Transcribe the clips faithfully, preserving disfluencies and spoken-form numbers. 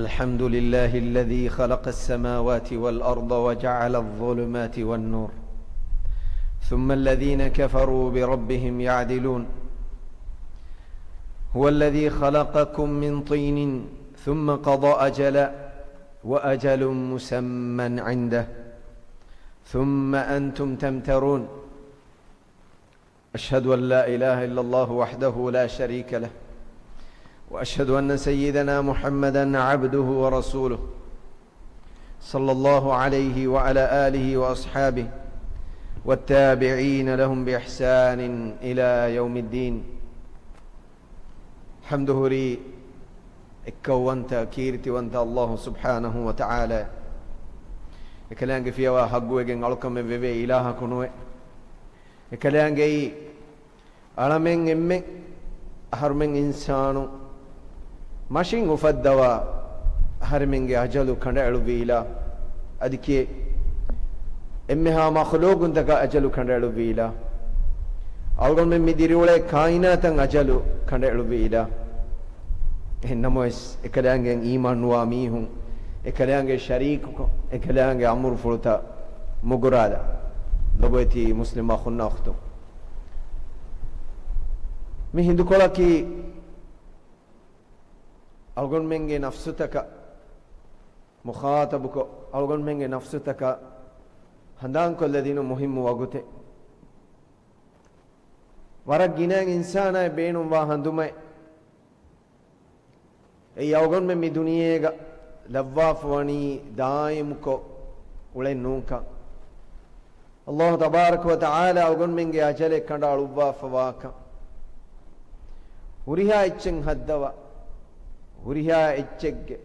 الحمد لله الذي خلق السماوات والأرض وجعل الظلمات والنور، ثم الذين كفروا بربهم يعدلون. هو الذي خلقكم من طين ثم قضى أجلا وأجل مسمى عنده، ثم أنتم تمترون. أشهد أن لا إله إلا الله وحده لا شريك له، وأشهد أن سيدنا محمدا عبده ورسوله، صلى الله عليه وعلى آله وأصحابه والتابعين لهم بإحسان إلى يوم الدين. ޙަމްދު ހުރީ އެއްކައުވަންތަ ކީރިތިވަންތަ ﷲ ސުބްޙާނަހޫ ވަތަޢާލާ. އެކަލާނގެ ފިޔަވާ ޙައްޤުވެގެން އަޅުކަމެއް ވެވޭ އިލާހަކު ނުވެ. އެކަލާނގެއީ އަޅަމެން އެންމެ އަހަރުމެން އިންސާނު މަށިން އުފައްދަވާ އަހަރެމެންގެ އަޖަލު ކަނޑައެޅުއްވި އިލާ. އަދި ކިޔޭ އެންމެހާ މަޚްލޫޤުންތަކަށް އަޖަލު ކަނޑައެޅުއްވި އިލާ. އަޅުގަނޑުމެން މި ދިރިއުޅޭ ކާއިނާތަށް އަޖަލު ކަނޑައެޅުއްވި އިލާ. އެހެން ނަމަވެސް، އެކަލާނގެއަށް އީމާން ނުވާ މީހުން، އެކަލާނގެ ޝަރީކުކޮށް، އެކަލާނގެ އަމުރުފުޅުތައް މުގުރާލާ. ލޮބުވެތި މުސްލިމް އަޚުންނާ އުޚްތުން، މި ހިނދުކޮޅަކީ އަޅުގަނޑުމެންގެ ނަފްސުތަކަށް މުޚާޠަބުކޮށް، އަޅުގަނޑުމެންގެ ނަފްސުތަކަށް ހަނދާންކޮށްލަދިނުން މުހިއްމު ވަގުތެއް. ވަރަށް ގިނައިން އިންސާނާއަށް ބޭނުންވާ ހަނދުމައެއް. އެއީ އަޅުގަނޑުމެން މި ދުނިޔޭގަ ލައްވާފަ ވަނީ ދާއިމުކޮށް އުޅެން ނޫންކަން. ﷲ ތަބާރަކަ ވަ ތަޢާލާ އަޅުގަނޑުމެންގެ އަޖަލެއް ކަނޑައަޅުއްވާފަ ވާކަން. ހުރިހާ އެއްޗެއް ހައްދަވާ، ހުރިހާ އެއްޗެއްގެ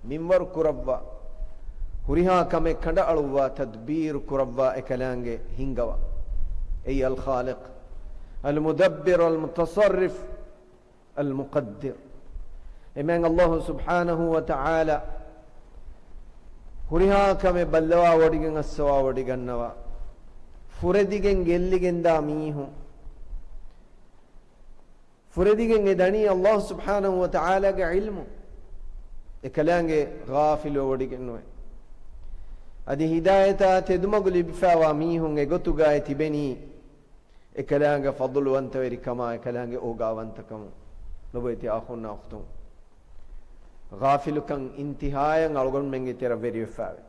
މިންވަރު ކުރައްވާ، ހުރިހާ ކަމެއް ކަނޑައަޅުއްވާ، ތަދްބީރު ކުރައްވާ އެކަލާނގެ ހިންގަވާ. އެއީ އަލްޚާލިޤް، އަލްމުދައްބިރު، އަލްމުތަޞައްރިފު، އަލްމުޤައްދިރު. އެމެން ﷲ ސުބްޙާނަހޫ ވަ ތަޢާލާ ހުރިހާ ކަމެއް ބައްލަވާވޮޑިގެން އައްސަވާ ވޮޑިގަންނަވާ. ފުރެދިގެން ގެއްލިގެންދާ މީހުން ފުރެދިގެން އެ ދަނީ ﷲ ސުބްޙާނަހޫ ވަ ތަޢާލާގެ ޢިލްމު. އެކަލާނގެ ޣާފިލުވެވޮޑިގެން ނުވޭ. އަދި ހިދާޔަތާ ތެދުމަގު ލިބިފައިވާ މީހުން އެގޮތުގައި ތިބެނީ އެކަލާނގެ ފަޟުލުވަންތަވެރިކަމާ، އެކަލާނގެ އޯގާވަންތަކަމުން. ލޮބުވެތި އަޚުންނާ އުޚްތުން، ޣާފިލުކަން އިންތިހާޔަށް އަޅުގަނޑުމެންގެ ތެރަށް ވެރިވެފައިވޭ.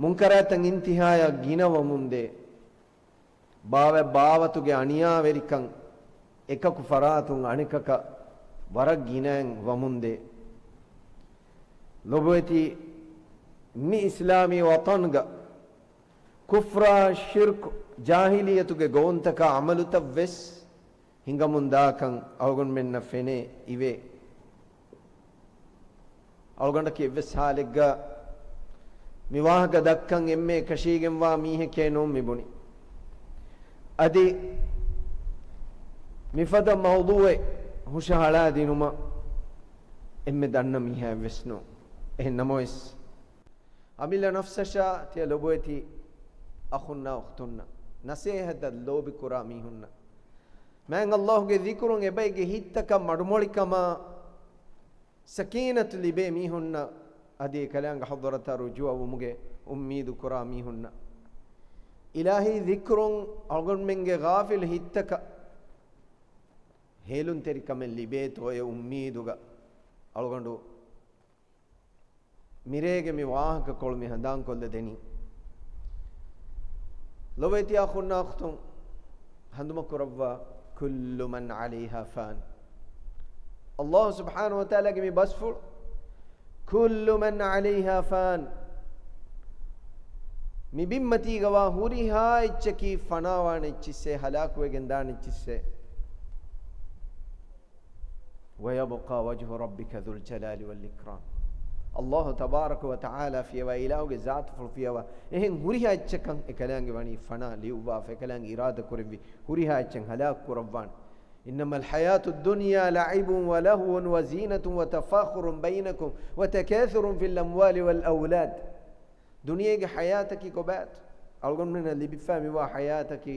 މުންކަރާތަށް އިންތިހާޔަށް ގިނަވަމުންދޭ. ބާވަތް ބާވަތުގެ އަނިޔާވެރިކަން އެކަކު ފަރާތުން އަނެކަކަށް ވަރަށް ގިނައިން ވަމުންދޭ. ލޮބުވެތި މި އިސްލާމީ ވަޠަންގަ ކުފްރާ، ޝިރްކު، ޖާހިލިއްޔަތުގެ ގޮވުންތަކާ ޢަމަލުތައް ވެސް ހިނގަމުންދާކަން އަޅުގަނޑުމެންނަށް ފެނޭ އިވޭ. އަޅުގަނޑަކީ އެއްވެސް ހާލެއްގަ މި ވާހަކަ ދައްކަން އެންމެ އެކަށީގެންވާ މީހެކޭ ނޫން މިބުނި. އަދި މިފަދަ މައުޟޫޢެއް ހުށަހަޅާދިނުމަށް އެންމެ ދަންނަ މީހާއެއްވެސް ނޫން. އެހެން ނަމަވެސް، އަމިއްލަ ނަފްސަށާ ތިޔަ ލޮބުވެތި އަޚުންނާ އުޚްތުންނަށް، ނަސޭހަތަށް ލޯބިކުރާ މީހުންނަށް، މާތް ﷲ ގެ ޛިކުރުން އެބައިގެ ހިތްތަކަށް މަޑުމޮޅިކަމާ، ސަކީނަތު ލިބޭ މީހުންނަށް، އަދި އެކަލާނގެ ޙަޟްރަތަށް ރުޖޫޢަވުމުގެ އުއްމީދު ކުރާ މީހުންނަށް، އިލާހީ ޛިކުރުން އަޅުގަނޑުމެންގެ ޣާފިލު ހިތްތަކަށް ހޭލުންތެރިކަމެއް ލިބޭތޯއޭ އުއްމީދުގަ އަޅުގަނޑު މިރޭގެ މި ވާހަކަކޮޅު މި ހަނދާންކޮށްލަދެނީ. ލޮބުވެތި އަޚުންނާ އުޚްތުން، ހަނދުމަކުރައްވާ، كل من عليها فان. ﷲ ސުބްޙާނަހޫ ވަތަޢާލާގެ މި ބަސްފުޅު، كل من عليها فان. މި ބިންމަތީގަވާ ހުރިހާ އެއްޗަކީ ފަނާވާނެ އެއްޗިއްސޭ، ހަލާކުވެގެންދާނެ އެއްޗިއްސޭ. ويبقى وجه ربك ذو الجلال والإكرام. ﷲ ތަބާރަކަ ވަ ތަޢާލާ ފިޔަވާ، އިލާހުގެ ޒާތުފުޅު ފިޔަވާ، އެހެން ހުރިހާ އެއްޗަކަށް އެކަލާނގެ ވަނީ ފަނާ ލިޔުއްވާފަ، އެކަލާނގެ އިރާދަ ކުރެއްވި ހުރިހާ އެއްޗެއް ހަލާކު ކުރައްވާނެ. إنما الحياة الدنيا لعب ولهو وزينة وتفاخر بينكم وتكاثر في الأموال والأولاد. ދުނިޔޭގެ ޙަޔާތަކީ ކޮބާތު؟ އަޅުގަނޑުމެންނަށް ލިބިފައި މިވާ ޙަޔާތަކީ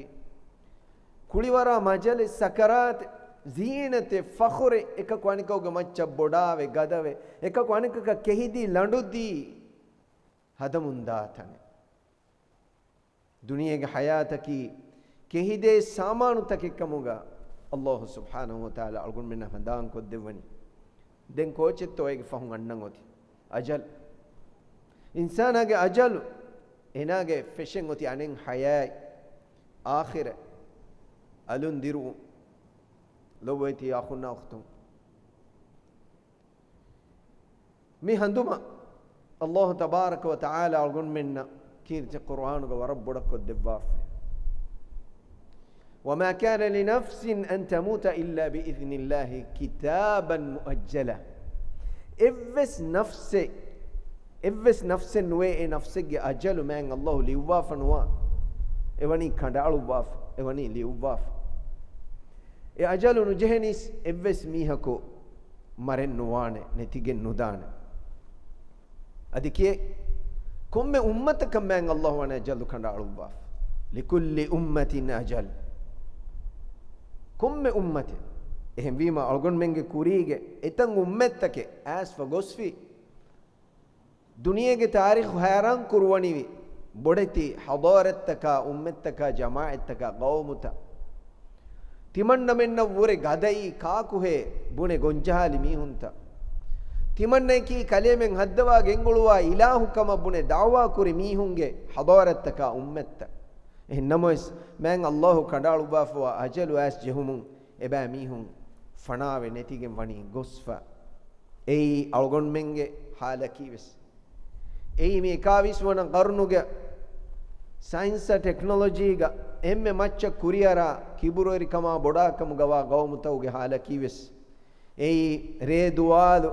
ކުޅިވަރާ މަޖަލެއް، ސަކަރާތެއް. ޒީނަތެއް، ފަޚުރެއް، އެކަކު އަނެކަކުގެ މައްޗަށް ބޮޑާވެ ގަދަވެ، އެކަކު އަނެކަކަށް ކެހިދީ ލަނޑުދީ ހަދަމުންދާ ތަނެއް. ދުނިޔޭގެ ޙަޔާތަކީ ކެހިދޭ ސާމާނުތަކެއްކަމުގަ ﷲ ސުބްޙާނަހޫ ވަތަޢާލާ އަޅުގަނޑުމެންނަށް ހަނދާންކޮށްދެއްވަނީ. ދެން ކޯޗެއްތޯ އޭގެ ފަހުން އަންނަން އޮތީ؟ އަޖަލު. އިންސާނާގެ އަޖަލު. އޭނާގެ ފެށެން އޮތީ އަނެއް ޙަޔާތް، އާޚިރަތް، އަލުން ދިރުވުން. ލޮބުވެތި އަޚުންނާ އުޚްތުން. މި ހަނދުމަށް ﷲ ތަބާރަކަ ވަ ތަޢާލާ އަޅުގަނޑުމެންނަށް ކީރިތި ޤުރުއާނުގަ ވަރަށް ބޮޑަށް ކޮށްދެއްވާފަ. وما كان لنفس أن تموت إلا بإذن الله كتابا مؤجلا. އެއްވެސް ނަފްސެއް، އެއްވެސް ނަފްސެއް ނުވޭ، އެ ނަފްސެއްގެ އަޖަލު މާތް ﷲ ލިޔުއްވާފަ ނުވާ. އެވަނީ ކަނޑައަޅުއްވާފަ، އެވަނީ ލިޔުއްވާފަ. އެ އަޖަލު ނުޖެހެނީސް އެއްވެސް މީހަކު މަރެއް ނުވާނެ، ނެތިގެން ނުދާނެ. އަދި ކިޔޭ، ކޮންމެ އުއްމަތަކަށް މާތް ﷲ ވަނީ އަޖަލު ކަނޑައަޅުއްވާފަ. لكل أمة أجل. ކޮންމެ އުއްމަތެއް. އެހެންވީމަ، އަޅުގަނޑުމެންގެ ކުރީގެ އެތައް އުއްމަތްތަކެއް އައިސްފަ ގޮސްފި، ދުނިޔޭގެ ތާރީޚު ހައިރާން ކުރުވަނިވި ބޮޑެތި ޙަޟާރަތްތަކާ، އުއްމަތްތަކާ، ޖަމާޢަތްތަކާ، ޤައުމުތައް. ތިމަންނަމެންނަށް ވުރެ ގަދައީ ކާކުހޭ ބުނެ ގޮންޖަހާލި މީހުންތައް. ތިމަންނައަކީ ކަލޭމެން ހައްދަވާ ގެންގުޅުވާ އިލާހު ކަމަށް ބުނެ ދަޢުވާ ކުރި މީހުންގެ ޙަޟާރަތްތަކާ އުއްމަތްތައް. އެހެން ނަމަވެސް، މާތް ﷲ ކަނޑައަޅުއްވާފަވާ އަޖަލު އައިސް ޖެހުމުން އެބައިމީހުން ފަނާވެ ނެތިގެން ވަނީ ގޮސްފަ. އެއީ އަޅުގަނޑުމެންގެ ޙާލަކީ ވެސް. އެއީ މި އެކާވީސް ވަނަ ޤަރުނުގެ ސައިންސް ޓެކްނޮލޮޖީގަ އެންމެ މައްޗަށް ކުރިއަރާ ކިބުރުވެރިކަމާ ބޮޑާކަމުގަވާ ޤައުމުތަކުގެ ޙާލަކީ ވެސް. އެއީ ރޭ ދުވާލު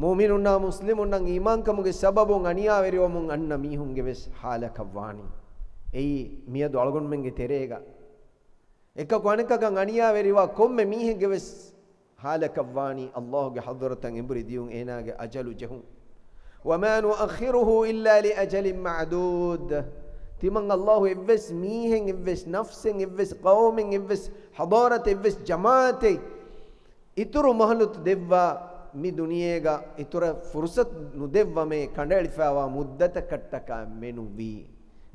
މުއުމިނުންނާ މުސްލިމުންނަށް އީމާންކަމުގެ ސަބަބުން އަނިޔާވެރިވަމުން އަންނަ މީހުންގެ ވެސް ޙާލަކަށް ވާނީ. އެއީ މިއަދު އަޅުގަނޑުމެންގެ ތެރޭގަ އެކަކު އަނެކަކަށް އަނިޔާވެރިވާ ކޮންމެ މީހެއްގެ ވެސް ޙާލަކަށްވާނީ، ﷲ ގެ ޙަޟްރަތަށް އެނބުރި ދިޔުން އޭނާގެ އަޖަލު ޖެހުން. وما نؤخره إلا لأجل معدود. ތިމަން ﷲ އެއްވެސް މީހެއް، އެއްވެސް ނަފްސެއް، އެއްވެސް ޤައުމެއް، އެއްވެސް ޙަޟާރަތެއް، އެއްވެސް ޖަމާޢަތެއް އިތުރު މަހުލަތު ދެއްވާ މި ދުނިޔޭގަ އިތުރަށް ފުރުޞަތު ނުދެއްވަމޭ ކަނޑައެޅިފައިވާ މުއްދަތަކަށްޓަކާ މެނުވީ.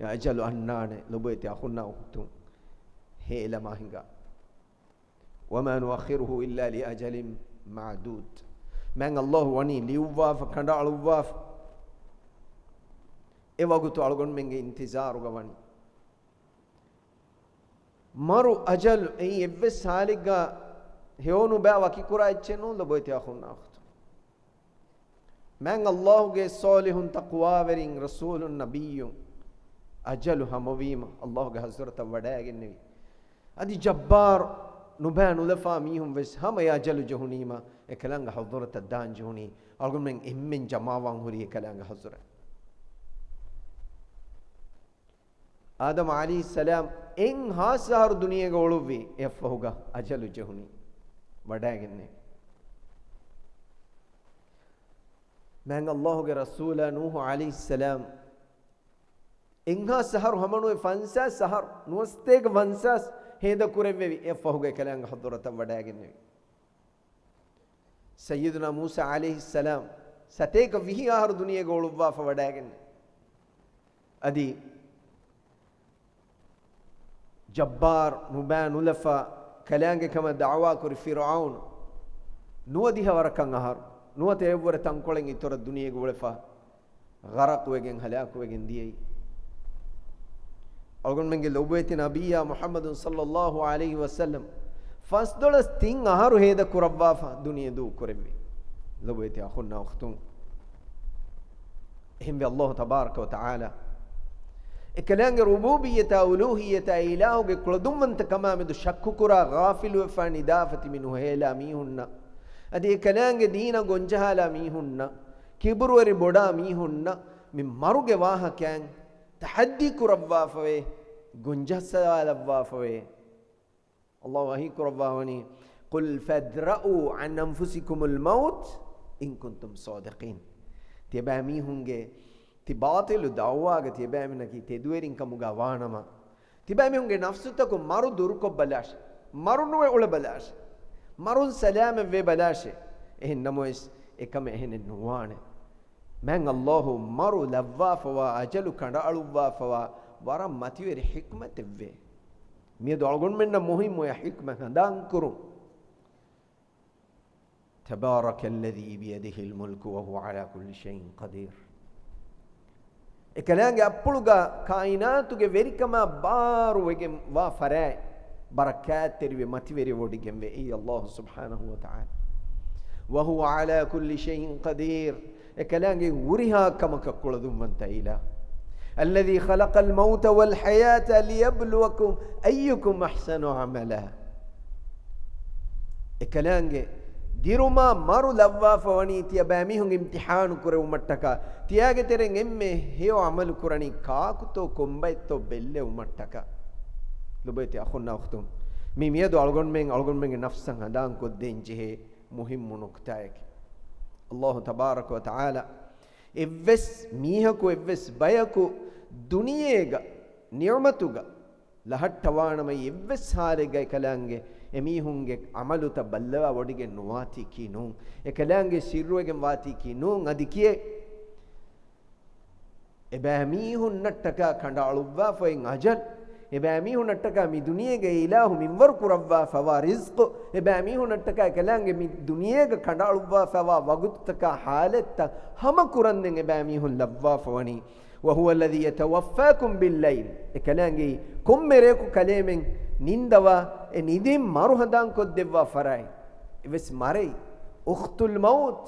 އަޖަލު އަންނާނެ ލޮބުވެތި އަޚުންނާ އުޚްތުން. ހޭލަމާ ހިނގާ. وما نؤخره إلا لأجل معدود. މާތް ﷲ ވަނީ ލިޔުއްވާފަ، ކަނޑައަޅުއްވާފަ. އެ ވަގުތު އަޅުގަނޑުމެންގެ އިންތިޒާރުގަ ވަނީ. މަރު އަޖަލު އެއީ އެއްވެސް ހާލެއްގަ ހެޔޮނުބައި ވަކިކުރާ އެއްޗެއް ނޫން ލޮބުވެތި އަޚުންނާ އުޚްތުން. މާތް ﷲ ގެ ޞާލިޙުން ތަޤްވާވެރިން ރަސޫލުން ނަބިއްޔުން އަޖަލު ހަމަވީމަ ﷲ ގެ ޙަޟްރަތަށް ވަޑައިގެންނެވި. އަދި ޖައްބާރު ނުބައި ނުލަފާ މީހުން ވެސް ހަމަ އެ އަޖަލު ޖެހުނީމަ އެކަލާނގެ ޙަޟްރަތަށް ދާން ޖެހުނީ އަޅުގަނޑުމެން އެންމެން ޖަމާވާން ހުރީ އެކަލާނގެ ޙަޟްރަތަށް. އާދަމް ޢަލައިހިއްސަލާމް އެއްހާސް އަހަރު ދުނިޔޭގަ އުޅުއްވީ އެއަށްފަހުގަ އަޖަލު ޖެހުނީ ވަޑައިގެންނެވި. މާތް ﷲ ގެ ރަސޫލާ ނޫޙު ޢަލައިހިއްސަލާމް އެއްހާސް އަހަރު ހަމަނުވެ ފަންސާސް އަހަރު ނުވަސަތޭކަ ފަންސާސް ހޭދަ ކުރެއްވެވި އެއަށްފަހުގަ އެކަލާނގެ ޙަޟްރަތަށް ވަޑައިގެންނެވި. ސައްޔިދުނާ މޫސާ ޢަލައިހިއްސަލާމް ސަތޭކަ ވިހި އަހަރު ދުނިޔޭގަ އުޅުއްވާފަ ވަޑައިގެންނެވި. އަދި ޖައްބާރު ނުބައި ނުލަފާ ކަލާނގެ ކަމަށް ދަޢުވާ ކުރި ފިރުޢައުނު ނުވަދިހަ ވަރަކަށް އަހަރު ނުވަތަ އެއްވުރެ ތަންކޮޅެއް އިތުރަށް ދުނިޔޭގަ އުޅެފަ ޣަރަޤުވެގެން ހަލާކުވެގެން ދިޔައީ. އަޅުގަނޑުމެންގެ ލޮބުވެތި ނަބިއްޔާ މުޙައްމަދު ޞައްލައްލާހު ޢަލައިހި ވަސައްލަމް ފަސްދޮޅަސް ތިން އަހަރު ހޭދަ ކުރައްވާފަ ދުނިޔެ ދޫ ކުރެއްވި. ލޮބުވެތި އަޚުންނާ އުޚްތުން. އެހެންވެ، ﷲ ތަބާރަކަ ވަ ތަޢާލާ އެކަލާނގެ ރުބޫބިއްޔަތާ، އުލޫހިއްޔަތާ، އިލާހުގެ ކުޅަދުންވަންތަކަމާ މެދު ޝައްކުކުރާ، ޣާފިލުވެފާ ނިދާފަ ތިބި ނުހޭލާ މީހުންނަށް، އަދި އެކަލާނގެ ދީނަށް ގޮންޖަހާލާ މީހުންނަށް، ކިބުރުވެރި ބޮޑާ މީހުންނަށް މި މަރުގެ ވާހަކައިން ތަޙައްދީ ކުރައްވާފަވޭ، ގޮންޖަހައްސަވާލައްވާފަވޭ. ﷲ ވަޙީ ކުރައްވާވަނީ، قل فادرءوا عن أنفسكم الموت إن كنتم صادقين. ތިޔަބައިމީހުންގެ ތި ބާޠިލު ދަޢުވާގަ ތިޔަބައިމީހުންނަކީ ތެދުވެރިން ކަމުގަ ވާނަމަ، ތިބައިމީހުންގެ ނަފްސުތަކުން މަރު ދުރުކޮށްބަލާށި. މަރުނުވެ އުޅެބަލާށޭ. މަރުން ސަލާމަތްވެ ބަލާށޭ. އެހެން ނަމަވެސް އެކަމެއް އެހެނެއް ނުވާނެ. މާތް ﷲ މަރު ލައްވާފަވާ، އަޖަލު ކަނޑައަޅުއްވާފަވާ ވަރަށް މަތިވެރި ޙިކްމަތެއްވޭ. މިއަދު އަޅުގަނޑުމެންނަށް މުހިއްމު އެ ޙިކްމަތް ހަނދާންކުރުން. تبارك الذي بيده الملك وهو على كل شيء قدير. އެކަލާނގެ އަތްޕުޅުގަ ކާއިނާތުގެ ވެރިކަމާ ބާރުވެގެން ވާ ފަރާތް، ބަރަކާތްތެރިވެ މަތިވެރިވޮޑިގެންވެ އެއީ ﷲ ސުބްޙާނަހޫ ވަތަޢާލާ. وهو على كل شيء قدير. އެކަލާނގެ ހުރިހާ ކަމަކަށް ކުޅަދުންވަންތަ އިލާހު. الذي خلق الموت والحياة ليبلوكم أيكم أحسن عملا. އެކަލާނގެ ދިރުމާ މަރު ލައްވާފަ ވަނީ ތިޔަބައިމީހުން އިމްތިޙާނު ކުރެވުމަށްޓަކާ، ތިޔާގެ ތެރެއިން އެންމެ ހެޔޮ ޢަމަލު ކުރަނީ ކާކުތޯ ކޮންބައެއްތޯ ބެއްލެވުމަށްޓަކާ. ލޮބުވެތި އަޚުންނާ އުޚްތުން، މީ މިއަދު އަޅުގަނޑުމެން އަޅުގަނޑުމެންގެ ނަފްސަށް ހަނދާންކޮށްދޭން ޖެހޭ މުހިއްމު ނުކުތާއެކޭ. ﷲ ތަބާރަކަ ވަތަޢާލާ އެއްވެސް މީހަކު، އެއްވެސް ބަޔަކު ދުނިޔޭގަ ނިޢުމަތުގަ ލަހައްޓަވާނަމަ، އެއްވެސް ހާލެއްގަ އެކަލާނގެ އެމީހުންގެ ޢަމަލުތައް ބައްލަވާ ވޮޑިގެން ނުވާތީކީ ނޫން. އެކަލާނގެ ސިއްރުވެގެން ވާތީކީ ނޫން. އަދި ކިޔޭ، އެބައިމީހުންނަށްޓަކާ ކަނޑައަޅުއްވާފައި އަޖަލް، އެބައިމީހުންނަށްޓަކާ މި ދުނިޔޭގަ އިލާހު މިންވަރު ކުރައްވާފަވާ ރިޒްޤު، އެބައިމީހުންނަށްޓަކާ އެކަލާނގެ މި ދުނިޔޭގަ ކަނޑައަޅުއްވާފަވާ ވަގުތުތަކާ ޙާލަތްތައް ހަމަ ކުރަންދެން އެބައިމީހުން ލައްވާފަވަނީ. وهو الذي يتوفاكم بالليل. އެކަލާނގެ ކޮންމެ ރެޔަކު ކަލޭމެން ނިންދަވާ، އެ ނިދިން މަރު ހަނދާންކޮށްދެއްވާ ފަރާތް. އެވެސް މަރެއް، أخت الموت.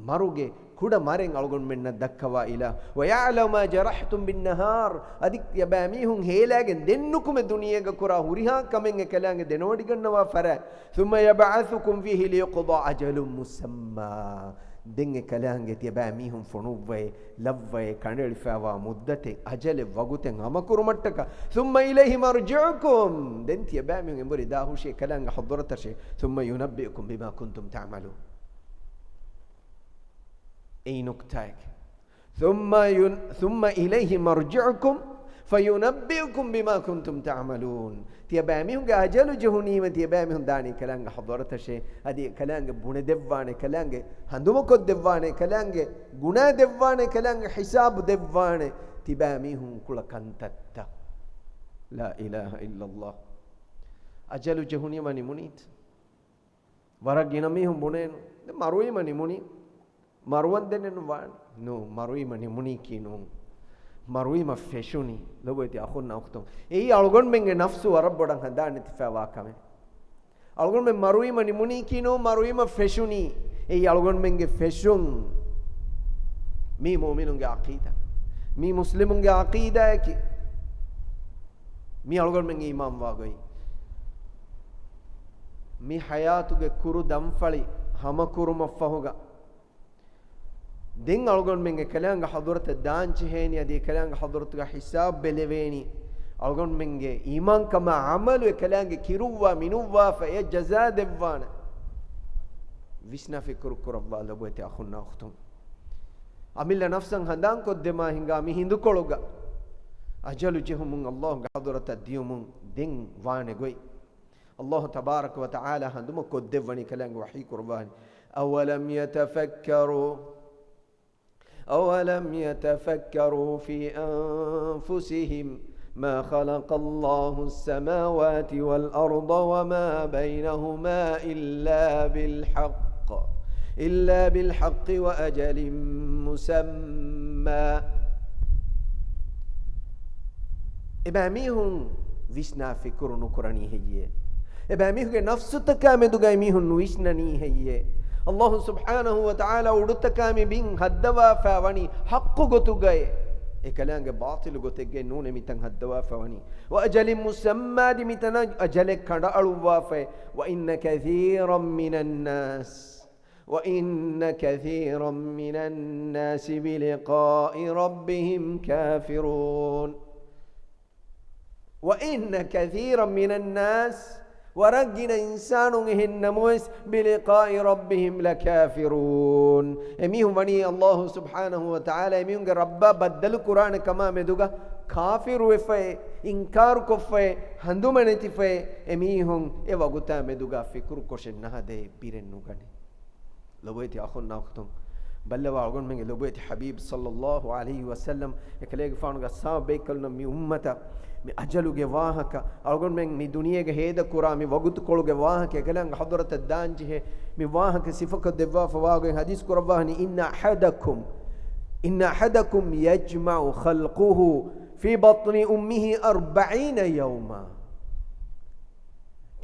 މަރުގެ ކުޑަ މަރެއް އަޅުގަނޑުމެންނަށް ދައްކަވާ އިލާ. ويعلم ما جرحتم بالنهار. އަދި ތިޔަބައިމީހުން ހޭލާގެން ދެންނުކުމެ ދުނިޔޭގަ ކުރާ ހުރިހާ ކަމެއް އެކަލާނގެ ދެނެވޮޑިގަންނަވާ ފަރާތް. ثم يبعثكم فيه ليقضى أجل مسمى. ދެން އެކަލާނގެ ތިޔަބައިމީހުން ފޮނުއްވައި، ލައްވައި، ކަނޑައެޅިފައިވާ މުއްދަތެއް، އަޖަލެއް، ވަގުތެއް ހަމަކުރުމަށްޓަކާ. ثم إليه مرجعكم. ދެން ތިޔަބައިމީހުން އެނބުރި ދާހުށި އެކަލާނގެ ޙަޟްރަތަށޭ. ثم ينبئكم بما كنتم تعملون. އެއީ ނުކްތާއެކޭ. ثم ين-، ثم إليه مرجعكم فينبئكم بما كنتم تعملون. ތިޔަބައިމީހުންގެ އަޖަލު ޖެހުނީމަ، ތިޔަބައިމީހުން ދާނީ ކަލާނގެ ޙަޟްރަތަށޭ. އަދި ކަލާނގެ ބުނެދެއްވާނެ، ކަލާނގެ ހަނދުމަކޮށްދެއްވާނެ، ކަލާނގެ ގުނާ ދެއްވާނެ، ކަލާނގެ ޙިސާބު ދެއްވާނެ. ތިބައިމީހުން ކުޅަ ކަންތައްތައް. لا إله إلا الله. އަޖަލު ޖެހުނީމަ ނިމުނީތަ؟ ވަރަށް ގިނަ މީހުން ބުނޭނު، ދެން މަރުވީމަ ނިމުނީ. މަރުވަންދެނެއް ނުވާނެ. ނޫން، މަރުވީމަ ނިމުނީކީ ނޫން. މަރުވީމަ ފެށުނީ. ލޮބުވެތި އަޚުންނާ އުޚްތުން، އެއީ އަޅުގަނޑުމެންގެ ނަފްސު ވަރަށް ބޮޑަށް ހަނދާންނެތިފައިވާ ކަމެއް. އަޅުގަނޑުމެން މަރުވީމަ ނިމުނީކީ ނޫން، މަރުވީމަ ފެށުނީ. އެއީ އަޅުގަނޑުމެންގެ ފެށުން. މީ މުއުމިނުންގެ ޢަޤީދާ. މީ މުސްލިމުންގެ ޢަޤީދާއަކީ. މީ އަޅުގަނޑުމެން އީމާންވާ ގޮތް. މި ޙަޔާތުގެ ކުރު ދަންފަޅި ހަމަކުރުމަށްފަހުގަ، ދެން އަޅުގަނޑުމެން އެކަލާނގެ ޙަޟްރަތަށް ދާންޖެހޭނީ، އަދި އެކަލާނގެ ޙަޟްރަތުގަ ޙިސާބު ބެލެވޭނީ. އަޅުގަނޑުމެންގެ އީމާންކަމާ ޢަމަލު އެކަލާނގެ ކިރުއްވާ މިނުއްވާފަ އެ ޖަޒާ ދެއްވާނެ. ވިސްނާ ފިކުރު ކުރައްވާ ލޮބުވެތި އަޚުންނާ އުޚްތުން. އަމިއްލަ ނަފްސަށް ހަނދާންކޮށްދެމާ ހިނގާ މި ހިނދުކޮޅުގަ އަޖަލު ޖެހުމުން ﷲ ގެ ޙަޟްރަތަށް ދިޔުމުން ދެން ވާނެ ގޮތް. ﷲ ތަބާރަކަ ވަ ތަޢާލާ ހަނދުމަ ކޮށްދެއްވަނީ ކަލާނގެ ވަޙީ ކުރުވާނެ. أولم يتفكروا أولم يتفكروا في أنفسهم ما خلق الله السماوات والأرض وما بينهما إلا بالحق إلا بالحق وأجل مسمى. އެބައިމީހުން ވިސްނާ ފިކުރު ނުކުރަނީ ހެއްޔޭ؟ އެބައިމީހުންގެ ނަފްސުތަކާ މެދުގައި މީހުން ނުވިސްނަނީ ހެއްޔޭ؟ ﷲ ސުބްޙާނަހޫ ވަ ތަޢާލާ އުޑުތަކާ މި ބިން ހައްދަވާފައި ވަނީ ޙައްޤު ގޮތުގައޭ. އެކަލާނގެ ބާޠިލު ގޮތެއްގައެއް ނޫނޭ މިތަން ހައްދަވާފައި ވަނީ. وأجل مسمى، އަދި މިތަނަށް އަޖަލެއް ކަނޑައަޅުއްވާފައި. وإن كثيرا من الناس وإن كثيرا من الناس بلقاء ربهم كافرون. وإن كثيرا من الناس، ވަރަށް ގިނަ އިންސާނުން އެހެން ނަމަވެސް، بلقاء ربهم لكافرون، އެމީހުން ވަނީ ﷲ ސުބްޙާނަހޫ ވަ ތަޢާލާ އެމީހުންގެ ރައްބާ ބައްދަލު ކުރާނެ ކަމާ މެދުގަ ކާފިރުވެފައި، އިންކާރުކޮށްފައި، ހަނދުމަނެތިފައި، އެމީހުން އެ ވަގުތާ މެދުގަ ފިކުރުކޮށެއް ނަހަދޭ، ބިރެއް ނުގަނޭ. ލޮބުވެތި އަޚުންނާ އުޚްތުން، ބައްލަވާ އަޅުގަނޑުމެންގެ ލޮބުވެތި ޙަބީބް ޞައްލައްލާހު ޢަލައިހި ވަސައްލަމް އެކަލޭގެފާނުގެ އަޞްޙާބު ބޭކަލުންނަށް މި އުއްމަތަށް މި އަޖަލުގެ ވާހަކަ، އަޅުގަނޑުމެން މި ދުނިޔޭގަ ހޭދަކުރާ މި ވަގުތުކޮޅުގެ ވާހަކަ އެކަލާނގެ ޙަޟްރަތަށް ދާންޖެހޭ. މި ވާހަކަ ސިފަކޮށް ދެއްވާފަ ވާގޮތް ޙަދީޘް ކުރައްވާހަނީ، إن أحدكم، إن أحدكم يجمع خلقه في بطن أمه أربعين يوما.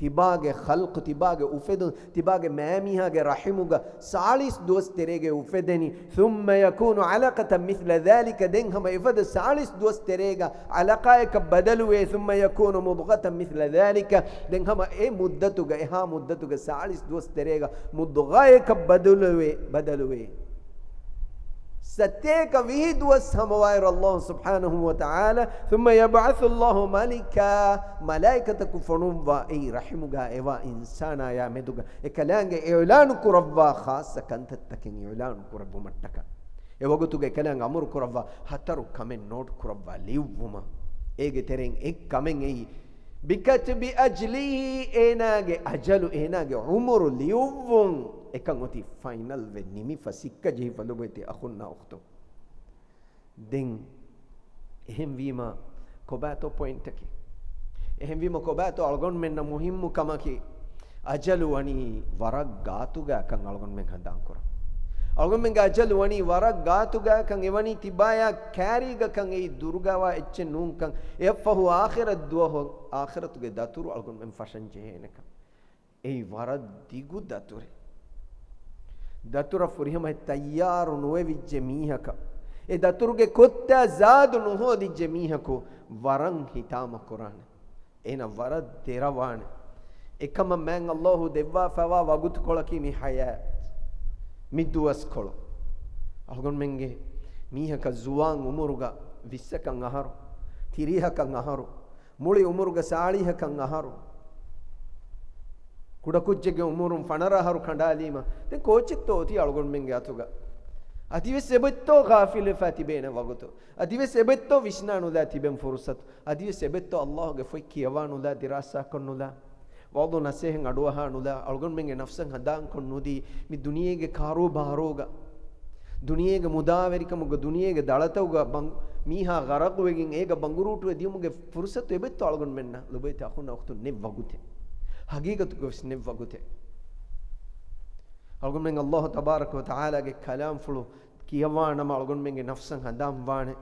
ތިބާގެ ޚަލްޤު، ތިބާގެ އުފެދުން، ތިބާގެ މައިމީހާގެ ރަޙިމުގަ ސާޅީސް ދުވަސް ތެރޭގައި އުފެދެނީ. ثم يكون علقة مثل ذلك، ދެން ހަމަ އެފަދަ ސާޅީސް ދުވަސް ތެރޭގަ ޢަލަޤާއަކަށް ބަދަލުވޭ. ثم يكون مضغة مثل ذلك، ދެން ހަމަ އެ މުއްދަތުގަ، އެހާ މުއްދަތުގަ ސާޅީސް ދުވަސް ތެރޭގަ މުޟްޣާއަކަށް ބަދަލުވޭ، ބަދަލުވޭ. ސަތޭކަ ވިހި ދުވަސް ހަމަވާއިރު، ﷲ ސުބްޙާނަހޫ ވަތަޢާލާ، ثم يبعث الله ملكا، މަލާއިކަތަކު ފޮނުއްވާ އެއީ ރަޙިމުގަ އެވާ އިންސާނާޔާ މެދުގަ އެކަލާނގެ އިޢުލާނު ކުރައްވާ ޚާއްޞަ ކަންތައްތަކެއް އިޢުލާނު ކުރެއްވުމަށްޓަކާ. އެ ވަގުތުގަ އެކަލާނގެ އަމުރު ކުރައްވާ ހަތަރު ކަމެއް ނޯޓް ކުރައްވާ ލިޔުއްވުމަށް. އޭގެ ތެރެއިން އެއް ކަމެއް އެއީ، بكتب أجله، އޭނާގެ އަޖަލު، އޭނާގެ ޢުމުރު ލިޔުއްވުން. އެކަން އޮތީ ފައިނަލްވެ ނިމިފަ ސިއްކަ ޖެހިފަ ލޮބުވެތި އަޚުންނާ އުޚްތުން. ދެން އެހެންވީމަ ކޮބާތޯ ޕޮއިންޓަކީ؟ އެހެންވީމަ ކޮބާތޯ އަޅުގަނޑުމެންނަށް މުހިއްމު ކަމަކީ؟ އަޖަލު ވަނީ ވަރަށް ގާތުގަ ކަން އަޅުގަނޑުމެން ހަނދާން ކުރަން. އަޅުގަނޑުމެންގެ އަޖަލު ވަނީ ވަރަށް ގާތުގަ ކަން، އެވަނީ ތިބާޔާ ކާރީގަ ކަން، އެއީ ދުރުގަވާ އެއްޗެއް ނޫން ކަން، އެއަށްފަހު އާޚިރަތް ދުވަހު އާޚިރަތުގެ ދަތުރު އަޅުގަނޑުމެން ފަށަން ޖެހޭނެ ކަން. އެއީ ވަރަށް ދިގު ދަތުރެއް. ދަތުރަށް ފުރިހަމަ ތައްޔާރު ނުވެވިއްޖެ މީހަކަށް، އެ ދަތުރުގެ ކޮއްތާ ޒާދު ނުހޯދިއްޖެ މީހަކު ވަރަށް ހިތާމަ ކުރާނެ. އޭނަ ވަރަށް ދެރަވާނެ. އެކަމަށް މާތް ﷲ ދެއްވާފައިވާ ވަގުތުކޮޅަކީ މި ޙަޔާތް، މި ދުވަސްކޮޅު. އަޅުގަނޑުމެންގެ މީހަކަށް ޒުވާން އުމުރުގަ ވިއްސަކަށް އަހަރު، ތިރީހަކަށް އަހަރު، މުޅި އުމުރުގަ ސާޅީހަކަށް އަހަރު. ކުޑަކުއްޖެއްގެ އުމުރުން ފަނަރަ އަހަރު ކަނޑާލީމަ، ދެން ކޯޗެއްތޯ އޮތީ އަޅުގަނޑުމެންގެ އަތުގަ؟ އަދިވެސް އެބައޮތްތޯ ޣާފިލުވެފަ ތިބޭނެ ވަގުތު؟ އަދިވެސް އެބައޮތްތޯ ވިސްނާނުލާ ތިބެން ފުރުޞަތު؟ އަދިވެސް އެބައޮތްތޯ ﷲގެ ފޮތް ކިޔަވާނުލާ، ދިރާސާކޮށްނުލާ، ވަޢުޡު ނަޞޭޙަތް އަޑުއަހާނުލާ، އަޅުގަނޑުމެންގެ ނަފްސަށް ހަނދާންކޮށްނުދީ، މި ދުނިޔޭގެ ކާރޫބާރޫގަ، ދުނިޔޭގެ މުދާވެރިކަމުގަ، ދުނިޔޭގެ ދަޅަތަކުގަ ބަން-، މީހާ ޣަރަޤުވެގެން އޭގަ ބަނގުރޫޓުވެ ދިޔުމުގެ ފުރުޞަތު އެބައޮތްތޯ އަޅުގަނޑުމެންނަށް؟ ލޮބުވެތި އަޚުންނާ އުޚްތުން، ނެތް ވަގުތެއް. ހަގީގަތުގަވެސް ނެތް ވަގުތެއް. އަޅުގަނޑުމެން ﷲ ތަބާރަކަ ވަ ތަޢާލާގެ ކަލާމްފުޅު ކިޔަވާނަމަ އަޅުގަނޑުމެންގެ ނަފްސަށް ހަނދާންވާނެ.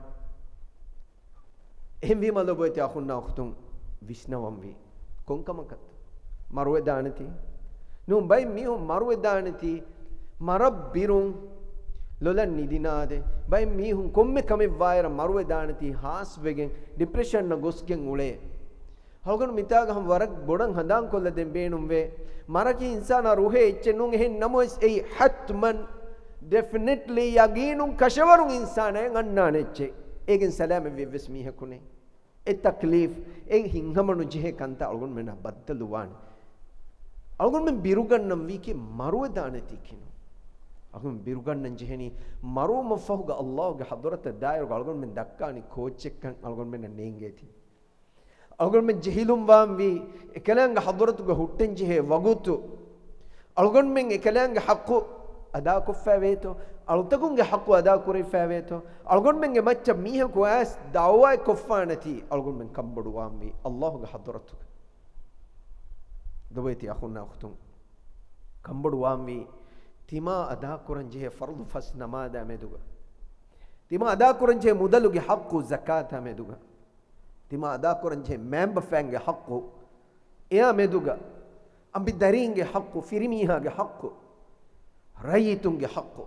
އެހެންވީމަ ލޮބުވެތި އަޚުންނާ އުޚްތުން، ވިސްނަވަންވީ. ކޮންކަމަކަށްތަ؟ މަރުވެދާނެތީ. ނޫން، ބައެއް މީހުން މަރުވެދާނެތީ، މަރަށް ބިރުން ލޮލަށް ނިދިނާދޭ. ބައެއް މީހުން ކޮންމެ ކަމެއް ވާއިރަށް މަރުވެދާނެތީ، ހާސްވެގެން ޑިޕްރެޝަންއަށް ގޮސްގެން އުޅޭ. އަޅުގަނޑު މިތާގަ ހަމަ ވަރަށް ބޮޑަށް ހަނދާންކޮށްލަދޭން ބޭނުންވޭ. މަރަކީ އިންސާނާ ރުހޭ އެއްޗެއް ނޫން، އެހެން ނަމަވެސް އެއީ ޙަތްމަން، ޑެފިނެޓްލީ، ޔަގީނުން ކަށަވަރުން އިންސާނާއަށް އަންނާނެ އެއްޗެއް. އޭގެން ސަލާމަތްވި އެއްވެސް މީހަކު ނެތް. އެ ތަކްލީފް، އެ ހިތްހަމަނުޖެހޭ ކަންތައް އަޅުގަނޑުމެންނަށް ބައްދަލުވާނެ. އަޅުގަނޑުމެން ބިރުގަންނަންވީކީ މަރުވެދާނެތީ ކިނު. އަޅުގަނޑު ބިރުގަންނަން ޖެހެނީ މަރުވުމަށްފަހުގަ ﷲގެ ޙަޟްރަތަށް ދާއިރުގަ އަޅުގަނޑުމެން ދައްކާނީ ކޯއްޗެއްކަން އަޅުގަނޑުމެންނަށް ނޭނގޭތީ. އަޅުގަނޑުމެން ޖެހިލުންވާންވީ، އެކަލާނގެ ޙަޟްރަތުގަ ހުއްޓަންޖެހޭ ވަގުތު، އަޅުގަނޑުމެން އެކަލާނގެ ޙައްޤު އަދާކޮށްފައިވޭތޯ؟ އަޅުތަކުންގެ ޙައްޤު އަދާކުރެވިފައިވޭތޯ؟ އަޅުގަނޑުމެންގެ މައްޗަށް މީހަކު އައިސް ދަޢުވާއެއް ކޮށްފާނެތީ، އަޅުގަނޑުމެން ކަންބޮޑުވާންވީ ﷲގެ ޙަޟްރަތުގަ. ލޮބުވެތި އަޚުންނާ އުޚްތުން، ކަންބޮޑުވާންވީ ތިމާ އަދާކުރަންޖެހޭ ފަރުޟު ފަސް ނަމާދާ މެދުގަ، ތިމާ އަދާކުރަންޖެހޭ މުދަލުގެ ޙައްޤު ޒަކާތާ މެދުގަ، ތިމާ އަދާކުރަންޖެހޭ މައިންބަފައިންގެ ޙައްޤު އެއާ މެދުގަ، އަނބިދަރީންގެ ޙައްޤު، ފިރިމީހާގެ ޙައްޤު، ރައްޔިތުންގެ ޙައްޤު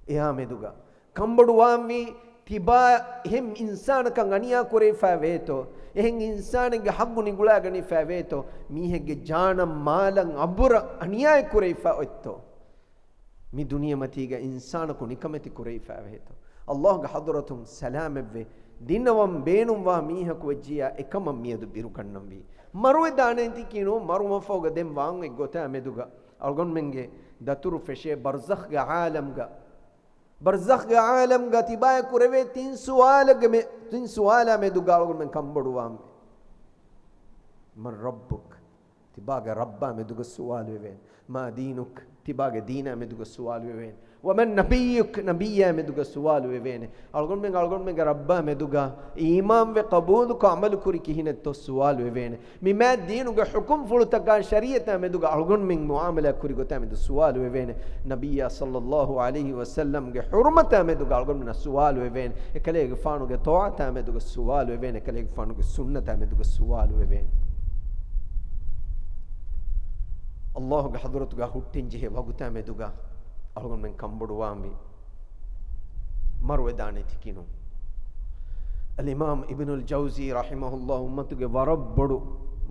އެއާ މެދުގަ، ކަންބޮޑުވާންވީ ތިބާ އެހެން އިންސާނަކަށް އަނިޔާ ކުރެވިފައި ވޭތޯ؟ އެހެން އިންސާނެއްގެ ޙައްޤު ނިގުޅާގަނެފައި ވޭތޯ؟ މީހެއްގެ ޖާނަށް މާލަށް އަނބުރަށް އަނިޔާއެއް ކުރެވިފައި އޮތްތޯ؟ މި ދުނިޔެމަތީގަ އިންސާނަކު ނިކަމެތި ކުރެވިފައި ވޭތޯ؟ ﷲގެ ޙަޟްރަތުން ސަލާމަތްވެ ދިންނަވަން ބޭނުންވާ މީހަކު ވެއްޖިއްޔާ އެކަމަށް މިއަދު ބިރުގަންނަންވީ. މަރުވެދާނެތީ ކިނު، މަރުވުމަށްފަހުގަ ދެން ވާން އެއްގޮތާ މެދުގަ އަޅުގަނޑުމެންގެ ދަތުރު ފެށޭ ބަރްޒަޚްގެ ޢާލަމްގަ. ބަރްޒަޚްގެ ޢާލަމްގަ ތިބާއެ ކުރެވޭ ތިން ސުވާލެއްގެ މެ-، ތިން ސުވާލާ މެދުގަ އަޅުގަނޑުމެން ކަންބޮޑުވާންވީ. من ربك؟ ތިބާގެ ރައްބާ މެދުގަ ސުވާލު ވެވޭނެ. ما دينك؟ ތިބާގެ ދީނާ މެދުގަ ސުވާލު ވެވޭނެ. ومن نبيك؟ ނަބިއްޔާ މެދުގަ ސުވާލު ވެވޭނެ. އަޅުގަނޑުމެން އަޅުގަނޑުމެންގެ ރައްބާ މެދުގަ އީމާންވެ ޤަބޫލުކޮށް ޢަމަލު ކުރި ކިހިނެއްތޯ ސުވާލު ވެވޭނެ. މި މާތް ދީނުގެ ޙުކުމްފުޅުތަކާ ޝަރީޢަތާ މެދުގަ އަޅުގަނޑުމެން މުޢާމަލާ ކުރި ގޮތާ މެދު ސުވާލު ވެވޭނެ. ނަބިއްޔާ ޞައްލައްލާހު ޢަލައިހި ވަސައްލަމްގެ ޙުރުމަތާ މެދުގަ އަޅުގަނޑުމެންނަށް ސުވާލު ވެވޭނެ. އެކަލޭގެފާނުގެ ޠާޢަތާ މެދުގަ ސުވާލު ވެވޭނެ. އެކަލޭގެފާނުގެ ސުންނަތާ މެދުގަ ސުވާލު ވެވޭނެ. ﷲ ގެ ޙަޟްރަތުގަ ހުއްޓިން ޖެހޭ ވަގުތާ މެދުގަ އަޅުގަނޑުމެން ކަންބޮޑުވާންވީ. މަރުވެދާނެތި ކިނުން. އަލްއިމާމް އިބްނުލް ޖައުޒީ ރަޙިމަހުﷲ އުއްމަތުގެ ވަރަށް ބޮޑު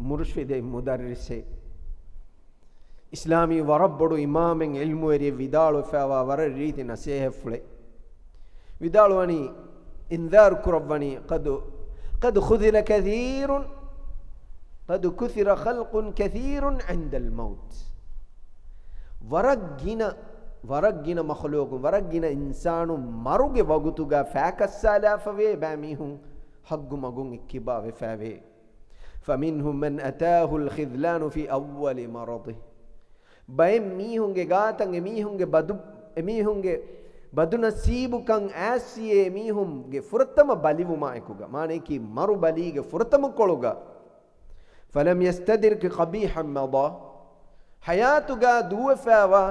މުރުޝިދެއް، މުދައްރިސެއް، އިސްލާމީ ވަރަށް ބޮޑު އިމާމެއް، ޢިލްމުވެރިއެއް، ވިދާޅުވެފައިވާ ވަރަށް ރީތި ނަޞޭޙަތްފުޅެއް. ވިދާޅުވަނީ، އިންޒާރު ކުރައްވަނީ، قد، قد خذل كثير، قد كثر خلق كثير عند الموت. ވަރަށް ގިނަ، ވަރަށް ގިނަ މަޚްލޫޤުން، ވަރަށް ގިނަ އިންސާނުން މަރުގެ ވަގުތުގަ ފާކައްސާލާފަވޭ، ބައެއް މީހުން ޙައްޤު މަގުން އެއްކިބާވެފައިވޭ. فمنهم من أتاه الخذلان في أول مرضه. ބައެއް މީހުންގެ ގާތަށް އެމީހުންގެ ބަދު، އެމީހުންގެ ބަދުނަސީބުކަން އައިސްއޭ އެމީހުންގެ ފުރަތަމަ ބަލިވުމާއެކުގަ، މާނަޔަކީ މަރު ބަލީގެ ފުރަތަމަ ކޮޅުގަ. فلم يستدرك قبيحا مضى. ޙަޔާތުގަ ދޫވެފައިވާ،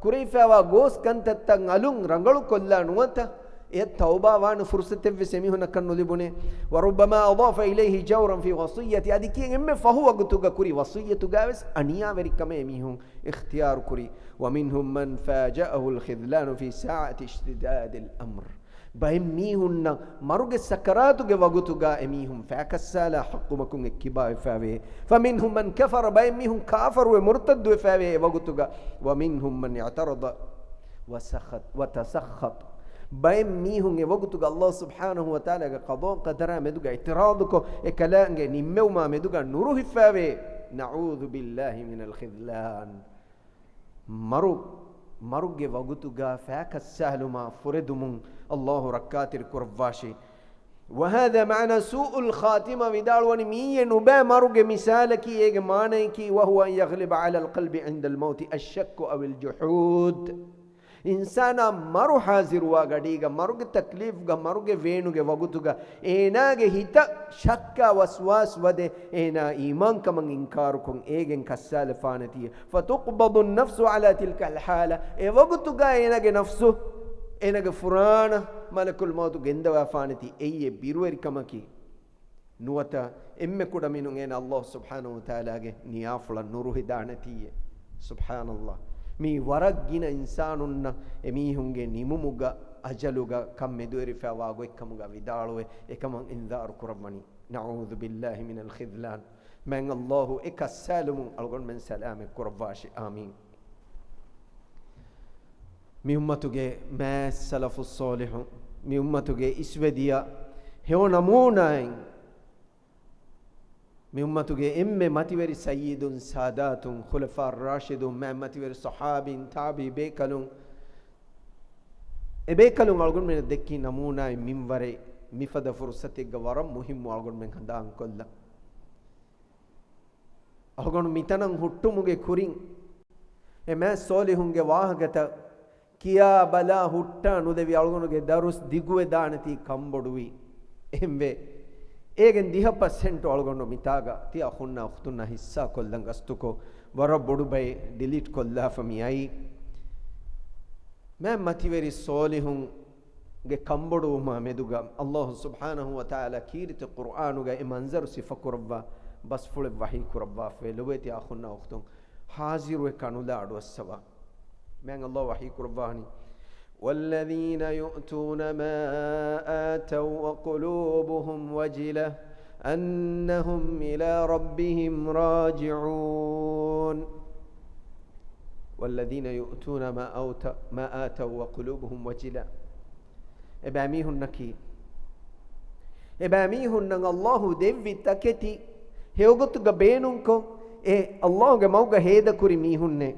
ކުރެވިފައިވާ ގޯސް ކަންތައްތައް އަލުން ރަނގަޅުކޮށްލާ ނުވަތަ އެ ތައުބާވާނެ ފުރުޞަތެއްވެސް އެމީހުންނަކަށް ނުލިބުނޭ. وربما أضاف إليه جورا في وصيته. އަދި ކިޔެން އެންމެ ފަހު ވަގުތުގަ ކުރި ވަޞިއްޔަތުގަވެސް އަނިޔާވެރިކަމެއް އެމީހުން އިޚްތިޔާރު ކުރި. ومنهم من فاجأه الخذلان في ساعة اشتداد الأمر. ބައެއް މީހުންނަށް މަރުގެ ސަކަރާތުގެ ވަގުތުގަ އެމީހުން ފާކައްސާލާ ޙައްޤު މަގުން އެއްކިބާވެފައިވޭ. فمنهم من كفر، ބައެއް މީހުން ކާފަރުވެ މުރުތައްދުވެފައިވޭ އެ ވަގުތުގަ. ومنهم من اعترض وسخط، وتسخط. ބައެއް މީހުން އެ ވަގުތުގަ ﷲ ސުބްޙާނަހޫ ވަތަޢާލާގެ ޤަޟާ ޤަދަރާ މެދުގަ އިޢުތިރާޟުކޮށް، އެކަލާނގެ ނިންމެވުމާ މެދުގަ ނުރުހިފައިވޭ. نعوذ بالله من الخذلان. މަރު، މަރުގެ ވަގުތުގަ ފާކައްސާލުމާ ފުރެދުމުން ﷲ ރައްކާތެރި ކުރައްވާށި. وهذا معنى سوء الخاتمة، ވިދާޅުވަނީ މިއީ ނުބައި މަރުގެ މިސާލަކީ، އޭގެ މާނަޔަކީ، وهو أن يغلب على القلب عند الموت الشك أو الجحود. އިންސާނާ މަރު ޙާޟިރުވާ ގަޑީގަ، މަރުގެ ތަކްލީފްގަ، މަރުގެ ވޭނުގެ ވަގުތުގަ، އޭނާގެ ހިތަށް ޝައްކާ ވަސްވާސް ވަދެ، އޭނާ އީމާންކަމަށް އިންކާރުކޮށް، އޭގެން ކައްސާލަފާނެތީ. فتقبض النفس على تلك الحالة. އެ ވަގުތުގަ އޭނާގެ ނަފްސު، އޭނާގެ ފުރާނަ މަލަކުލް މައުތު ގެންދަވާފާނެތީ. އެއީ އެ ބިރުވެރިކަމަކީ. ނުވަތަ އެންމެ ކުޑަމިނުން އޭނާ ﷲ ސުބްޙާނަހޫ ވަތަޢާލާގެ ނިޔާފުޅަށް ނުރުހިދާނެތީއޭ. ސުބްޙާނަﷲ. މީ ވަރަށް ގިނަ އިންސާނުންނަށް އެމީހުންގެ ނިމުމުގަ އަޖަލުގަ ކަން މެދުވެރިފައިވާ ގޮތްކަމުގަ ވިދާޅުވެ، އެކަމަށް އިންޒާރު ކުރައްވަނީ. نعوذ بالله من الخذلان. މާތް ﷲ އެ ކައްސާލުމުން އަޅުގަނޑުމެން ސަލާމަތް ކުރައްވާށި. އާމީން. މި އުއްމަތުގެ މާތް ސަލަފުއް ޞާލިޙު، މި އުއްމަތުގެ އިސްވެދިޔަ ހެޔޮ ނަމޫނާއިން، މި އުއްމަތުގެ އެންމެ މަތިވެރި ސައްޔިދުން ސާދާތުން، ޚުލަފާ ރާޝިދުން، މާތް މަތިވެރި ޞަޙާބީން، ތާބިޢީ ބޭކަލުން، އެބޭކަލުން އަޅުގަނޑުމެންނަށް ދެއްކި ނަމޫނާއިން މިންވަރެއް، މިފަދަ ފުރުޞަތެއްގަ ވަރަށް މުހިއްމު އަޅުގަނޑުމެން ހަނދާންކޮށްލަން. އަޅުގަނޑު މިތަނަށް ހުއްޓުމުގެ ކުރިން، އެ މާތް ޞާލިޙުންގެ ވާހަކަތައް ކިޔާ ބަލާ ހުއްޓާ ނުދެވި އަޅުގަނޑުގެ ދަރުސް ދިގުވެދާނެތީ ކަންބޮޑުވި. އެހެންވެ، އޭގެން ދިހަ ޕަސެންޓު އަޅުގަނޑު މިތާގަ ތި އަޚުންނާ އުޚްތުންނާ ހިއްސާކޮށްލަން ގަސްތުކޮށް، ވަރަށް ބޮޑު ބައެއް ޑިލީޓް ކޮށްލާފަ މިއައީ. މާތް މަތިވެރި ޞާލިޙުންގެ ކަންބޮޑުވުމާ މެދުގަ، ﷲ ސުބްޙާނަހޫ ވަތަޢާލާ ކީރިތި ޤުރްއާނުގަ އެ މަންޒަރު ސިފަކުރައްވާ ބަސްފުޅެއް ވަޙީ ކުރައްވާފައި. ލޮބުވެތި އަޚުންނާ އުޚްތުން، ޙާޟިރުވެ ކަނުލާ އަޑުއައްސަވާ. މާތް ﷲ ވަޙީ ކުރައްވާނީ، والذين يؤتون ما آتوا وقلوبهم وجلة أنهم إلى ربهم راجعون. والذين يؤتون ما أوت-، ما آتوا وقلوبهم وجلة. އެބައިމީހުންނަކީ، އެބައިމީހުންނަށް ﷲ ދެއްވި ތަކެތި ހެޔޮގޮތުގަ ބޭނުންކޮށް، އެ ﷲގެ މަގުގަ ހޭދަކުރި މީހުންނޭ.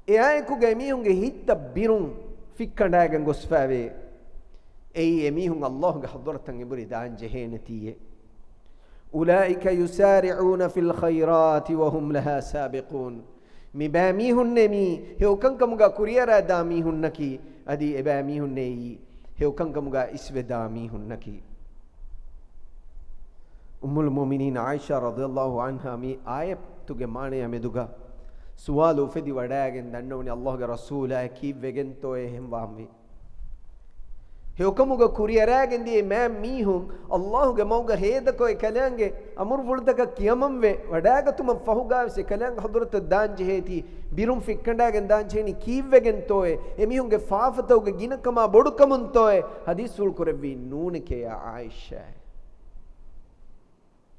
އެއާއެކުގަ އެމީހުންގެ ހިތްތައް ބިރުން ފިއްކަނޑާގެން ގޮސްފައިވޭ. އެއީ އެމީހުން ﷲގެ ޙަޟްރަތަށް އެނބުރި ދާން ޖެހޭނެތީއޭ. أولئك يسارعون في الخيرات وهم لها سابقون. މި ބައިމީހުންނޭ މީ ހެޔޮކަންކަމުގަ ކުރިއަރާދާ މީހުންނަކީ، އަދި އެބައިމީހުންނޭ އެއީ ހެޔޮކަންކަމުގަ އިސްވެދާ މީހުންނަކީ. އުއްމުލް މުއުމިނީން ޢާއިޝާ ރަޟިޔަﷲ ޢަންހާ މި އާޔަތުގެ މާނަޔާ މެދުގަ ސުވާލު އުފެދި ވަޑައިގެން ދަންނަވަނީ، ﷲގެ ރަސޫލާއޭ ކީއްވެގެންތޯއޭ އެހެން ވާންވީ؟ ހެޔޮކަމުގަ ކުރިއަރާގެން ދިޔަ މާތް މީހުން ﷲގެ މަގުގަ ހޭދަކޮށް އެކަލާނގެ އަމުރުފުޅުތަކަށް ކިޔަމަންވެ ވަޑައިގަތުމަށް ފަހުގަވެސް އެކަލާނގެ ޙަޟްރަތަށް ދާން ޖެހޭތީ، ބިރުން ފިއްކަނޑާގެން ދާން ޖެހެނީ ކީއްވެގެންތޯއޭ؟ އެމީހުންގެ ފާފަތަކުގެ ގިނަކަމާ ބޮޑުކަމުންތޯއޭ؟ ޙަދީޘްފުޅު ކުރެއްވީ ނޫނެކޭ ޔާ ޢާއިޝާ.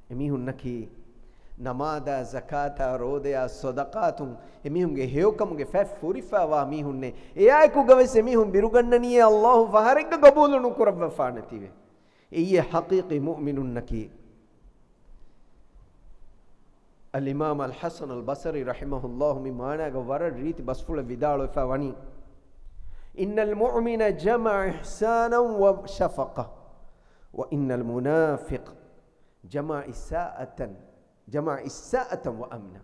އެމީހުންނަކީ ނަމާދާ، ޒަކާތާ، ރޯދަޔާ، ޞަދަޤާތުން އެމީހުންގެ ހެޔޮކަމުގެ ފަތް ފުރިފައިވާ މީހުންނޭ. އެއާއެކުގަވެސް އެމީހުން ބިރުގަންނަނީއޭ ﷲ ފަހަރެއްގަ ޤަބޫލު ނުކުރައްވަފާނެތީވެ. އެއީ ޙަޤީޤީ މުއުމިނުންނަކީ. އަލްއިމާމް އަލްޙަސަން އަލްބަޞްރީ ރަޙިމަހުﷲ މި މާނާގަ ވަރަށް ރީތި ބަސްފުޅެއް ވިދާޅުވެފަ ވަނީ، إن المؤمن جمع إحسانا وشفقة، وإن المنافق جمع إساءة، جمع إساءة وأمنا.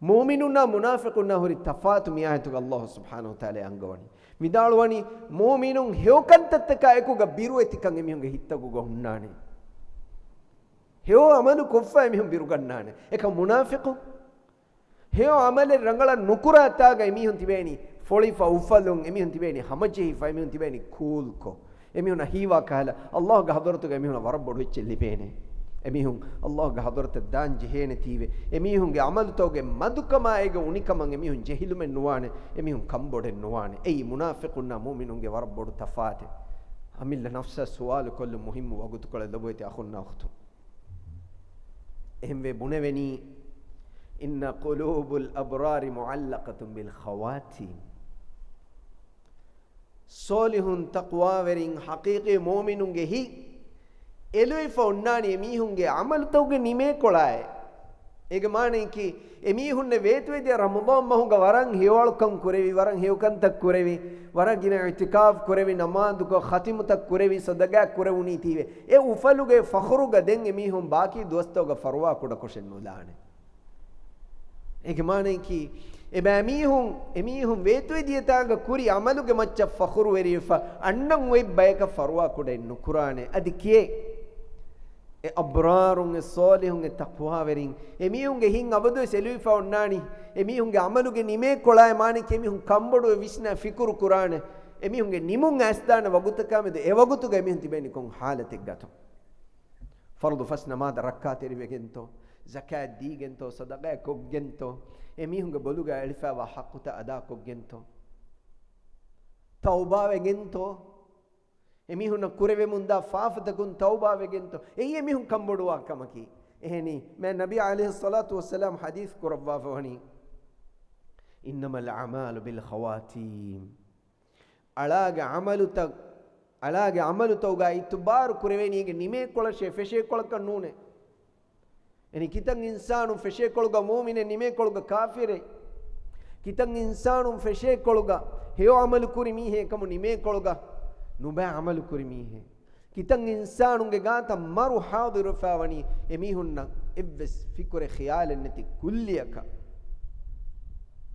މުއުމިނުންނާ މުނާފިޤުންނާ ހުރި ތަފާތު މި އާޔަތުގަ ﷲ ސުބްޙާނަހޫ ވަތަޢާލާ އަންގަވަނީ. ވިދާޅުވަނީ، މުއުމިނުން ހެޔޮކަންތައްތަކާ އެކުގަ ބިރުވެތިކަން އެމީހުންގެ ހިތްތަކުގަ ހުންނާނެ. ހެޔޮ ޢަމަލު ކޮށްފަ އެމީހުން ބިރުގަންނާނެ. އެކަމް މުނާފިޤުން؟ ހެޔޮ ޢަމަލެއް ރަނގަޅަށް ނުކުރާ ތާގަ އެމީހުން ތިބޭނީ ފޮޅިފަ އުފަލުން، އެމީހުން ތިބޭނީ ހަމަޖެހިފަ، އެމީހުން ތިބޭނީ ކޫލްކޮށް. އެމީހުންނަށް ހީވާ ކަހަލަ، ﷲގެ ޙަޟްރަތުގަ އެމީހުންނަށް ވަރަށް ބޮޑު އެއްޗެއް ލިބޭނެ. އެމީހުން ﷲގެ ޙަޟްރަތަށް ދާން ޖެހޭނެތީވެ. އެމީހުންގެ ޢަމަލުތަކުގެ މަދުކަމާ އޭގެ އުނިކަމަށް އެމީހުން ޖެހިލުމެއް ނުވާނެ، އެމީހުން ކަންބޮޑެއް ނުވާނެ. އެއީ މުނާފިޤުންނާ މުއުމިނުންގެ ވަރަށް ބޮޑު ތަފާތެއް. އަމިއްލަ ނަފްސަށް ސުވާލު ކޮށްލުން މުހިއްމު ވަގުތުކޮޅެއް ލޮބުވެތި އަޚުންނާ އުޚްތުން. އެހެންވެ ބުނެވެނީ، إن قلوب الأبرار معلقة بالخواتيم. ޞޯލިޙުން، ތަޤްވާވެރިން، ޙަޤީޤީ މުއުމިނުންގެ ހިތް އެލުވިފަ އޮންނާނީ އެމީހުންގެ ޢަމަލުތަކުގެ ނިމޭކޮޅާއޭ. އޭގެ މާނައަކީ، އެމީހުންނެއް ވޭތުވެދިޔަ ރަމަޟާން މަހުގަ ވަރަށް ހެޔޮއަޅުކަން ކުރެވި، ވަރަށް ހެޔޮކަންތައް ކުރެވި، ވަރަށް ގިނަ އިޢްތިކާފް ކުރެވި، ނަމާދުކޮށް، ޚަތިމުތައް ކުރެވި، ޞަދަޤާތް ކުރެވުނީތީވެ. އެ އުފަލުގެ ފަޚުރުގަ ދެން އެމީހުން ބާކީ ދުވަސްތަކުގަ ފަރުވާ ކުޑަކޮށެއް ނުލާނެ. އޭގެ މާނައަކީ، އެބައިމީހުން، އެމީހުން ވޭތުވެދިޔަ ތާގަ ކުރި ޢަމަލުގެ މައްޗަށް ފަޚުރުވެރިވެފަ، އަންނަން އޮތް ބަޔަކަށް ފަރުވާ ކުޑައެއް ނުކުރާނެ. އަދި ކިއެއް؟ އެ އަބްރާރުން، އެ ޞޯލިޙުން، އެ ތަޤްވާވެރިން، އެމީހުންގެ ހިތް އަބަދުވެސް އެލުވިފަ އޮންނާނީ. އެމީހުންގެ ޢަމަލުގެ ނިމޭ ކޮޅާއި މާނައަކީ އެމީހުން ކަންބޮޑުވެ ވިސްނާ ފިކުރު ކުރާނެ. އެމީހުންގެ ނިމުން އައިސްދާނެ ވަގުތަކާމެދު އެ ވަގުތުގަ އެމީހުން ތިބޭނީ ކޮން ޙާލަތެއްގަތޯ؟ ފަރުޟު ފަސް ނަމާދަށް ރައްކާތެރިވެގެންތޯ؟ ޒަކާތް ދީގެންތޯ؟ ޞަދަޤާތް ކޮށްގެންތޯ؟ އެމީހުންގެ ބޮލުގަ އެޅިފައިވާ ޙައްޤުތައް އަދާކޮށްގެންތޯ؟ ތައުބާވެގެންތޯ؟ އެމީހުންނަށް ކުރެވެމުންދާ ފާފަތަކުން ތައުބާވެގެންތޯ؟ އެއީ އެމީހުން ކަންބޮޑުވާ ކަމަކީ. އެހެނީ، މާތް ނަބީ ޢަލައިހިއްޞަލާތު ވައްސަލާމް ޙަދީޘް ކުރައްވާފަ ވަނީ، إنما الأعمال بالخواتيم. އަޅާގެ ޢަމަލުތައް، އަޅާގެ ޢަމަލުތަކުގަ އިތުބާރު ކުރެވޭނީ އޭގެ ނިމޭކޮޅަށޭ، ފެށޭކޮޅަކަށް ނޫނޭ. އެނީ ކިތަން އިންސާނުން ފެށޭކޮޅުގަ މުއުމިނެއް، ނިމޭކޮޅުގަ ކާފިރެއް. ކިތަން އިންސާނުން ފެށޭކޮޅުގަ ހެޔޮ ޢަމަލު ކުރި މީހެއް، އެކަމު ނިމޭކޮޅުގަ ނުބައި ޢަމަލު ކުރި މީހެއް. ކިތަން އިންސާނުންގެ ގާތަށް މަރު ޙާޟިރުވެފަ ވަނީ އެމީހުންނަށް އެއްވެސް ފިކުރެއް ޚިޔާލެއް ނެތި ކުއްލިއަކަށް.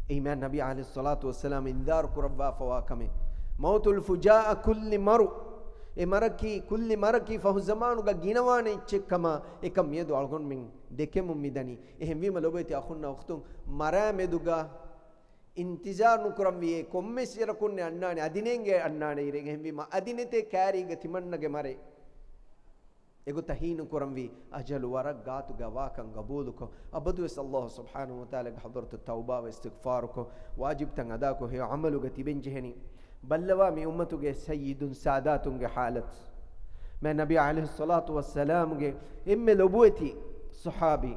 އެއީ މާތް ނަބީ ޢަލައިހިއްޞަލާތު ވައްސަލާމް އިންޒާރު ކުރައްވާފަވާ ކަމެއް. މައުތުލް ފުޖާއަ، ކުއްލި މަރު. އެ މަރަކީ، ކުއްލި މަރަކީ ފަހު ޒަމާނުގަ ގިނަވާނެ އެއްޗެއްކަމާ އެކަން މިއަދު އަޅުގަނޑުމެން ދެކެމުން މިދަނީ. އެހެންވީމަ ލޮބުވެތި އަޚުންނާ އުޚްތުން، މަރާ މެދުގަ އިންތިޒާރު ނުކުރަންވީ. ކޮންމެސް އިރަކުންނެއް އަންނާނެ، އަދި ނޭނގޭ އަންނާނެ އިރެއް. އެހެންވީމަ އަދި ނެތޭ ކާރީގަ ތިމަންނަގެ މަރޭ. އެގޮތަށް ހީނުކުރަންވީ، އަޖަލު ވަރަށް ގާތުގަ ވާކަން ގަބޫލުކޮށް، އަބަދުވެސް ﷲ ސުބްޙާނަހޫ ވަތަޢާލާގެ ޙަޟްރަތު ތައުބާވެ އިސްތިޣްފާރުކޮށް، ވާޖިބްތައް އަދާކޮށް، ހެޔޮ ޢަމަލުގަ ތިބެންޖެހެނީ. ބައްލަވާ މި އުއްމަތުގެ ސައްޔިދުން ސާދާތުންގެ ޙާލަތު. މާތް ނަބީ ޢަލައިހިއްޞަލާތު ވައްސަލާމްގެ އެންމެ ލޮބުވެތި ޞަޙާބީ،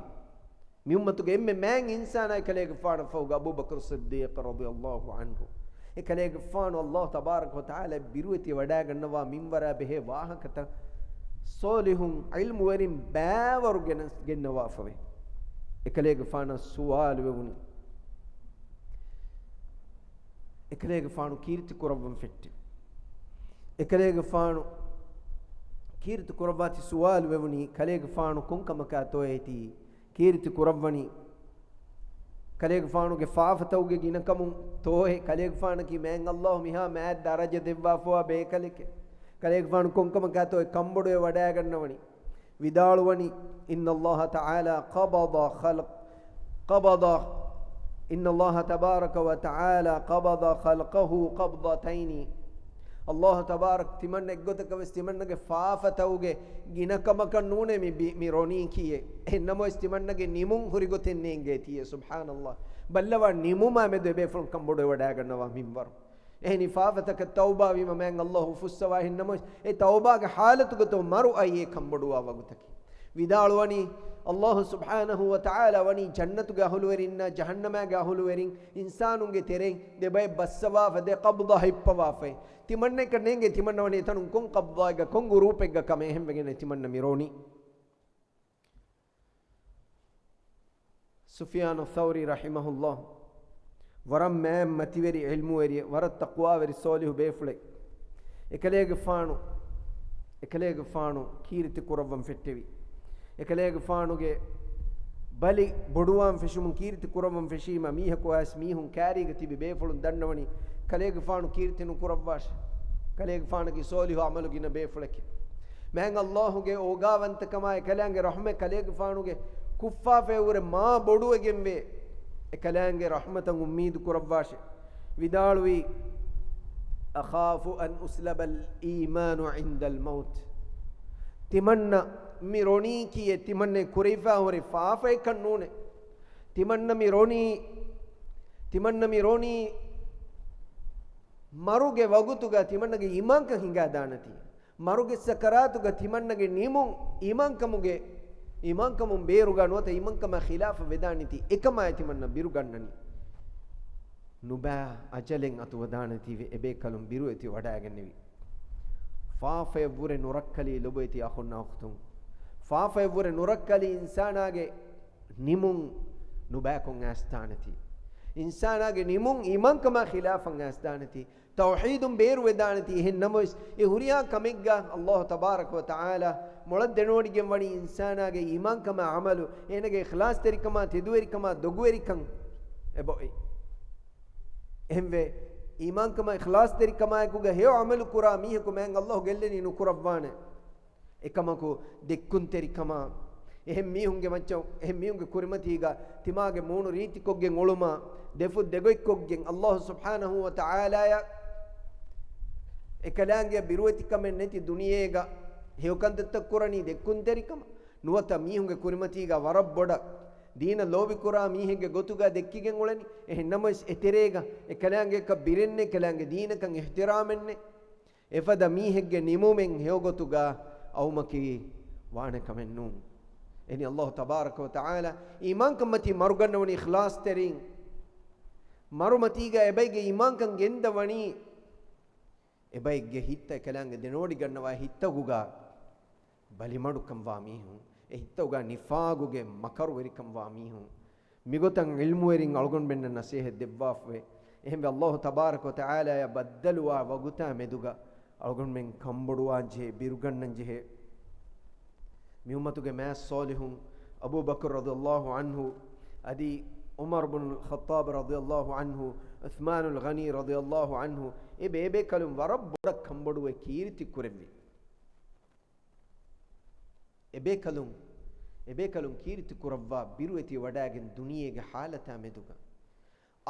މި އުއްމަތުގެ އެންމެ މާތް އިންސާނާ އެކަލޭގެފާނަށް ފަހުގަ އަބޫބަކުރު ޞިއްދީޤް ރަޟިޔަﷲ ޢަންހު. އެކަލޭގެފާނު ﷲ ތަބާރަކަ ވަތަޢާލާ ބިރުވެތި ވަޑައިގަންނަވާ މިންވަރާ ބެހޭ ވާހަކަތައް ޞޯލިޙުން ޢިލްމުވެރިން ބައިވަރު ގެނަސް، ގެންނަވާފަވޭ. އެކަލޭގެފާނަށް ސުވާލު ވެވުނީ. އެކަލޭގެފާނު ކީރިތި ކުރައްވަން ފެއްޓެވި. އެކަލޭގެފާނު ކީރިތި ކުރައްވާތީ ސުވާލު ވެވުނީ، ކަލޭގެފާނު ކޮން ކަމަކާތޯއޭތީ ކީރިތި ކުރައްވަނީ؟ ކަލޭގެފާނުގެ ފާފަތަކުގެ ގިނަކަމުން ތޯއޭ؟ ކަލޭގެފާނަކީ މާތް ﷲ މިހާ މާތް ދަރަޖަ ދެއްވާފަވާ ބޭކަލެކޭ. ކަލޭގެފާނު ކޮން ކަމަކާތޯއޭ ކަންބޮޑުވެ ވަޑައިގަންނަވަނީ؟ ވިދާޅުވަނީ، إن الله تعالى قبض خلق، قبض، إن الله تبارك وتعالى قبض خلقه قبضتين. ﷲ ތަބާރަކަ ތިމަންނަ އެއްގޮތަކަށް ވެސް ތިމަންނަގެ ފާފަތަކުގެ ގިނަކަމަކަށް ނޫނޭ މި ބި-، މި ރޮނީކީއޭ. އެހެންނަމަވެސް ތިމަންނަގެ ނިމުން ހުރިގޮތެއް ނޭނގޭތީއޭ. ސުބްޙާނަﷲ. ބައްލަވާ ނިމުމާ މެދު އެބޭފުޅުން ކަންބޮޑުވެ ވަޑައިގަންނަވާ މިންވަރު. އެހެނީ ފާފަތަކަށް ތައުބާވީމަ މާތް ﷲ އުފުއްސަވާ. އެހެންނަމަވެސް އެ ތައުބާގެ ޙާލަތުގަތޯ މަރު އައީ އެ ކަންބޮޑުވާ ވަގުތަކީ. ވިދާޅުވަނީ، ﷲ ސުބްޙާނަހޫ ވަތަޢާލާ ވަނީ ޖަންނަތުގެ އަހުލުވެރިންނާ ޖަހަންނަމާގެ އަހުލުވެރިން އިންސާނުންގެ ތެރެއިން ދެބައެއް ބައްސަވާފަ، ދެ ޤަބްޟާ ހިއްޕަވާފައި. ތިމަންނައަކަށް ނޭނގޭ ތިމަންނަ ވަނީ އެތަނުން ކޮން ޤަބްޟާއެއްގަ ކޮން ގުރޫޕެއްގަ ކަމެއް. އެހެންވެގެން ތިމަންނަ މި ރޮނީ. ސުފިޔާނު ޘައުރީ ރަޙިމަހުﷲ ވަރަށް މާތް މަތިވެރި ޢިލްމުވެރިއެއް، ވަރަށް ތަޤްވާވެރި ޞާލިޙު ބޭފުޅެއް. އެކަލޭގެފާނު، އެކަލޭގެފާނު ކީރިތި ކުރައްވަން ފެއްޓެވި. އެކަލޭގެފާނުގެ ބަލި ބޮޑުވާން ފެށުމުން ކީރިތި ކުރައްވަން ފެށީމަ މީހަކު އައިސް މީހުން ކާރީގަ ތިބި ބޭފުޅުން ދަންނަވަނީ ކަލޭގެފާނު ކީރިތި ނުކުރައްވާށޭ. ކަލޭގެފާނަކީ ޞާލިޙު ޢަމަލު ގިނަ ބޭފުޅެކޭ. މާތް ﷲ ގެ އޯގާވަންތަކަމާ އެކަލާނގެ ރަޙްމަތް ކަލޭގެފާނުގެ ކުށްފާފަޔަށްވުރެ މާ ބޮޑުވެގެންވޭ. އެކަލާނގެ ރަޙްމަތަށް އުއްމީދު ކުރައްވާށޭ. ވިދާޅުވީ، أخاف أن أسلب الإيمان عند الموت. ތިމަންނަ މި ރޮނީކީއޭ ތިމަންނަ ކުރެވިފާ ހުރި ފާފައެއްކަން ނޫނޭ. ތިމަންނަ މި ރޮނީ، ތިމަންނަ މި ރޮނީ މަރުގެ ވަގުތުގަ ތިމަންނަގެ އީމާންކަން ހިނގާދާނެތީ. މަރުގެ ސަކަރާތުގަ ތިމަންނަގެ ނިމުން އީމާންކަމުގެ، އީމާންކަމުން ބޭރުގަ ނުވަތަ އީމާންކަމާ ޚިލާފަށް ވެދާނެތީ. އެކަމާއި ތިމަންނަ ބިރުގަންނަނީ. ނުބައި އަޖަލެއް އަތުވެދާނެތީވެ އެބޭކަލުން ބިރުވެތި ވަޑައިގެންނެވި. ފާފަޔަށްވުރެ ނުރައްކަލީ ލޮބުވެތި އަޚުންނާ އުޚްތުން. ފާފަޔަށްވުރެ ނުރައްކަލީ އިންސާނާގެ ނިމުން ނުބައިކޮށް އައިސްދާނެތީ. އިންސާނާގެ ނިމުން އީމާންކަމާ ޚިލާފަށް އައިސްދާނެތީ. ތައުޙީދުން ބޭރުވެދާނެތީ. އެހެން ނަމަވެސް، އެ ހުރިހާ ކަމެއްގަ ﷲ ތަބާރަކަ ވަ ތަޢާލާ މޮޅަށް ދެނެވޮޑިގެން ވަނީ އިންސާނާގެ އީމާންކަމާ ޢަމަލު، އޭނަގެ އިޚްލާޞްތެރިކަމާ، ތެދުވެރިކަމާ، ދޮގުވެރިކަން އެބައޮތް. އެހެންވެ، އީމާންކަމާ އިޚްލާޞްތެރިކަމާއެކުގަ ހެޔޮ ޢަމަލު ކުރާ މީހަކު މާތް ﷲ ގެއްލެނީ ނުކުރައްވާނެ. އެކަމަކު ދެއްކުންތެރިކަމާ، އެހެން މީހުންގެ މައްޗަށް، އެހެން މީހުންގެ ކުރިމަތީގަ ތިމާގެ މޫނު ރީތިކޮށްގެން އުޅުމާ، ދެފުށް ދެގޮތްކޮށްގެން ﷲ ސުބްޙާނަހޫ ވަ ތަޢާލާއަށް އެކަލާނގެއަށް ބިރުވެތިކަމެއް ނެތި ދުނިޔޭގަ ހެޔޮކަންތައްތައް ކުރަނީ ދެއްކުންތެރިކަމަށް. ނުވަތަ މީހުންގެ ކުރިމަތީގަ ވަރަށް ބޮޑަށް ދީނަށް ލޯބިކުރާ މީހެއްގެ ގޮތުގަ ދެއްކިގެން އުޅެނީ. އެހެން ނަމަވެސް އެތެރޭގަ އެކަލާނގެއަކަށް ބިރެއް ނެތް، އެކަލާނގެ ދީނަކަށް އިޙްތިރާމެއް ނެތް. އެފަދަ މީހެއްގެ ނިމުމެއް ހެޔޮގޮތުގަ އައުމަކީ ވާނެ ކަމެއް ނޫން. އެހެނީ ﷲ ތަބާރަކަ ވަ ތަޢާލާ އީމާންކަންމަތީ މަރުގަންނަވަނީ އިޚްލާޞްތެރިން. މަރުމަތީގަ އެބައިގެ އީމާންކަން ގެންދަވަނީ އެބައެއްގެ ހިތްތައް އެކަލާނގެ ދެނެވޮޑިގަންނަވާ ހިތްތަކުގަ ބަލިމަޑުކަންވާ މީހުން، އެ ހިތްތަކުގަ ނިފާގުގެ މަކަރުވެރިކަންވާ މީހުން. މިގޮތަށް ޢިލްމުވެރިން އަޅުގަނޑުމެންނަށް ނަޞޭޙަތް ދެއްވާފަވޭ. އެހެންވެ، ﷲ ތަބާރަކަ ވަ ތަޢާލާއާ ބައްދަލުވާ ވަގުތާ މެދުގަ އަޅުގަނޑުމެން ކަންބޮޑުވާންޖެހޭ، ބިރުގަންނަންޖެހޭ. މި އުއްމަތުގެ މާތް ޞާލިޙުން، އަބޫބަކުރު ރަޟިޔަﷲ ޢަންހު، އަދި ޢުމަރު ބުނުލް ޚައްޠާބު ރަޟިޔަﷲ ޢަންހު، ޢުޘްމާނުލް ޣަނީ ރަޟިޔަﷲ ޢަންހު، އެ ބޭބޭކަލުން ވަރަށް ބޮޑަށް ކަންބޮޑުވެ ކީރިތި ކުރެއްވި. އެބޭކަލުން، އެބޭކަލުން ކީރިތި ކުރައްވާ ބިރުވެތި ވަޑައިގެން ދުނިޔޭގެ ޙާލަތާ މެދުގަ،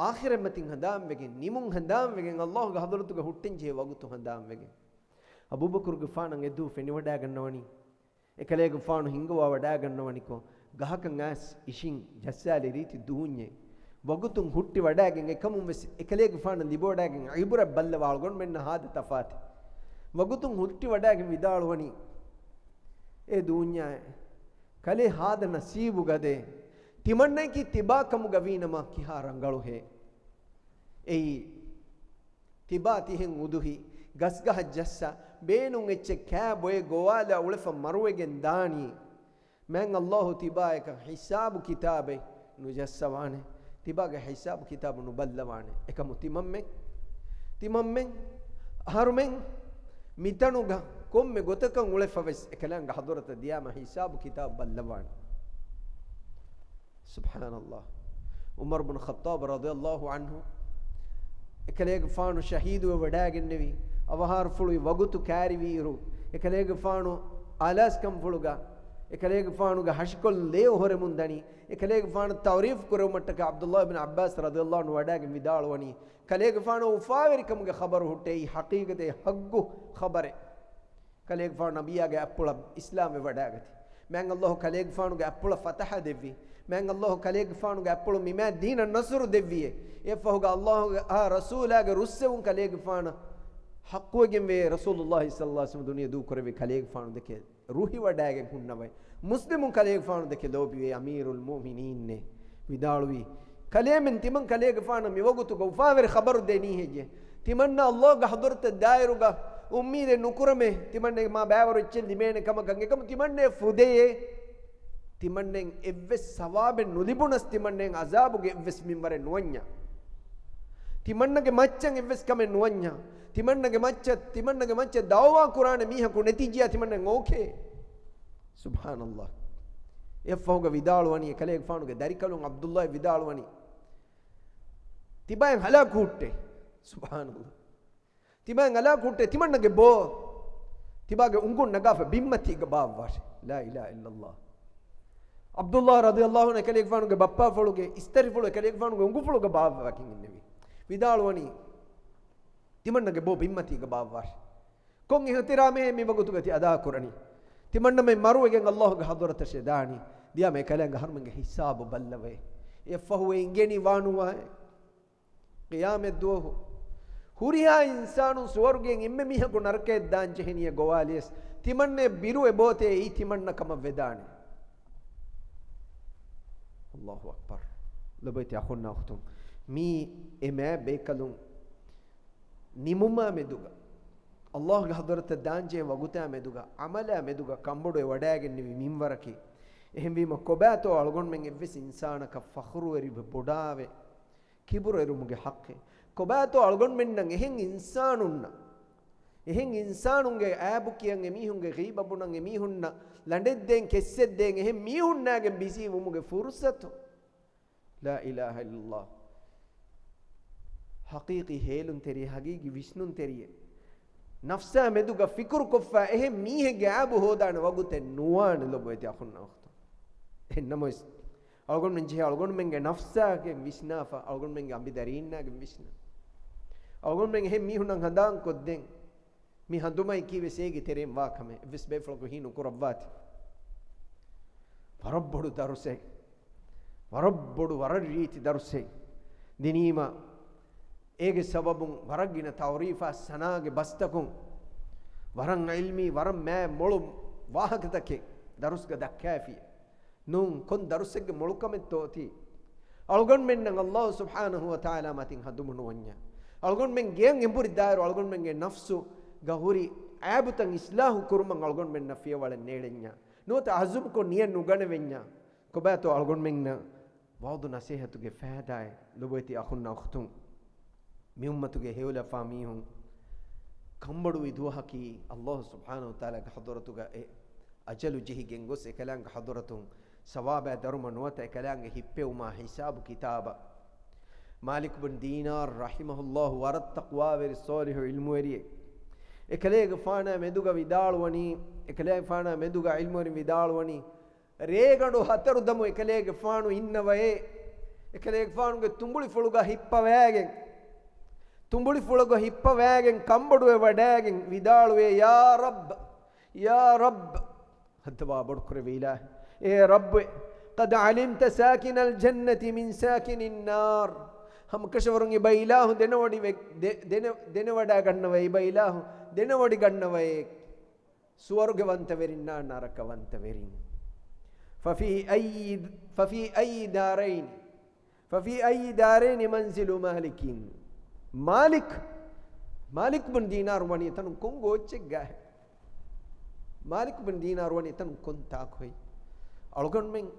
އާޚިރަތްމަތިން ހަނދާންވެގެން، ނިމުން ހަނދާންވެގެން، ﷲ ގެ ޙަޟްރަތުގަ ހުއްޓެންޖެހޭ ވަގުތު ހަނދާންވެގެން، އަބޫބަކުރުގެފާނަށް އެދު ފެނިވަޑައިގަންނަވަނީ. އެކަލޭގެފާނު ހިންގަވާ ވަޑައިގަންނަވަނިކޮށް، ގަހަކަށް އައިސް އިށިން ޖައްސާލި ރީތި ދޫންޏެއް. ވަގުތުން ހުއްޓި ވަޑައިގެން އެކަމުން ވެސް އެކަލޭގެފާނަށް ލިބިވަޑައިގެން ޢިބުރަތް ބައްލަވާ އަޅުގަނޑުމެންނަށް ހާދަ ތަފާތެއް. ވަގުތުން ހުއްޓި ވަޑައިގެން ވިދާޅުވަނީ، އޭ ދޫންޏާއޭ، ކަލޭ ހާދަ ނަސީބުގަދޭ، ތިމަންނައަކީ ތިބާ ކަމުގަ ވީނަމަ ކިހާ ރަނގަޅުހޭ. އެއީ، ތިބާ ތިހެން އުދުހި، ގަސްގަހަށް ޖައްސާ، ބޭނުން އެއްޗެއް ކާ ބޮއެ ގޮވާލާ އުޅެފަ މަރުވެގެން ދާނީ. މާތް ﷲ ތިބާޔަކަށް ހިސާބު ކިތާބެއް ނުޖައްސަވާނެ. ތިބާގެ ހިސާބު ކިތާބު ނުބައްލަވާނެ. އެކަމު ތިމަންމެ ތިމަންމެން، އަހަރުމެން މިތަނުގަ ކޮންމެ ގޮތަކަށް އުޅެފަވެސް އެކަލާނގެ ޙަޟްރަތަށް ދިޔާމަ ހިސާބު ކިތާބު ބައްލަވާނެ. ސުބްޙާނަﷲ. ޢުމަރު ބުން ޚައްޠާބު ރަޟިޔަﷲ ޢަންހު އެކަލޭގެފާނު ޝަހީދުވެ ވަޑާގެންނެވި، އަވަހާރަފުޅުވި ވަގުތު ކާރިވިއިރު، އެކަލޭގެފާނު އާލާސްކަންފުޅުގަ އެކަލޭގެފާނުގެ ހަށިކޮޅުން ލޭ އޮހޮރެމުން ދަނީ، އެކަލޭގެފާނު ތަޢުރީފު ކުރެވުމަށްޓަކައި ޢަބްދުﷲ ބިން ޢައްބާސް ރަޟިޔަﷲ ޢަންހު ވަޑާގެން ވިދާޅުވަނީ، ކަލޭގެފާނު އުފާވެރިކަމުގެ ޚަބަރު ހުއްޓޭ، އެއީ ޙަޤީޤަތޭ، ޙައްޤު ޚަބަރެއް. ކަލޭގެފާނު ނަބިއްޔާގެ އަތްޕުޅަށް އިސްލާމްވެ ވަޑާގަތީ. މާތް ﷲ ކަލޭގެފާނުގެ އަތްޕުޅަށް ފަތަޙަ ދެއްވީ. މާތް ﷲ ކަލޭގެފާނުގެ އަތްޕުޅުން މި މާތް ދީނަށް ނަޞްރު ދެއްވިއޭ. އެއަށްފަހުގަ ﷲ އާ ރަސޫލާގެ ރުއްސެވުން ކަލޭގެފާނަށް ޙައްޤުވެގެންވޭ. ރަސޫލުﷲ ޞައްލަﷲ ޢަލައިހި ވަސައްލަމަ ދުނިޔެ ދޫކުރެއްވި ކަލޭގެފާނު ދެކެ ރުހިވަޑާގެން ހުންނަވައި، މުސްލިމުން ކަލޭގެފާނު ދެކެ ލޯބިވޭ. އަމީރުލް މުއުމިނީންނޭ ވިދާޅުވީ، ކަލޭމެން ތިމަން ކަލޭގެފާނަށް މިވަގުތުގަ އުފާވެރި ޚަބަރު ދޭނީ ހެއްޔޭ؟ ތިމަންނަ ﷲގެ ޙަޟްރަތަށް ދާއިރުގަ އުއްމީދެއް ނުކުރަމޭ، ތިމަންނައަށް މާ ބައިވަރު އެއްޗެއް ލިބޭނެ ކަމަކަށް. އެކަމު ތިމަންނައަށް ފުދެޔޭ. ތިމަންނައަށް އެއްވެސް ސަވާބެއް ނުލިބުނަސް، ތިމަންނައަށް ޢަޛާބުގެ އެއްވެސް މިންވަރެއް ނުވަންޏާ. ތިމަންނަގެ މައްޗަށް އެއްވެސް ކަމެއް ނުވަންޏާ. ތިމަންނަގެ މައްޗަށް، ތިމަންނަގެ މައްޗަށް ދަޢުވާ ކުރާނެ މީހަކު ނެތިއްޖިޔާ ތިމަންނައަށް އޯކޭ. ސުބްޙާނަﷲ. އެއަށްފަހުގަ ވިދާޅުވަނީ، އެކަލޭގެފާނުގެ ދަރިކަލުން ޢަބްދުﷲ ވިދާޅުވަނީ، ތިބާއަށް ހަލާކު ހުއްޓޭ. ސުބްޙާނަﷲ. ތިބާއަށް ހަލާކު ހުއްޓޭ، ތިމަންނަގެ ބޯ، ތިބާގެ އުނގުން ނަގާފަ ބިންމަތީގަ ބާއްވާށޭ. ލާ އިލާހަ އިއްލަﷲ. ޢަބްދުﷲ ރަޟިޔަﷲ ޢަންހު އެކަލޭގެފާނުގެ ބައްޕާފުޅުގެ އިސްތަށިފުޅު އެކަލޭގެފާނުގެ އުނގުފުޅުގަ ބާއްވާގެން އިންނެވި. ވިދާޅުވަނީ، ތިމަންނަގެ ބޯ ބިންމަތީގަ ބާއްވާށޭ. ކޮން އިޙްތިރާމެއް މި ވަގުތުގަ ތި އަދާކުރަނީ؟ ތިމަންނަމެން މަރުވެގެން ﷲގެ ޙަޟްރަތަށޭ ދާނީ. ދިޔާމަ އެކަލާނގެ އަހަރުމެންގެ ޙިސާބު ބައްލަވައޭ. އެއަށްފަހު އެ އިނގޭނީ ވާނުވާއޭ. ޤިޔާމަތްދުވަހު ހުރިހާ އިންސާނުން ސުވަރުގެއިން އެންމެ މީހަކު ނަރަކަޔަށް ދާން ޖެހެނީ ގޮވާލިޔަސް، ތިމަންނަ ބިރު އެބޯތޭ އެއީ ތިމަންނަ ކަމަށް ވެދާނެ. ﷲ އަކްބަރު. ލޮބުވެތި އަޚުންނާ އުޚްތުން، މީ އެ މާތް ބޭކަލުން ނިމުމާ މެދުގަ، ﷲގެ ޙަޟްރަތަށް ދާންޖެހޭ ވަގުތާ މެދުގަ، ޢަމަލާ މެދުގަ ކަންބޮޑުވެ ވަޑައިގެންނެވި މިންވަރަކީ. އެހެންވީމަ ކޮބާތޯ އަޅުގަނޑުމެން އެއްވެސް އިންސާނަކަށް ފަޚުރުވެރިވެ ބޮޑާވެ ކިބުރުވެރުމުގެ ޙައްޤެއް؟ ކޮބާތޯ އަޅުގަނޑުމެންނަށް އެހެން އިންސާނުންނަށް، އެހެން އިންސާނުންގެ އައިބު ކިޔަން، އެމީހުންގެ ޣީބަ ބުނަން، އެމީހުންނަށް ލަނޑެއްދޭން، ކެއްސެއްދޭން، އެހެން މީހުންނާގެން ބިޒީ ވުމުގެ ފުރުޞަތު؟ ލާ އިލާހަ އިއްލަﷲ. ޙަޤީޤީ ހޭލުންތެރިއެއް، ޙަޤީޤީ ވިސްނުންތެރިއެއް. ނަފްސާ މެދުގަ ފިކުރުކޮށްފަ އެހެން މީހެއްގެ އައިބު ހޯދާނެ ވަގުތެއް ނުވާނެ ލޮބުވެތި އަޚުންނާ އުޚްތުން. އެހެންނަމަވެސް، އަޅުގަނޑުމެން ޖެހޭ އަޅުގަނޑުމެންގެ ނަފްސާގެން ވިސްނާފަ، އަޅުގަނޑުމެންގެ އަނބިދަރީންނާގެން ވިސްނާ. އަޅުގަނޑުމެން އެހެން މީހުންނަށް ހަނދާންކޮށްދޭން. މި ހަނދުމައި ކީވެސް އޭގެ ތެރެއިން ވާ ކަމެއް އެއްވެސް ބޭފުޅަކު ހީ ނުކުރައްވާތި. ވަރަށް ބޮޑު ދަރުސެއް. ވަރަށް ބޮޑު، ވަރަށް ރީތި ދަރުސެއް ދިނީމަ، އޭގެ ސަބަބުން ވަރަށް ގިނަ ތަޢުރީފާ ސަނާގެ ބަސްތަކުން، ވަރަށް ޢިލްމީ، ވަރަށް މާތް މޮޅު ވާހަކަތަކެއް ދަރުސްގަ ދައްކާފި. ނޫން، ކޮން ދަރުސެއްގެ މޮޅުކަމެއްތޯ އޮތީ؟ އަޅުގަނޑުމެންނަށް ﷲ ސުބްޙާނަހޫ ވަތަޢާލާ މަތިން ހަނދުމަ ނުވަންޏާ، އަޅުގަނޑުމެން ގެޔަށް އެނބުރި ދާއިރު އަޅުގަނޑުމެންގެ ނަފްސުގަ ހުރި އައިބުތައް އިޞްލާޙު ކުރުމަށް އަޅުގަނޑުމެންނަށް ފިޔަވަޅެއް ނޭޅެންޏާ، ނުވަތަ ޢަޒުމްކޮށް ނިޔަތް ނުގަނެވެންޏާ، ކޮބާތޯ އަޅުގަނޑުމެންނަށް ވަޢުޡު ނަޞޭޙަތުގެ ފައިދާއެއް؟ ލޮބުވެތި އަޚުންނާ އުޚްތުން، މި އުއްމަތުގެ ހެޔޮލަފާ މީހުން ކަންބޮޑުވި ދުވަހަކީ، ﷲ ސުބްޙާނަހޫ ވަތަޢާލާގެ ޙަޟްރަތުގަ އެ އަޖަލު ޖެހިގެން ގޮސް، އެކަލާނގެ ޙަޟްރަތުން ސަވާބާ ދަރުމަ ނުވަތަ އެކަލާނގެ ހިއްޕެވުމާ ޙިސާބު ކިތާބަށް. މާލިކު ބިން ދީނާރު ރަޙިމަހުﷲ ވަރަށް ތަޤްވާވެރި ޞާލިޙު ޢިލްމުވެރިއެއް. އެކަލޭގެފާނާ މެދުގަ ވިދާޅުވަނީ، އެކަލޭގެފާނާ މެދުގަ ޢިލްމުވެރިން ވިދާޅުވަނީ، ރޭގަނޑު ހަތަރު ދަމު އެކަލޭގެފާނު އިންނަވައޭ. އެކަލޭގެފާނުގެ ތުނބުޅިފުޅުގަ ހިއްޕަވައިގެން، ތުނބުޅިފުޅުގަ ހިއްޕަވައިގެން ކަންބޮޑުވެ ވަޑައިގެން ވިދާޅުވޭ، يا رب، يا رب، ހައްދަވާ ބޮޑުކުރެވި އިލާހޭ، އޭ ރައްބު، قد علمت ساكن الجنة من ساكن النار. ހަމަކަށަވަރުން އެބަ އިލާހު ދެނެވޮޑިވެ-، ދެ-، ދެނެ-، ދެނެވަޑައިގަންނަވައޭ، އެބަ އިލާހު ދެނެވޮޑިގަންނަވައޭ. ސުވަރުގެވަންތަވެރިންނާ ނަރަކަވަންތަވެރިން. ففي أي، ففي أي دارين، ففي أي دارين منزل مالك. މާލިކް، މާލިކް ބިން ދީނާރު ވަނީ ތަނުން ކޮން ގޯއްޗެއްގަ؟ މާލިކް ބިން ދީނާރު ވަނީ ތަނުން ކޮން ތާކު ހެއްޔޭ؟ އަޅުގަނޑުމެން،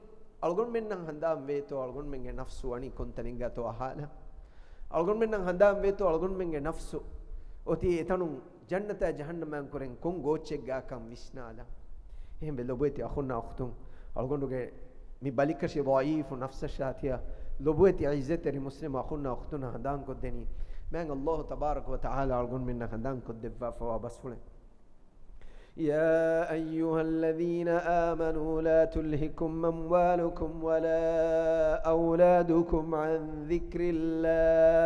އަޅުގަނޑުމެންނަށް ހަނދާން ވޭތޯ އަޅުގަނޑުމެންގެ ނަފްސު ވަނީ ކޮންތަނެއްގަތޯ އަހާލަން؟ އަޅުގަނޑުމެންނަށް ހަނދާން ވޭތޯ އަޅުގަނޑުމެންގެ ނަފްސު އޮތީ އެތަނުން ޖަންނަތާ ޖަހަންނަމާ ކުރެން ކޮން ގޯއްޗެއްގާކަން ވިސްނާލަން. އެހެންވެ ލޮބުވެތި އަޚުންނާ އުޚްތުން، އަޅުގަނޑުގެ މި ބަލިކަށި ޟަޢީފު ނަފްސަށާ ތިޔަ ލޮބުވެތި ޢިއްޒަތްތެރި މުސްލިމް އަޚުންނާ އުޚްތުންނަށް ހަނދާންކޮށްދެނީ، މާތް ﷲ ތަބާރަކަ ވަ ތަޢާލާ އަޅުގަނޑުމެންނަށް ހަނދާންކޮށްދެއްވާފަވާ ބަސްފުޅެއް. يا أيها الذين آمنوا لا تلهكم أموالكم ولا أولادكم عن ذكر الله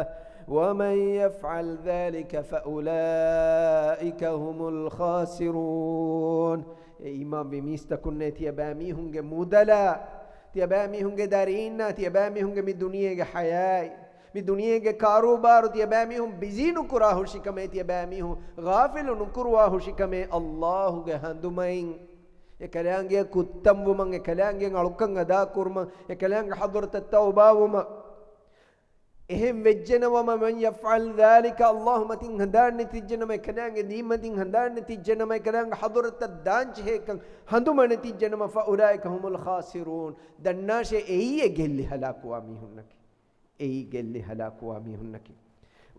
ومن يفعل ذلك فأولئك هم الخاسرون. އޭ އީމާންވި މީސްތަކުންނޭ، ތިޔަބައިމީހުންގެ މުދަލާ، ތިޔަބައިމީހުންގެ ދަރީންނާ، ތިޔަބައިމީހުންގެ މި ދުނިޔޭގެ ޙަޔާތް، މި ދުނިޔޭގެ ކާރޫބާރު ތިޔަބައިމީހުން ބިޒީ ނުކުރާ ހުށިކަމޭ، ތިޔަބައިމީހުން ޣާފިލު ނުކުރުވާ ހުށިކަމޭ، ﷲ ގެ ހަނދުމައިން އެކަލާނގެއަށް ކުއްތަންވުމަށް، އެކަލާނގެއަށް އަޅުކަން އަދާކުރުމަށް، އެކަލާނގެ ޙަޟްރަތަށް ތައުބާވުމަށް. އެހެން ވެއްޖެނަމަ، ومن يفعل ذلك، ﷲ މަތިން ހަނދާން ނެތިއްޖެނަމަ، އެކަލާނގެ ދީން މަތިން ހަނދާން ނެތިއްޖެނަމަ، އެކަލާނގެ ޙަޟްރަތަށް ދާންޖެހޭކަން ހަނދުމަ ނެތިއްޖެނަމަ، فأولئك هم الخاسرون. ދަންނާށޭ، އެއީ އެ ގެއްލި ހަލާކުވާ މީހުންނަކީ. އެއީ ގެއްލި ހަލާކުވާ މީހުންނަކީ.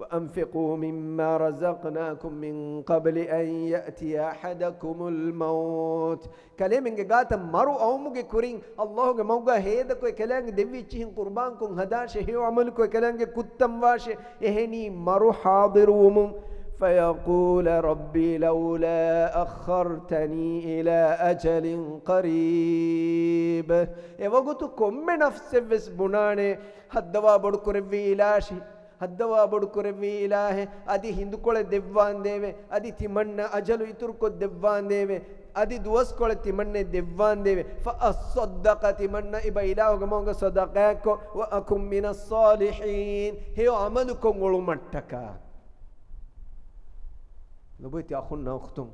وأنفقوا مما رزقناكم من قبل أن يأتي أحدكم الموت. ކަލޭމެންގެ ގާތަށް މަރު އައުމުގެ ކުރިން، ﷲ ގެ މަގުގަ ހޭދަކޮށް އެކަލާނގެ ދެއްވި އެއްޗިހިން ޤުރްބާންކޮށް ހަދާށޭ، ހެޔޮ ޢަމަލުކޮށް އެކަލާނގެ ކުއްތަންވާށޭ. އެހެނީ މަރު ޙާޟިރުވުމުން، فيقول رب لولا أخرتني إلى أجل قريب. އެވަގުތު ކޮންމެ ނަފްސެއްވެސް ބުނާނެ، ހައްދަވާ ބޮޑުކުރެއްވި އިލާހި، ހައްދަވާ ބޮޑުކުރެއްވި އިލާހެއް، އަދި ހިނދުކޮޅެއް ދެއްވާނދޭވެ، އަދި ތިމަންނަ އަޖަލު އިތުރުކޮށް ދެއްވާނދޭވެ، އަދި ދުވަސްކޮޅެއް ތިމަންނަ ދެއްވާނދޭވެ. فأصدق، ތިމަންނަ އިބަ އިލާހުގެ މަގުގަ ޞަދަޤާތްކޮށް، وأكن من الصالحين، ހެޔޮ ޢަމަލުކޮށް އުޅުމަށްޓަކާ. ލޮބުވެތި އަޚުންނާ އުޚްތުން،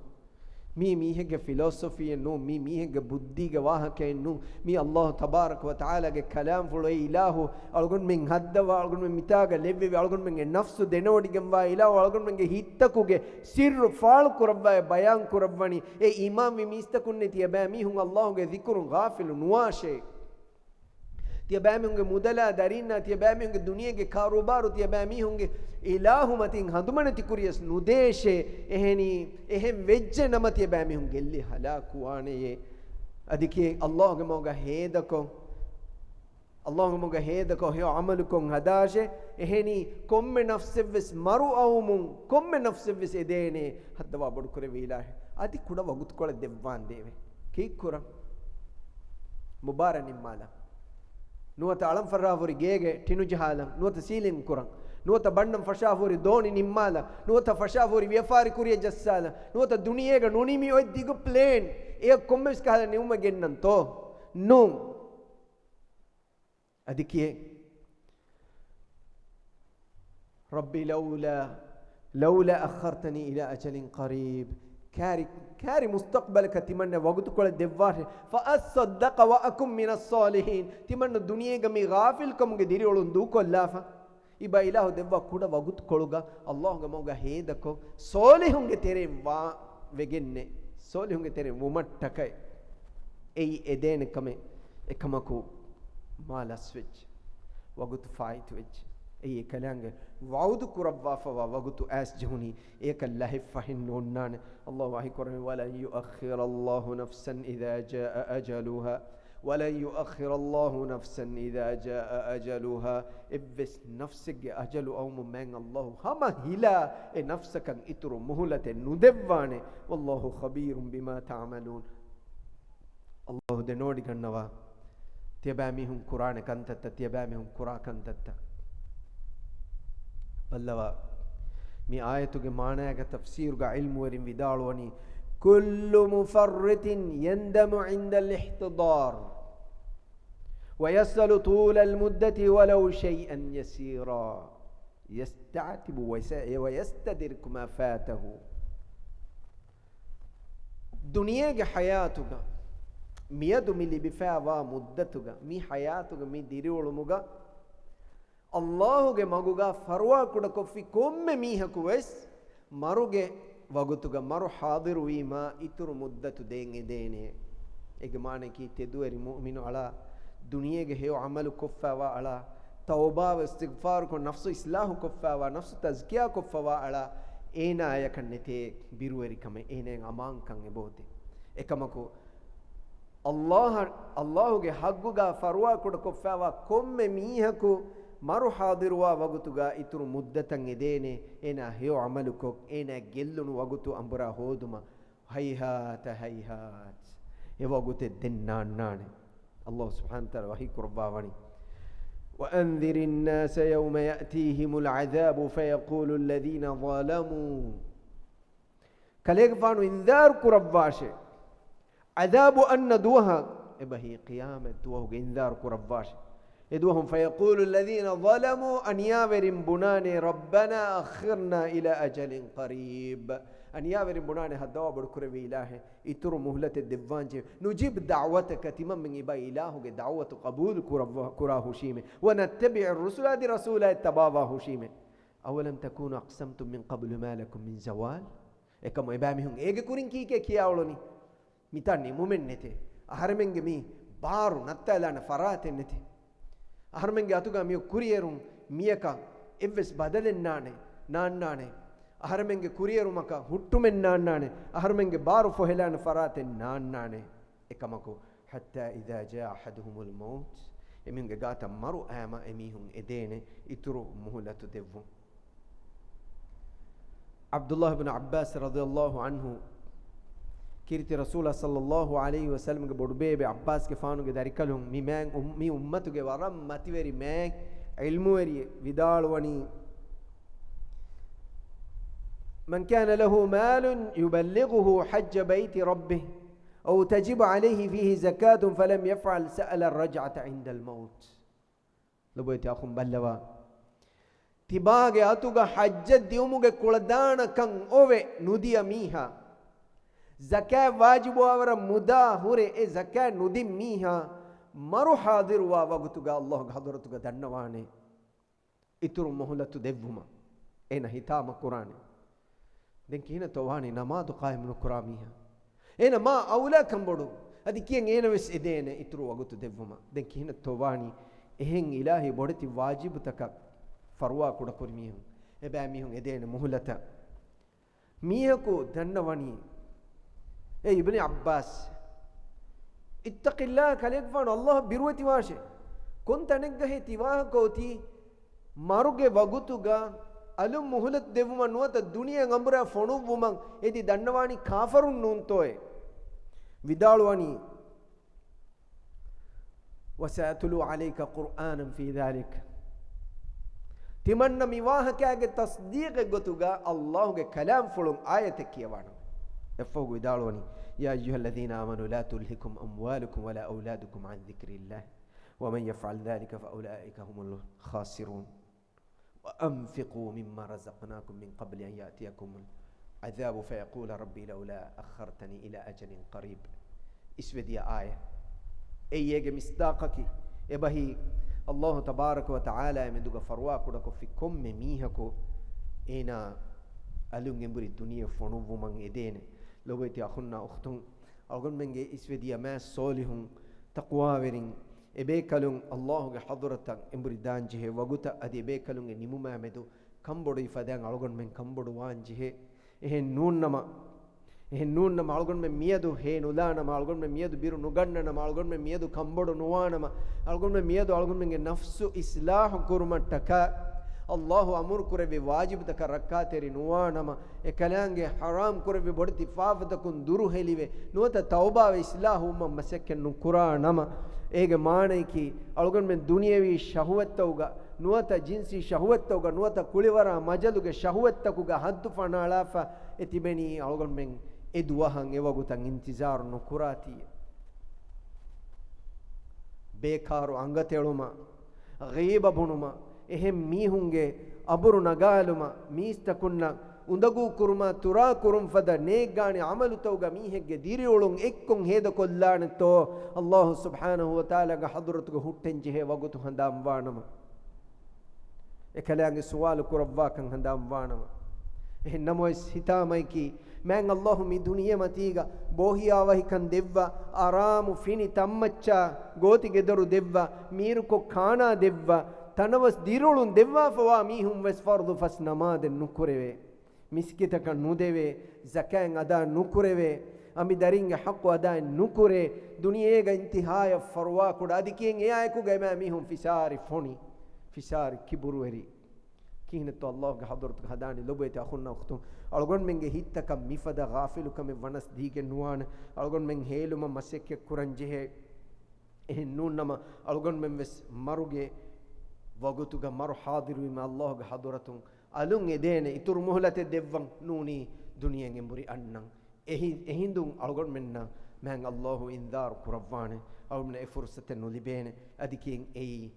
މީ މީހެއްގެ ފިލޯސޮފީއެއް ނޫން، މީ މީހެއްގެ ބުއްދީގެ ވާހަކައެއް ނޫން، މީ ﷲ ތަބާރަކަ ވަ ތަޢާލާގެ ކަލާމްފުޅު. އެ އިލާހު އަޅުގަނޑުމެން ހައްދަވާ، އަޅުގަނޑުމެން މިތާގަ ލެއްވެވި، އަޅުގަނޑުމެންގެ ނަފްސު ދެނެވޮޑިގެންވާ އިލާހު އަޅުގަނޑުމެންގެ ހިތްތަކުގެ ސިއްރު ފާޅުކުރައްވާ ބަޔާން ކުރައްވަނީ. އޭ އީމާންވި މީސްތަކުންނޭ، ތިޔަބައިމީހުން ﷲ ގެ ޛިކުރުން ޣާފިލު ނުވާށޭ. ތިޔަބައިމީހުންގެ މުދަލާ ދަރީންނާ، ތިޔަބައިމީހުންގެ ދުނިޔޭގެ ކާރޫބާރު ތިޔަބައިމީހުންގެ އިލާހު މަތިން ހަނދުމަނެތި ކުރިޔަސް ނުދޭށޭ. އެހެނީ، އެހެން ވެއްޖެ ނަމަ ތިޔަބައިމީހުން ގެއްލި ހަލާކުވާނެޔޭ. އަދި ކިޔޭ ﷲ ގެ މަގުގަ ހޭދަކޮށް، ﷲ ގެ މަގުގަ ހޭދަކޮށް ހެޔޮ ޢަމަލުކޮށް ހަދާށޭ. އެހެނީ، ކޮންމެ ނަފްސެއްވެސް މަރު އައުމުން، ކޮންމެ ނަފްސެއްވެސް އެދޭނޭ ހައްދަވާ ބޮޑުކުރެއްވި އިލާހެއް. އަދި ކުޑަ ވަގުތުކޮޅެއް ދެއްވާނދޭވެ. ކީއްކުރަން؟ މުބާރަ ނިންމާލަން. ނުވަތަ އަޅަން ފަށާފުރި ގޭގެ ޓިނު ޖަހާލަން. ނުވަތަ ސީލިން ކުރަން. ނުވަތަ ބަންނަން ފަށާފުރި ދޯނި ނިންމާލަން. ނުވަތަ ފަށާފުރި ވިޔަފާރި ކުރިއަށް ޖައްސާލަން. ނުވަތަ ދުނިޔޭގަ ނުނިމި އޮތް ދިގު ޕްލޭން އެއަށް ކޮންމެވެސް ކަހަލަ ނިމުމެއް ގެންނަންތޯ؟ ނޫން. އަދި ކިޔޭ، رب لولا، لولا أخرتني إلى أجل قريب. ކާރި، ކާރި މުސްތަޤްބަލަކަށް ތިމަންނަ ވަގުތުކޮޅެއް ދެއްވާށޭ. فأصدق وأكن من الصالحين. ތިމަންނަ ދުނިޔޭގަ މި ޣާފިލްކަމުގެ ދިރިއުޅުން ދޫކޮށްލާފަ. އިބަ އިލާހު ދެއްވާ ކުޑަ ވަގުތުކޮޅުގަ ﷲ ގެ މަގުގަ ހޭދަކޮށް، ޞާލިޙުންގެ ތެރެއިން ވާ ވެގެންނެއް، ޞާލިޙުންގެ ތެރެއިން ވުމަށްޓަކައި. އެއީ އެދޭނެ ކަމެއް، އެކަމަކު މާ ލަސްވެއްޖެ، ވަގުތު ފާއިތުވެއްޖެ. އެއީ އެކަލާނގެ ވަޢުދު ކުރައްވާފަވާ ވަގުތު އައިސް ޖެހުނީ، އެޔަކަށް ލަހެއް ފަހެއް ނޯންނާނެ. ﷲ ވަޙީ ކުރަނީ، ولن يؤخر الله نفسا إذا جاء أجلها. ولن يؤخر الله نفسا إذا جاء أجلها. އެއްވެސް ނަފްސެއްގެ އަޖަލު އައުމުން މާތް ﷲ ހަމަ ހިލާ އެ ނަފްސަކަށް އިތުރު މުހުލަތެއް ނުދެއްވާނެ. والله خبير بما تعملون. ﷲ ދެނެވޮޑިގަންނަވާ ތިޔަބައިމީހުން ކުރާނެ ކަންތައްތައް، ތިޔަބައިމީހުން ކުރާ ކަންތައްތައް. ބައްލަވާ، މި އާޔަތުގެ މާނައިގެ ތަފްސީރުގަ ޢިލްމުވެރިން ވިދާޅުވަނީ، كل مفرط يندم عند الاحتضار ويسأل طول المدة ولو شيئا يسيرا يستعتب ويس-، ويستدرك ما فاته. ދުނިޔޭގެ ޙަޔާތުގަ، މިއަދު މި ލިބިފައިވާ މުއްދަތުގަ، މި ޙަޔާތުގަ، މި ދިރިއުޅުމުގަ، ﷲ ގެ މަގުގަ ފަރުވާ ކުޑަކޮށްފި ކޮންމެ މީހަކު ވެސް މަރުގެ ވަގުތުގަ، މަރު ޙާޟިރުވީމާ އިތުރު މުއްދަތު ދޭން އެދޭނެ. އޭގެ މާނައަކީ ތެދުވެރި މުއުމިނު އަޅާ، ދުނިޔޭގެ ހެޔޮ ޢަމަލު ކޮށްފައިވާ އަޅާ، ތައުބާވެ އިސްތިޣްފާރުކޮށް، ނަފްސު އިޞްލާޙު ކޮށްފައިވާ، ނަފްސު ތަޒްކިޔާ ކޮށްފަވާ އަޅާ، އޭނާއަކަށް ނެތޭ ބިރުވެރިކަމެއް، އޭނާއަށް އަމާންކަން އެބައޮތޭ. އެކަމަކު، ﷲ، ﷲގެ ޙައްޤުގަ ފަރުވާކުޑަކޮށްފައިވާ ކޮންމެ މީހަކު މަރު ޙާޟިރުވާ ވަގުތުގަ އިތުރު މުއްދަތަށް އެދޭނެ، އޭނާ ހެޔޮ ޢަމަލުކޮށް، އޭނާ ގެއްލުނު ވަގުތު އަނބުރާ ހޯދުމަށް. ހައިހާތަ ހައިހާތް. އެ ވަގުތެއް ދެން ނާންނާނެ. ﷲ ސުބްޙާނަހޫ ވަތަޢާލާ ވަޙީ ކުރައްވާ ވަނީ، وأنذر الناس يوم يأتيهم العذاب فيقول الذين ظلموا. ކަލޭގެފާނު އިންޒާރު ކުރައްވާށޭ، ޢަޛާބު އަންނަ ދުވަހަށް، އެބަހީ ޤިޔާމަތް ދުވަހުގެ އިންޒާރު ކުރައްވާށޭ. އެދުވަހުން، فيقول الذين ظلموا، އަނިޔާވެރިން ބުނާނެ، ربنا أخرنا إلى أجل قريب. އަނިޔާވެރިން ބުނާނެ، ހައްދަވާ ބޮޑުކުރެއްވި އިލާހޭ، އިތުރު މުހުލަތެއް ދެއްވާންޖެ، نجب دعوتك، ތިމަންމެން އިބަ އިލާހުގެ ދަޢުވަތު ޤަބޫލު ކުރައްވާ، ކުރާ ހުށީމޭ، ونتبع الرسل، އަދި ރަސޫލާއެއް ތަބާވާ ހުށީމޭ. أولم تكونوا أقسمتم من قبل ما لكم من زوال؟ އެކަމު އެބައިމީހުން އޭގެ ކުރިން ކީކޭ ކިޔާ އުޅުނީ؟ މިތާ ނިމުމެއް ނެތޭ. އަހަރެމެންގެ މި ބާރު ނައްތާލާނެ ފަރާތެއް ނެތޭ. އަހަރެމެންގެ އަތުގަ މިއޮތް ކުރިއެރުން މިޔަކަށް އެއްވެސް ބަދަލެއް ނާނެ، ނާންނާނެ. އަހަރެމެންގެ ކުރިއެރުމަކަށް ހުއްޓުމެއް ނާންނާނެ. އަހަރެމެންގެ ބާރު ފޮހެލާނެ ފަރާތެއް ނާންނާނެ. އެކަމަކު، حتى إذا جاء أحدهم الموت، އެމީހުންގެ ގާތަށް މަރު އައިމަ އެމީހުން އެދޭނެ އިތުރު މުހުލަތު ދެއްވުން. ޢަބްދުﷲ ބިން ޢައްބާސް ރަޟިޔަﷲ ޢަންހު، ކީރިތި ރަސޫލާ ޞައްލަﷲ ޢަލައިހި ވަސައްލަމްގެ ބޮޑުބޭބެ ޢައްބާސްގެފާނުގެ ދަރިކަލުން، މި މާތް އު-، މި އުއްމަތުގެ ވަރަށް މަތިވެރި މާތް ޢިލްމުވެރިއެއް، ވިދާޅުވަނީ، من كان له مال يبلغه حج بيت ربه أو تجب عليه فيه زكاة فلم يفعل سأل الرجعة عند الموت. ލޮބުވެތި އަޚުން ބައްލަވާ. ތިބާގެ އަތުގަ ޙައްޖަށް ދިއުމުގެ ކުޅަދާނަކަން އޮވެ ނުދިޔަ މީހާ، ޒަކާތް ވާޖިބުވާވަރަށް މުދާ ހުރެ އެ ޒަކާތް ނުދިން މީހާ، މަރު ޙާޟިރުވާ ވަގުތުގަ ﷲގެ ޙަޟްރަތުގަ ދަންނަވާނެ، އިތުރު މުހުލަތު ދެއްވުމަށް އޭނަ ހިތާމަ ކުރާނެ. ދެން ކިހިނެއްތޯ ވާނީ ނަމާދު ޤާއިމް ނުކުރާ މީހާ؟ އޭނަ މާ އައުލާ ކަންބޮޑު. އަދި ކިޔަން އޭނަ ވެސް އެދޭނެ އިތުރު ވަގުތު ދެއްވުމަށް. ދެން ކިހިނެއްތޯ ވާނީ އެހެން އިލާހީ ބޮޑެތި ވާޖިބުތަކަށް ފަރުވާ ކުޑަކުރި މީހުން، އެބައިމީހުން އެދޭނެ މުހުލަތަށް؟ މީހަކު ދަންނަވަނީ، އޭ އިބްނި ޢައްބާސް، اتق الله، ކަލޭގެފާނު ﷲ އަށް ބިރުވެތިވާށޭ. ކޮން ތަނެއްގަހޭ ތި ވާހަކަ އޮތީ؟ މަރުގެ ވަގުތުގަ އަލުން މުހުލަތު ދެއްވުމަށް ނުވަތަ ދުނިޔެއަށް އަނބުރާ ފޮނުއްވުމަށް އެދި ދަންނަވާނީ ކާފަރުން ނޫންތޯއޭ؟ ވިދާޅުވަނީ، وسأتلو عليك قرآنا في ذلك. ތިމަންނަ މި ވާހަކައިގެ ތަޞްދީޤެއް ގޮތުގަ ﷲގެ ކަލާމްފުޅުން އާޔަތެއް ކިޔަވާނަން. އެއްފަހުގަ ވިދާޅުވަނީ، يا أيها الذين آمنوا لا تلهكم أموالكم ولا أولادكم عن ذكر الله ومن يفعل ذلك فأولئك هم الخاسرون. وأنفقوا مما رزقناكم من قبل أن يأتيكم العذاب فيقول رب لولا أخرتني إلى أجل قريب. އިސްވެދިޔަ އާޔަތް. އެއީ އޭގެ މިޞްދާޤަކީ. އެބަހީ، ﷲ ތަބާރަކަ ވަ ތަޢާލާ މެދުގަ ފަރުވާ ކުޑަކޮށްފި ކޮންމެ މީހަކު އޭނާ އަލުން އެނބުރި ދުނިޔެ ފޮނުއްވުމަށް އެދޭނެ. ލޮބުވެތި އަޚުންނާ އުޚްތުން، އަޅުގަނޑުމެންގެ އިސްވެދިޔަ މާތް ޞޯލިޙުން، ތަޤްވާވެރިން، އެބޭކަލުން ﷲގެ ޙަޟްރަތަށް އެނބުރި ދާންޖެހޭ ވަގުތަށް އަދި އެބޭކަލުންގެ ނިމުމާމެދު ކަންބޮޑުވި ފަދައިން އަޅުގަނޑުމެން ކަންބޮޑުވާން ޖެހޭ. އެހެން ނޫންނަމަ، އެހެން ނޫންނަމަ އަޅުގަނޑުމެން މިއަދު ހޭ ނުލާނަމަ، އަޅުގަނޑުމެން މިއަދު ބިރު ނުގަންނަނަމަ، އަޅުގަނޑުމެން މިއަދު ކަންބޮޑު ނުވާނަމަ، އަޅުގަނޑުމެން މިއަދު އަޅުގަނޑުމެންގެ ނަފްސު އިޞްލާޙު ކުރުމަށްޓަކާ، ﷲ އަމުރު ކުރެއްވި ވާޖިބުތަކަށް ރައްކާތެރި ނުވާނަމަ، އެކަލާނގެ ޙަރާމް ކުރެއްވި ބޮޑެތި ފާފަތަކުން ދުރުހެލިވެ، ނުވަތަ ތައުބާވެ އިޞްލާޙުވުމަށް މަސައްކަތް ނުކުރާ ނަމަ، އޭގެ މާނަޔަކީ، އަޅުގަނޑުމެން ދުނިޔެވީ ޝަހުވަތްތަކުގަ، ނުވަތަ ޖިންސީ ޝަހުވަތްތަކުގަ، ނުވަތަ ކުޅިވަރާ މަޖަލުގެ ޝަހުވަތްތަކުގަ ހައްދު ފަނާޅާފަ އެ ތިބެނީ، އަޅުގަނޑުމެން އެ ދުވަހަށް އެ ވަގުތަށް އިންތިޒާރު ނުކުރާތީ. ބޭކާރު އަނގަތެޅުމަށް، ޣީބަ ބުނުމަށް، އެހެން މީހުންގެ އަބުރު ނަގާލުމަށް، މީސްތަކުންނަށް އުނދަގޫ ކުރުމާ ތުރާ ކުރުން ފަދަ ނޭއްގާނެ ޢަމަލުތަކުގަ މީހެއްގެ ދިރިއުޅުން އެއްކޮށް ހޭދަކޮށްލާނެތޯ، ﷲ ސުބްޙާނަހޫ ވަތަޢާލާގެ ޙަޟްރަތުގަ ހުއްޓެން ޖެހޭ ވަގުތު ހަނދާން ވާނަމަ. އެކަލާނގެ ސުވާލު ކުރައްވާކަން ހަނދާން ވާނަމަ. އެހެން ނަމަވެސް ހިތާމައަކީ، މާތް ﷲ މި ދުނިޔެމަތީގަ ބޯހިޔާވަހިކަން ދެއްވާ، އަރާމު ފިނި ތައްމައްޗާ ގޯތިގެދޮރު ދެއްވާ، މީރުކޮށް ކާނާ ދެއްވާ، ތަނަވަސް ދިރިއުޅުން ދެއްވާފަވާ މީހުން ވެސް ފަރުޟު ފަސް ނަމާދެއް ނުކުރެވޭ. މިސްކިތަކަށް ނުދެވޭ. ޒަކާތް އަދާ ނުކުރެވޭ. އަނބި ދަރިންގެ ޙައްޤު އަދާ ނުކުރޭ. ދުނިޔޭގަ އިންތިހާޔަށް ފަރުވާކުޑަ. އަދި ކިޔެން އެއާއެކުގަ އެމާ މީހުން ފިސާރި ފޮނި، ފިސާރި ކިބުރުވެރި. ކިހިނެއްތޯ ﷲ ގެ ޙަޟްރަތުގަ ހަދާނީ؟ ލޮބުވެތި އަޚުންނާ އުޚްތުން، އަޅުގަނޑުމެންގެ ހިތްތަކަށް މިފަދަ ޣާފިލުކަމެއް ވަނަސް ދީގެން ނުވާނެ. އަޅުގަނޑުމެން ހޭލުމަށް މަސައްކަތް ކުރަން ޖެހޭ. އެހެން ނޫން ނަމަ، އަޅުގަނޑުމެން ވެސް މަރުގެ ވަގުތުގަ މަރު ޙާޟިރުވީމަ ﷲ ގެ ޙަޟްރަތުން އަލުން އެދޭނެ އިތުރު މުހުލަތެއް ދެއްވަން. ނޫނީ ދުނިޔެއިން އެނބުރި އަންނަން. އެހި-، އެހިނދުން އަޅުގަނޑުމެންނަށް މާތް ﷲ އިންޒާރު ކުރައްވާނެ. އަޅުގަނޑުމެންނަށް އެ ފުރުޞަތެއް ނުލިބޭނެ. އަދި ކިޔެން އެއީ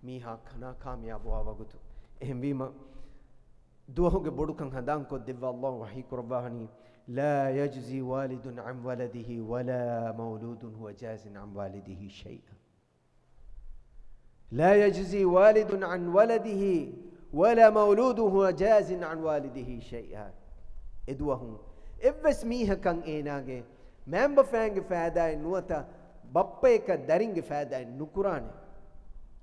މީހާ ކަނާ ކާމިޔާބުވާ ވަގުތު. އެހެންވީމަ، ދުވަހުގެ ބޮޑުކަން ހަނދާންކޮށްދެއްވާ ﷲ ވަޙީ ކުރައްވާހަނީ، لا يجزي والد عن ولده ولا مولود هو جاز عن والده شيئا. لا يجزي والد عن ولده ولا مولود هو جاز عن والده شيئا. އެދުވަހު އެއްވެސް މީހަކަށް އޭނާގެ މައިންބަފައިންގެ ފައިދާއެއް ނުވަތަ ބައްޕަޔަކަށް ދަރިންގެ ފައިދާއެއް ނުކުރާނެ.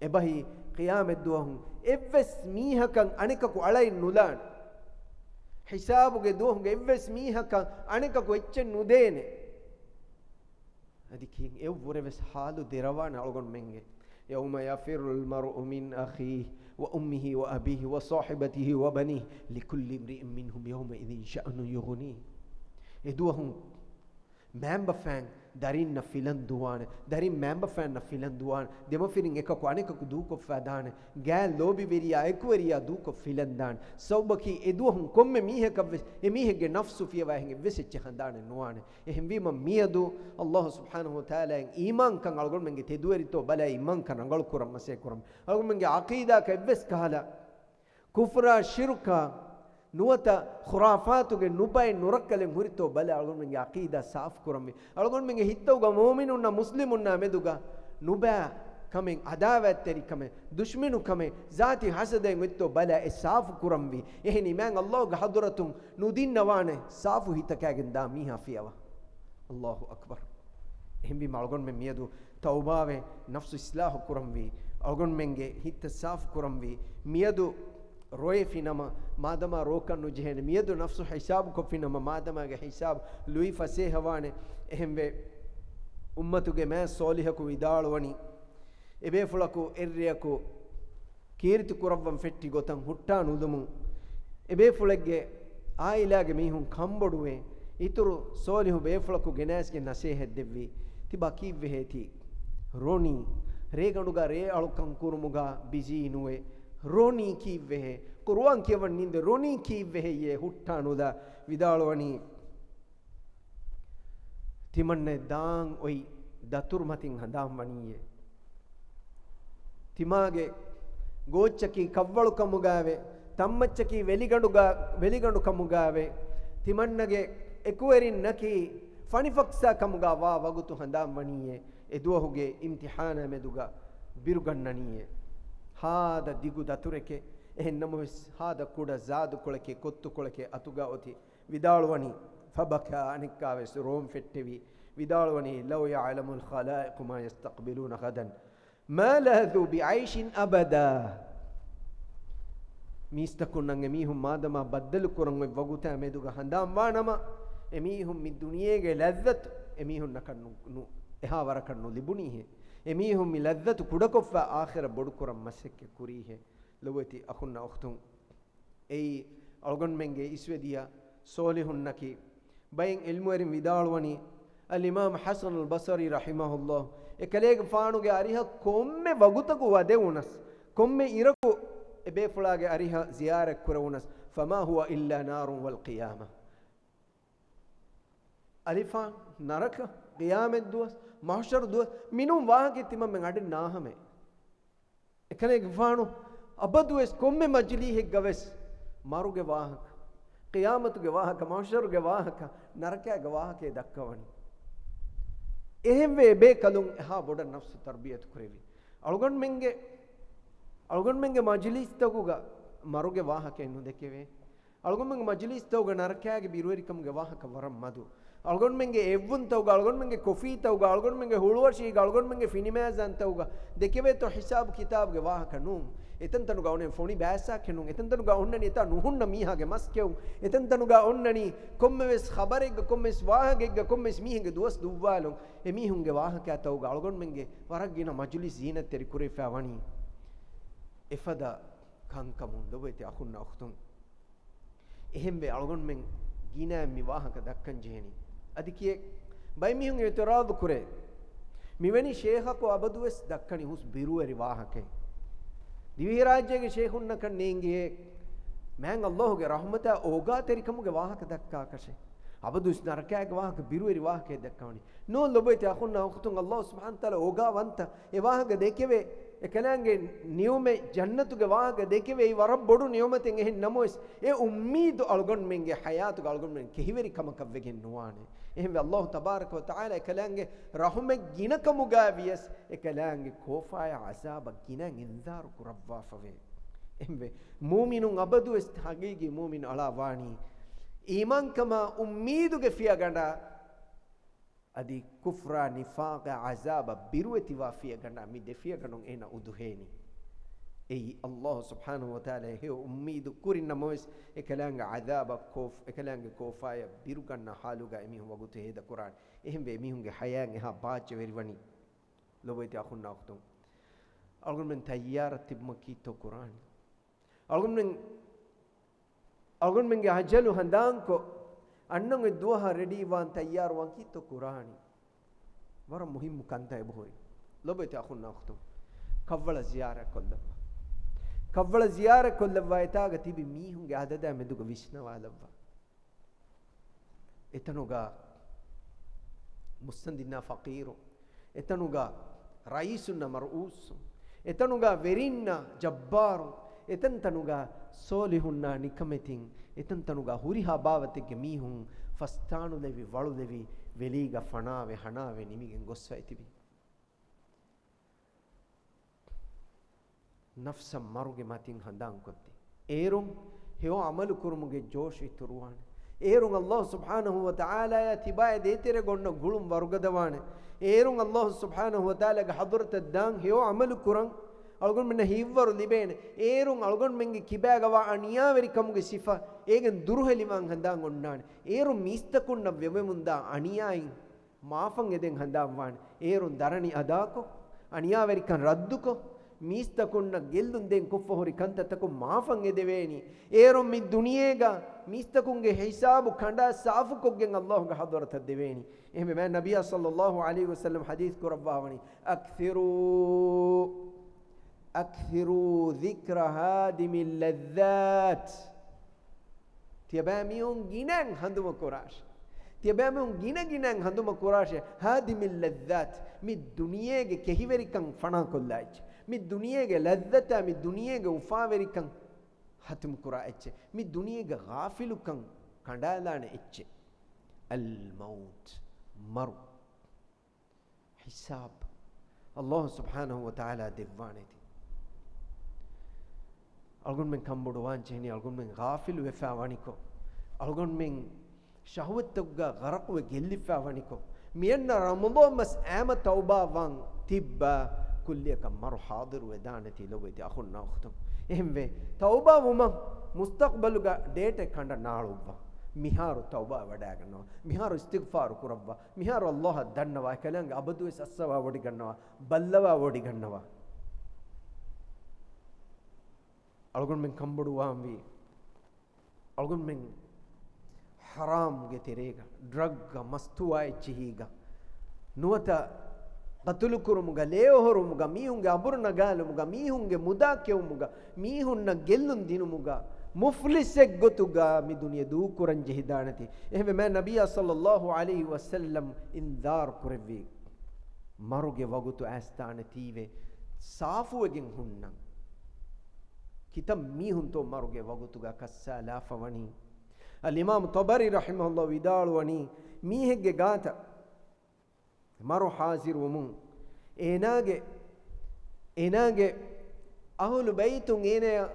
އެބަހީ ޤިޔާމަތްދުވަހު އެއްވެސް މީހަކަށް އަނެކަކު އަޅައެއް ނުލާނެ. ހިސާބުގެ ދުވަހުގެ އެއްވެސް މީހަކަށް އަނެކަކު އެއްޗެއް ނުދޭނެ. އަދި ކިހިނެއް އެއަށްވުރެވެސް ޙާލު ދެރަވާނެ އަޅުގަނޑުމެންގެ. يوم يفر المرء من أخيه وأمه وأبيه وصاحبته وبنيه لكل امرئ منهم يومئذ شأن يغنيه. އެދުވަހު މައިންބަފައިން ދަރިންނަށް ފިލަން ދުވާނެ. ދަރިން މައިންބަފައިންނަށް ފިލަން ދުވާނެ. ދެމަފިރިން އެކަކު އަނެކަކު ދޫކޮށްފަ ދާނެ. ގާތް ލޯބިވެރިޔާ އެކުވެރިޔާ ދޫކޮށް ފިލަން ދާނެ. ސަބަބަކީ އެދުވަހު ކޮންމެ މީހަކަށްވެސް އެމީހެއްގެ ނަފްސު ފިޔަވާ އެހެން އެއްވެސް އެއްޗެއް ހަނދާނެއް ނުވާނެ. އެހެންވީމަ މިއަދު ﷲ ސުބްޙާނަހޫ ވަތަޢާލާއަށް އީމާންކަން އަޅުގަނޑުމެންގެ ތެދުވެރިތޯ ބަލާ އީމާންކަން ރަނގަޅުކުރަން މަސައްކަތް ކުރަން. އަޅުގަނޑުމެންގެ ޢަޤީދާއަކަށް އެއްވެސް ކަހަލަ ކުފްރާ، ޝިރުކާ ނުވަތަ ޚުރާފާތުގެ ނުބައެއް ނުރައްކަލެން ހުރިތޯ ބަލާ އަޅުގަނޑުމެންގެ ޢަޤީދާ ސާފުކުރަންވީ. އަޅުގަނޑުމެންގެ ހިތްތަކުގަ މުއުމިނުންނާ މުސްލިމުންނާ މެދުގަ ނުބައި ކަމެއް، ޢަދާވާތްތެރިކަމެއް، ދުޝްމަނުކަމެއް، ޒާތީ ޙަސަދެއް އޮތްތޯ ބަލާ އެ ސާފުކުރަންވީ. އެހެން މާތް ﷲ ގެ ޙަޟްރަތުން ނުދިންނަވާނެ ސާފު ހިތަކާގެން ދާ މީހާ ފިޔަވާ. ﷲ އަކްބަރު. އެހެންވީމަ އަޅުގަނޑުމެން މިއަދު ތައުބާވެ، ނަފްސު އިޞްލާޙު ކުރަންވީ، އަޅުގަނޑުމެންގެ ހިތްތައް ސާފު ކުރަންވީ. މިއަދު ރޮއެފިނަމަ، މާދަމާ ރޯކަށް ނުޖެހޭނެ. މިއަދު ނަފްސު ހިސާބުކޮށްފިނަމަ، މާދަމާގެ ހިސާބު ލުއި ފަސޭހަވާނެ. އެހެންވެ، އުއްމަތުގެ މާތް ޞޯލިޙަކު ވިދާޅުވަނީ، އެބޭފުޅަކު އެއްރެއަކު ކީރިތި ކުރައްވަން ފެއްޓި ގޮތަށް ހުއްޓާ ނުލުމުން، އެބޭފުޅެއްގެ އާއިލާގެ މީހުން ކަންބޮޑުވެ، އިތުރު ޞޯލިޙު ބޭފުޅަކު ގެނައިސްގެން ނަސޭހަތް ދެއްވި. ތިބާ ކީއްވެހޭތީ ރޮނީ؟ ރޭގަނޑުގަ ރޭއަޅުކަން ކުރުމުގަ ބިޒީ ނުވެ. ރޮނީ ކީއްވެހޭ؟ ޤުރުއާން ކިޔަވަން ނިންދެ ރޮނީ ކީއްވެހެއްޔޭ ހުއްޓާ ނުލާ؟ ވިދާޅުވަނީ، ތިމަންނަ ދާން އޮތް ދަތުރު މަތިން ހަނދާން ވަނީއޭ. ތިމާގެ ގޯއްޗަކީ ކަށްވަޅު ކަމުގައިވެ، ތަންމައްޗަކީ ވެލިގަނޑުގަ-، ވެލިގަނޑު ކަމުގައިވެ، ތިމަންނަގެ އެކުވެރިންނަކީ ފަނިފަކްސާ ކަމުގަ ވާ ވަގުތު ހަނދާން ވަނީއޭ. އެ ދުވަހުގެ އިމްތިޙާނާ މެދުގަ ބިރުގަންނަނީއޭ. ހާދަ ދިގު ދަތުރެކޭ. އެހެން ނަމަވެސް ހާދަ ކުޑަ ޒާދުކޮޅެކޭ، ކޮއްތުކޮޅެކޭ އަތުގަ އޮތީ. ވިދާޅުވަނީ، ފަބަކާ، އަނެއްކާވެސް ރޯން ފެއްޓެވި. ވިދާޅުވަނީ، لو يعلم الخلائق ما يستقبلون غدا ما لاذوا بعيش أبدا. މީސްތަކުންނަށް އެމީހުން މާދަމާ ބައްދަލު ކުރަން އޮތް ވަގުތާ މެދުގަ ހަނދާންވާނަމަ، އެމީހުން މި ދުނިޔޭގެ ލައްޒަތު އެމީހުންނަކަށް ނު-، ނު-، އެހާ ވަރަކަށް ނުލިބުނީހޭ. އެމީހުން މި ލައްޒަތު ކުޑަކޮށްފަ އާޚިރަތް ބޮޑުކުރަން މަސައްކަތް ކުރީހޭ. ލޮބުވެތި އަޚުންނާ އުޚްތުން، އެއީ އަޅުގަނޑުމެންގެ އިސްވެދިޔަ ޞޯލިޙުންނަކީ. ބައެއް ޢިލްމުވެރިން ވިދާޅުވަނީ، އަލްއިމާމް ޙަސަނުލް ބަޞަރީ ރަޙިމަހުﷲ، އެކަލޭގެފާނުގެ އަރިހަށް ކޮންމެ ވަގުތަކު ވަދެވުނަސް، ކޮންމެ އިރަކު އެބޭފުޅާގެ އަރިހަށް ޒިޔާރަތް ކުރެވުނަސް، فما هو إلا نار والقيامة. އަލިފާން، ނަރަކަ، ޤިޔާމަތް ދުވަސް، މަޙްޝަރު ދުވަސް، މިނޫން ވާހަކައެއް ތިމަންމެން އަޑެއް ނާހަމޭ. އެކަލޭގެފާނު އަބަދުވެސް ކޮންމެ މަޖިލީހެއްގަވެސް މަރުގެ ވާހަކަ، ޤިޔާމަތުގެ ވާހަކަ، މަޙްޝަރުގެ ވާހަކަ، ނަރަކާގެ ވާހަކައެއް ދައްކަވަނީ. އެހެންވެ، އެބޭކަލުން އެހާ ބޮޑަށް ނަފްސު ތަރްބިޔަތު ކުރެވި. އަޅުގަނޑުމެންގެ، އަޅުގަނޑުމެންގެ މަޖިލީސްތަކުގަ މަރުގެ ވާހަކައެއް ނުދެކެވޭ. އަޅުގަނޑުމެންގެ މަޖިލީސްތަކުގަ ނަރަކާގެ ބިރުވެރިކަމުގެ ވާހަކަ ވަރަށް މަދު. އަޅުގަނޑުމެންގެ އެއްވުންތަކުގަ، އަޅުގަނޑުމެންގެ ކޮފީތަކުގަ، އަޅުގަނޑުމެންގެ ހުޅުވަށީގަ، އަޅުގަނޑުމެންގެ ފިނިމޭޒާންތަކުގަ ދެކެވޭތޯ ހިސާބު ކިތާބުގެ ވާހަކަ ނޫން. އެތަންތަނުގަ އޮންނަނީ ފޮނި ބައިސާކެއް ނޫން. އެތަންތަނުގަ އޮންނަނީ އެތާ ނުހުންނަ މީހާގެ މަސް ކެއުން. އެތަންތަނުގަ އޮންނަނީ ކޮންމެވެސް ޚަބަރެއްގަ، ކޮންމެވެސް ވާހަކައެއްގަ، ކޮންމެވެސް މީހެއްގެ ދުވަސް ދުއްވާލުން. އެމީހުންގެ ވާހަކަތަކުގަ އަޅުގަނޑުމެންގެ ވަރަށް ގިނަ މަޖުލިސް ޒީނަތްތެރި ކުރެވިފަ ވަނީ އެފަދަ ކަންކަމުން. ލޮބުވެތި އަޚުންނާ އުޚްތުން، އެހެންވެ، އަޅުގަނޑުމެން ގިނައިން މި ވާހަކަ ދައްކަން ޖެހެނީ. އަދި ކިއެއް ބައެއް މީހުން އިޢުތިރާޟު ކުރޭ، މިވެނި ޝޭޚަކު އަބަދުވެސް ދައްކަނީ ހުސް ބިރުވެރި ވާހަކައެއް. ދިވެހިރާއްޖޭގެ ޝޭޚުންނަކަށް ނޭނގިއޭ، މާތް ﷲ ގެ ރަޙްމަތާ އޯގާތެރިކަމުގެ ވާހަކަ ދައްކާކަށެއް. އަބަދުވެސް ނަރަކާގެ ވާހަކަ ބިރުވެރި ވާހަކައެއް ދައްކަވަނީ. ނޫން ލޮބުވެތި އަޚުންނާ އުޚްތުން، ﷲ ސުބްޙާނަހޫ ވަތަޢާލާ އޯގާވަންތަ އެ ވާހަކަ ދެކެވޭ، އެކަލާނގެ ނިޢުމަތް ޖަންނަތުގެ ވާހަކަ ދެކެވޭ، އެއީ ވަރަށް ބޮޑު ނިޢުމަތެއް. އެހެން ނަމަވެސް، އެ އުއްމީދު އަޅުގަނޑުމެންގެ ޙަޔާތުގަ އަޅުގަނޑުމެން ކެހިވެރި ކަމަކަށް ވެގެން ނުވާނެ. އެހެންވެ، ﷲ ތަބާރަކަ ވަތަޢާލާ އެކަލާނގެ ރަޙުމަތް ގިނަކަމުގަ ވިޔަސް، އެކަލާނގެ ކޯފާޔާ ޢަޒާބަށް ގިނައިން އިންޒާރު ކުރައްވާފަވޭ. އެހެންވެ، މޫމިނުން އަބަދުވެސް ޙަޤީޤީ މޫމިން އަޅާ ވާނީ އީމާންކަމާ އުއްމީދުގެ ފިޔަގަނޑާ، އަދި ކުފްރާ، ނިފާޤާ، ޢަޒާބަށް ބިރުވެތިވާ ފިޔަގަނޑާ. މި ދެ ފިޔަގަނޑުން އޭނަ އުދުހޭނީ. އެއީ ﷲ ސުބްޙާނަހޫ ވަތަޢާލާ ހެޔޮ އުއްމީދު ކުރިން ނަމަވެސް، އެކަލާނގެ ޢަޒާބަށް ކޯފް-، އެކަލާނގެ ކޯފާޔަށް ބިރުގަންނަ ޙާލުގަ އެމީހުން ވަގުތު ހޭދަކުރާނެ. އެހެންވެ، އެމީހުންގެ ޙަޔާތް އެހާ ބާއްޖަވެރިވަނީ. ލޮބުވެތި އަޚުންނާ އުޚްތުން، އަޅުގަނޑުމެން ތައްޔާރަށް ތިބުމަކީތޯ ކުރާނީ؟ އަޅުގަނޑުމެން، އަޅުގަނޑުމެންގެ އަޖަލު ހަނދާންކޮށް، އަންނަން އޮތް ދުވަހަށް ރެޑީވާން ތައްޔާރުވާން ކީއްތޯ ކުރާނީ؟ ވަރަށް މުހިއްމު ކަންތައް އެބަހުރި. ލޮބުވެތި އަޚުންނާ އުޚްތުން، ކަށްވަޅަށް ޒިޔާރަތް ކޮށްލައްވާ. ކަށްވަޅަށް ޒިޔާރަތް ކޮށްލައްވާ، އެތާގަ ތިބި މީހުންގެ އަދަދާ މެދުގަ ވިސްނަވާލައްވާ. އެތަނުގަ މުއްސަނދިންނާ ފަޤީރު، އެތަނުގަ ރައީސުންނާ މަރުއޫސު، އެތަނުގަ ވެރިންނާ ޖައްބާރު، އެތަންތަނުގަ ސޯލިހުންނާ ނިކަމެތިން، އެތަންތަނުގަ ހުރިހާ ބާވަތެއްގެ މީހުން ފަސްތާނުލެވި، ވަޅުލެވި، ވެލީގަ ފަނާވެ، ހަނާވެ ނިމިގެން ގޮސްފައި ތިބި. ނަފްސަށް މަރުގެ މަތިން ހަނދާންކޮށްދޭ. އޭރުން ހެޔޮ ޢަމަލު ކުރުމުގެ ޖޯޝް އިތުރުވާނެ. އޭރުން ﷲ ސުބްޙާނަހޫ ވަތަޢާލާޔާ ތިބާއި ދޭތެރޭގަ އޮންނަ ގުޅުން ވަރުގަދަވާނެ. އޭރުން ﷲ ސުބްޙާނަހޫ ވަތަޢާލާގެ ޙަޟްރަތަށް ދާން ހެޔޮ ޢަމަލު ކުރަން އަޅުގަނޑުމެންނަށް ހިތްވަރު ލިބޭނެ. އޭރުން އަޅުގަނޑުމެންގެ ކިބާގަވާ އަނިޔާވެރިކަމުގެ ސިފަ އޭގެން ދުރުހެލިވާން ހަނދާން އޮންނާނެ. އޭރުން މީސްތަކުންނަށް ވެވެމުންދާ އަނިޔާއިން މާފަށް އެދެން ހަނދާންވާނެ. އޭރުން ދަރަނި އަދާކޮށް، އަނިޔާވެރިކަން ރައްދުކޮށް، މީސްތަކުންނަށް ގެއްލުން ދޭން ކޮށްފަ ހުރި ކަންތައްތަކުން މާފަށް އެދެވޭނީ. އޭރުން މި ދުނިޔޭގަ މީސްތަކުންގެ ހިސާބު ކަނޑާ ސާފުކޮށްގެން ﷲގެ ޙަޟްރަތަށް ދެވޭނީ. އެހެންވެ، މާތް ނަބިއްޔާ ޞައްލައްލާހު ޢަލައިހި ވަސައްލަމް ޙަދީޘް ކުރައްވާވަނީ، أكثروا، أكثروا ذكر هادم اللذات. ތިޔަބައިމީހުން ގިނައިން ހަނދުމަކުރާށޭ. ތިޔަބައިމީހުން ގިނަ ގިނައިން ހަނދުމަކުރާށޭ. ހާދިމި ލައްޒާތް، މި ދުނިޔޭގެ ކެހިވެރިކަން ފަނާކޮށްލާ އެއްޗެއް. މި ދުނިޔޭގެ ލައްޒަތާ، މި ދުނިޔޭގެ އުފާވެރިކަން ހަތިމުކުރާ އެއްޗެއް. މި ދުނިޔޭގެ ޣާފިލުކަން ކަނޑާލާނެ އެއްޗެއް. އަލްމައުތު، މަރު. ހިސާބު ﷲ ސުބްޙާނަހޫ ވަތަޢާލާ ދެއްވާނެތީ. އަޅުގަނޑުމެން ކަންބޮޑުވާން ޖެހެނީ، އަޅުގަނޑުމެން ޣާފިލު ވެފާ ވަނިކޮށް، އަޅުގަނޑުމެން ޝަހުވަތްތަކުގަ ޣަރަޤުވެ ގެއްލިފާ ވަނިކޮށް، މިއަންނަ ރަމަޟާން މަސް އައިމަ ތައުބާވާން ތިއްބާ ކުއްލިއަކަށް މަރު ޙާޟިރުވެދާނެތީ ލޮބުވެތި އަޚުންނާ އުޚްތުން. އެހެންވެ، ތައުބާވުމަށް މުސްތަޤްބަލުގަ ޑޭޓެއް ކަނޑަށް ނާޅުއްވާ. މިހާރު ތައުބާ ވަޑައިގަންނަވާ. މިހާރު އިސްތިޣްފާރު ކުރައްވާ. މިހާރު ﷲ އަށް ދަންނަވާ، އެކަލާނގެ އަބަދުވެސް އައްސަވާ ވޮޑިގަންނަވާ، ބައްލަވާ ވޮޑިގަންނަވާ. އަޅުގަނޑުމެން ކަންބޮޑުވާންވީ، އަޅުގަނޑުމެން ޙަރާމްގެ ތެރޭގަ، ޑްރަގްގަ، މަސްތުވާ އެއްޗިހީގަ، ނުވަތަ ޤަތުލުކުރުމުގަ، ލޭއޮހޮރުމުގަ، މީހުންގެ އަބުރު ނަގާލުމުގަ، މީހުންގެ މުދާ ކެއުމުގަ، މީހުންނަށް ގެއްލުން ދިނުމުގަ، މުފްލިސެއް ގޮތުގަ މި ދުނިޔެ ދޫކުރަން ޖެހިދާނެތީ. އެހެންވެ، މާތް ނަބިއްޔާ ޞައްލައްލާހު ޢަލައިހި ވަސައްލަމް އިންޒާރު ކުރެއްވީ، މަރުގެ ވަގުތު އައިސްދާނެތީވެ، ސާފުވެގެން ހުންނަން. ކިތައް މީހުންތޯ މަރުގެ ވަގުތުގަ ކައްސާލާފަ ވަނީ؟ އަލްއިމާމު ޠަބަރީ ރަޙިމަހުﷲ ވިދާޅުވަނީ، މީހެއްގެ ގާތަށް މަރު ޙާޟިރުވުމުން، އޭނާގެ، އޭނާގެ އަހުލު ބައިތުން އޭނަޔަށް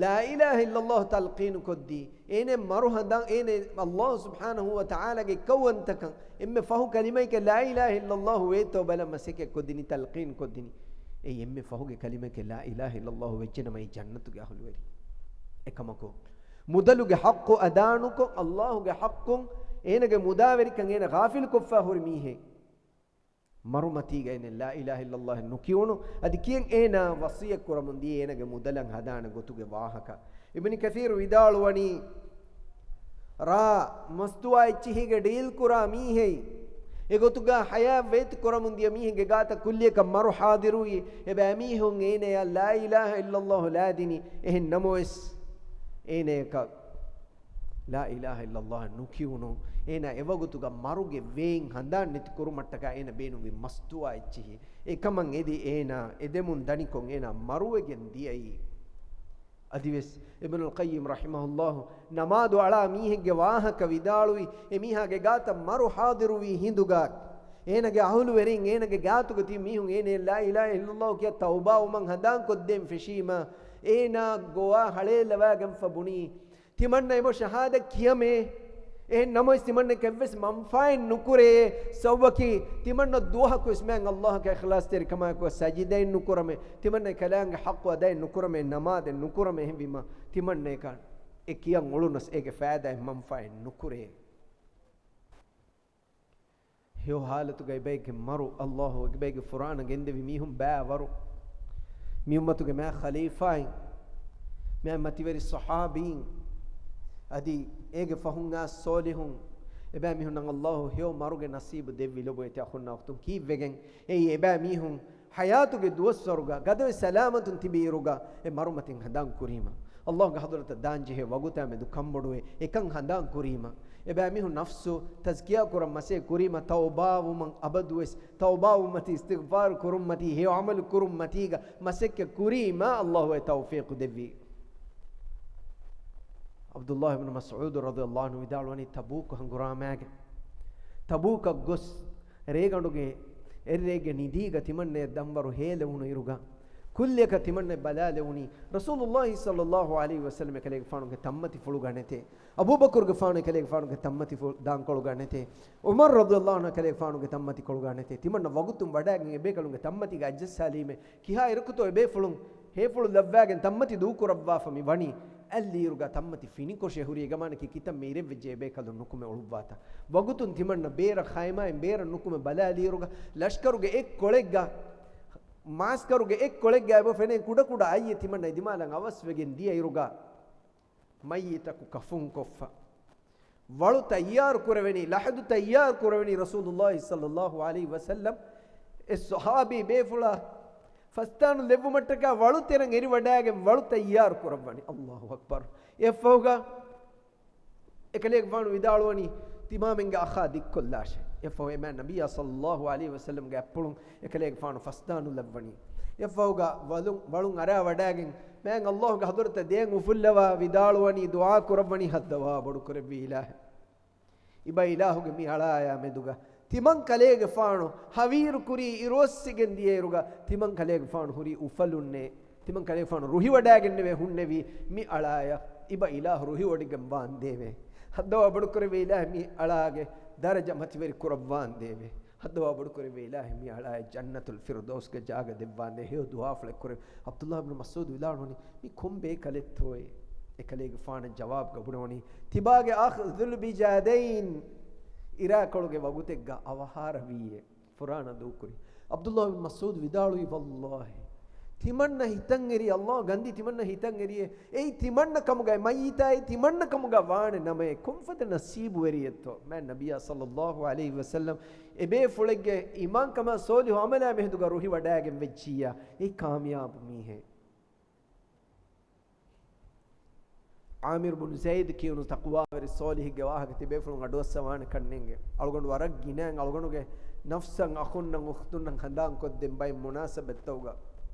ލާ އިލާހަ އިއްލައްލާހު ތަލްޤީނު ކޮށްދީ، އޭނަ މަރު ހަނދާން، އޭނަ ﷲ ސުބްޙާނަހޫ ވަތަޢާލާގެ އެއްކައުވަންތަކަން އެންމެ ފަހު ކަލިމައެކޭ ލާ އިލާހަ އިއްލަﷲ ވޭތޯ ބަލަން މަސައްކަތް ކޮށްދިނީ، ތަލްޤީން ކޮށްދިނީ. އެއީ އެންމެ ފަހުގެ ކަލިމައެކޭ ލާ އިލާހަ އިއްލަﷲ ވެއްޖެނަމަ އެއީ ޖަންނަތުގެ އަހުލުވެރި. އެކަމަކު، މުދަލުގެ ޙައްޤު އަދާނުކޮށް، ﷲގެ ޙައްޤުން އޭނަގެ މުދާވެރިކަން އޭނަ ޣާފިލުކޮށްފާ ހުރި މީހެއް. މަރުމަތީގައި ލާ އިލާހަ އިއްލަﷲ ނުކިޔުނު، އަދި ކިޔަން އޭނާ ވަޞިއްޔަތް ކުރަމުން ދިޔަ އޭނަގެ މުދަލަށް ހަދާނެ ގޮތުގެ ވާހަކަ. އިބްނު ކަޘީރު ވިދާޅުވަނީ، ރާ މަސްތުވާ އެއްޗިހީގެ ޑީލް ކުރާ މީހެއް، އެގޮތުގަ ޙަޔާތް ވޭތު ކުރަމުން ދިޔަ މީހެއްގެ ގާތަށް ކުއްލިއަކަށް މަރު ޙާޟިރުވީ، އެބައިމީހުން އޭނަޔަށް ލާ އިލާހަ އިއްލަﷲ ލާދިނީ. އެހެން ނަމަވެސް، އޭނަޔަކަށް ލާ އިލާހަ އިއްލަﷲ ނުކިޔުނު، އޭނާ އެވަގުތުގަ މަރުގެ ވޭން ހަނދާން ނެތި ކުރުމަށްޓަކާ އޭނަ ބޭނުންވި މަސްތުވާ އެއްޗިހި. އެކަމަށް އެދި އޭނާ އެދެމުން ދަނިކޮށް އޭނާ މަރުވެގެން ދިޔައީ. އަދިވެސް އިބްނުލް ޤައްޔިމް ރަޙިމަހުﷲ ނަމާދު އަޅާ މީހެއްގެ ވާހަކަ ވިދާޅުވި، އެ މީހާގެ ގާތަށް މަރު ޙާޟިރުވީ ހިނދުގަ، އޭނަގެ އަހުލުވެރިން އޭނަގެ ގާތުގަ ތިބި މީހުން އޭނަ ލާ އިލާހަ އިއްލަﷲ ކިޔާ ތައުބާވުމަށް ހަނދާން ކޮށްދޭން ފެށީމަ، އޭނާ ގޮވާ ހަޅޭއްލަވާގެންފަ ބުނީ، ތިމަންނަ އެބަ ޝަހާދަތް ކިޔަމޭ. އެހެން ނަމަވެސް ތިމަންނަ އެއްވެސް މަންފާއެއް ނުކުރޭ. ސަބަބަކީ ތިމަންނަ ދުވަހަކުވެސް މާތް ﷲ އަށް އިޚްލާޞްތެރިކަމާއެކު ސަޖިދައެއް ނުކުރަމޭ. ތިމަންނަ ކަލާނގެ ޙައްޤު އަދާއެއް ނުކުރަމޭ. ނަމާދެއް ނުކުރަމޭ. އެހެންވީމަ ތިމަންނަ އެކަން އެ ކިޔަން އުޅުނަސް އޭގެ ފައިދާއެއް މަންފާއެއް ނުކުރޭ. ހެޔޮ ޙާލަތުގައި ބައެއްގެ މަރު ﷲ އެބައިގެ ފުރާނަ ގެންދެވި މީހުން ބައިވަރު. މި އުއްމަތުގެ މާ ޚަލީފާއިން، މާ މަތިވެރި ޞަޙާބީން، އަދި އޭގެ ފަހުން އާ ޞޯލިޙުން، އެބައިމީހުންނަށް ﷲ ހެޔޮ މަރުގެ ނަސީބު ދެއްވި. ލޮބުވެތި އަޚުންނާ އުޚްތުން، ކީއްވެގެން އެއީ އެބައިމީހުން ޙަޔާތުގެ ދުވަސްވަރުގަ ގަދަވެ ސަލާމަތުން ތިބި އިރުގަ އެ މަރުމަތިން ހަނދާން ކުރީމަ، ﷲ ގެ ޙަޟްރަތަށް ދާންޖެހޭ ވަގުތާ މެދު ކަންބޮޑުވެ އެކަން ހަނދާން ކުރީމަ، އެބައިމީހުން ނަފްސު ތަޒްކިޔާ ކުރަން މަސައްކަތް ކުރީމަ، ތައުބާވުމަށް އަބަދުވެސް ތައުބާވުމަތީ، އިސްތިޣްފާރު ކުރުމަތީ، ހެޔޮ ޢަމަލު ކުރުމަތީގަ މަސައްކަތް ކުރީމަ، ﷲ އެ ތައުފީޤު ދެއްވީ. ޢަބްދުﷲ ބިން މަސްޢޫދު ރަޟިޔަﷲ ޢަންހު ވިދާޅުވަނީ، ތަބޫކު ހަނގުރާމާގެ، ތަބޫކަށް ގޮސް، ރޭގަނޑުގެ އެއްރޭގެ ނިދީގަ ތިމަންނަޔަށް ދަންވަރު ހޭލެވުނު އިރުގަ، ކުއްލިއަކަށް ތިމަންނަ ބަލާލެވުނީ، ރަސޫލުﷲ ޞައްލަﷲ ޢަލައިހި ވަސައްލަމް އެކަލޭގެފާނުގެ ތަންމަތިފުޅުގަ ނެތޭ. އަބޫބަކުރުގެފާނު އެކަލޭގެފާނުގެ ތަންމަތިފުޅު ދާންކޮޅުގަ ނެތޭ. ޢުމަރު ރަޟިޔަﷲ ޢަންހު އެކަލޭގެފާނުގެ ތަންމަތިކޮޅުގަ ނެތޭ. ތިމަންނަ ވަގުތުން ވަޑައިގެން އެބޭކަލުންގެ ތަންމަތީގަ އަތްޖައްސާލީމޭ. ކިހާ އިރަކުތޯ އެބޭފުޅުން ހޭފުޅު ލައްވާގެން ތަންމަތި ދޫކުރައްވާފަ މި ވަނީ؟ އައްލިއިރުގަ ތަންމަތި ފިނިކޮށޭ ހުރީ. އެގަމާނަކީ ކިތަންމެ އިރެއްވެއްޖެ އެބޭކަލުން ނުކުމެ އުޅުއްވާތަ؟ ވަގުތުން ތިމަންނަ ބޭރަށް ޚައިމާއިން ބޭރަށް ނުކުމެ ބަލާލިއިރުގަ، ލަޝްކަރުގެ އެއްކޮޅެއްގަ، މަޢަސްކަރުގެ އެއްކޮޅެއްގަ އެބަ ފެނޭ ކުޑަކުޑަ އައްޔެއް ތިމަންނަ ދިމާލަށް އަވަސްވެގެން ދިޔައިރުގަ، މައްޔިތަކު ކަފުންކޮށްފަ، ވަޅު ތައްޔާރު ކުރެވެނީ، ލަޙްދު ތައްޔާރު ކުރެވެނީ ރަސޫލުﷲ ޞައްލަﷲ ޢަލައިހި ވަސައްލަމް އެ ޞަޙާބީ ބޭފުޅާ ފަސްދާނު ލެއްވުމަށްޓަކާ ވަޅު ތެރެން އެރިވަޑައިގެން ވަޅު ތައްޔާރު ކުރައްވަނީ. ﷲ އަކްބަރު. އެއަށްފަހުގަ އެކަލޭގެފާނު ވިދާޅުވަނީ، ތިމާމެންގެ އަޚާ ދިއްކޮށްލާށޭ. އެއަށްފަހު އެމާ ނަބިއްޔާ ޞައްލަﷲ ޢަލައިހި ވަސައްލަމްގެ އަތްޕުޅުން އެކަލޭގެފާނު ފަސްދާނު ލައްވަނީ. އެއަށްފަހުގަ ވަޅު، ވަޅުން އަރާ ވަޑައިގެން މާތް ﷲ ގެ ޙަޟްރަތަށް ދޭން އުފުއްލަވާ ވިދާޅުވަނީ، ދުޢާ ކުރައްވަނީ، ހައްދަވާ ބޮޑުކުރެއްވި އިލާހެއް. އިބަ އިލާހުގެ މި އަޅާޔާ މެދުގަ ތިމަން ކަލޭގެފާނު ހަވީރު ކުރީ އިރުއޮއްސިގެން ދިޔައިރުގަ ތިމަން ކަލޭގެފާނު ހުރީ އުފަލުންނޭ. ތިމަން ކަލޭގެފާނު ރުހިވަޑައިގެންނެވޭ ހުންނެވީ މި އަޅާޔަށް. އިބަ އިލާހު ރުހިވޮޑިގެން ވާންދޭވެ. ހައްދަވާ ބޮޑުކުރެއްވި އިލާހެއް މި އަޅާގެ ދަރަޖަ މަތިވެރި ކުރައްވާން ދޭވެ. ހައްދަވާ ބޮޑުކުރެއްވި އިލާހެއް މި އަޅާއަށް ޖަންނަތުލް ފިރުދައުސްގެ ޖާގަ ދެއްވާންދޭ. ހެޔޮ ދުޢާފުޅެއް ކުރެ. ޢަބްދުﷲ ބިން މަސްޢޫދު ވިދާޅުވަނީ، މި ކޮން ބޭކަލެއްތޯއޭ؟ އެކަލޭގެފާނަށް ޖަވާބުގަ ބުނެވަނީ، ތިބާގެ އަޚް ޛުލްބިޖާދައިން އިރާކޮޅުގެ ވަގުތެއްގަ އަވަހާރަވީއޭ. ފުރާނަ ދޫކުރި. ޢަބްދުﷲ ބިން މަސްޢޫދު ވިދާޅުވީ، ވައްލާހި، ތިމަންނަ ހިތަށް އެރި، ﷲ ގަންދީ ތިމަންނަ ހިތަށް އެރިއޭ. އެއީ ތިމަންނަ ކަމުގައި، މައްޔިތާއި ތިމަންނަ ކަމުގަ ވާނެ ނަމައޭ. ކޮންފަދަ ނަސީބުވެރިއެއްތޯ؟ މާތް ނަބިއްޔާ ޞައްލަﷲ ޢަލައިހި ވަސައްލަމް އެބޭފުޅެއްގެ އީމާންކަމާ ޞޯލިޙު ޢަމަލާ މެހެދުގަ ރުހިވަޑައިގެން ވެއްޖިއްޔާ، އެ ކާމިޔާބު މީހެއް. ޢާމިރު ބުނު ޒައިދު ކިޔުނު ތަޤްވާވެރި ޞޯލިޙެއްގެ ވާހަކަ ތިބޭފުޅުން އަޑުއައްސަވާނެ ކަންނޭނގެ. އަޅުގަނޑު ވަރަށް ގިނައިން އަޅުގަނޑުގެ ނަފްސަށް، އަޚުންނަށް، އުޚްތުންނަށް ހަނދާންކޮށްދޭން ބައެއް މުނާސަބަތްތަކުގަ.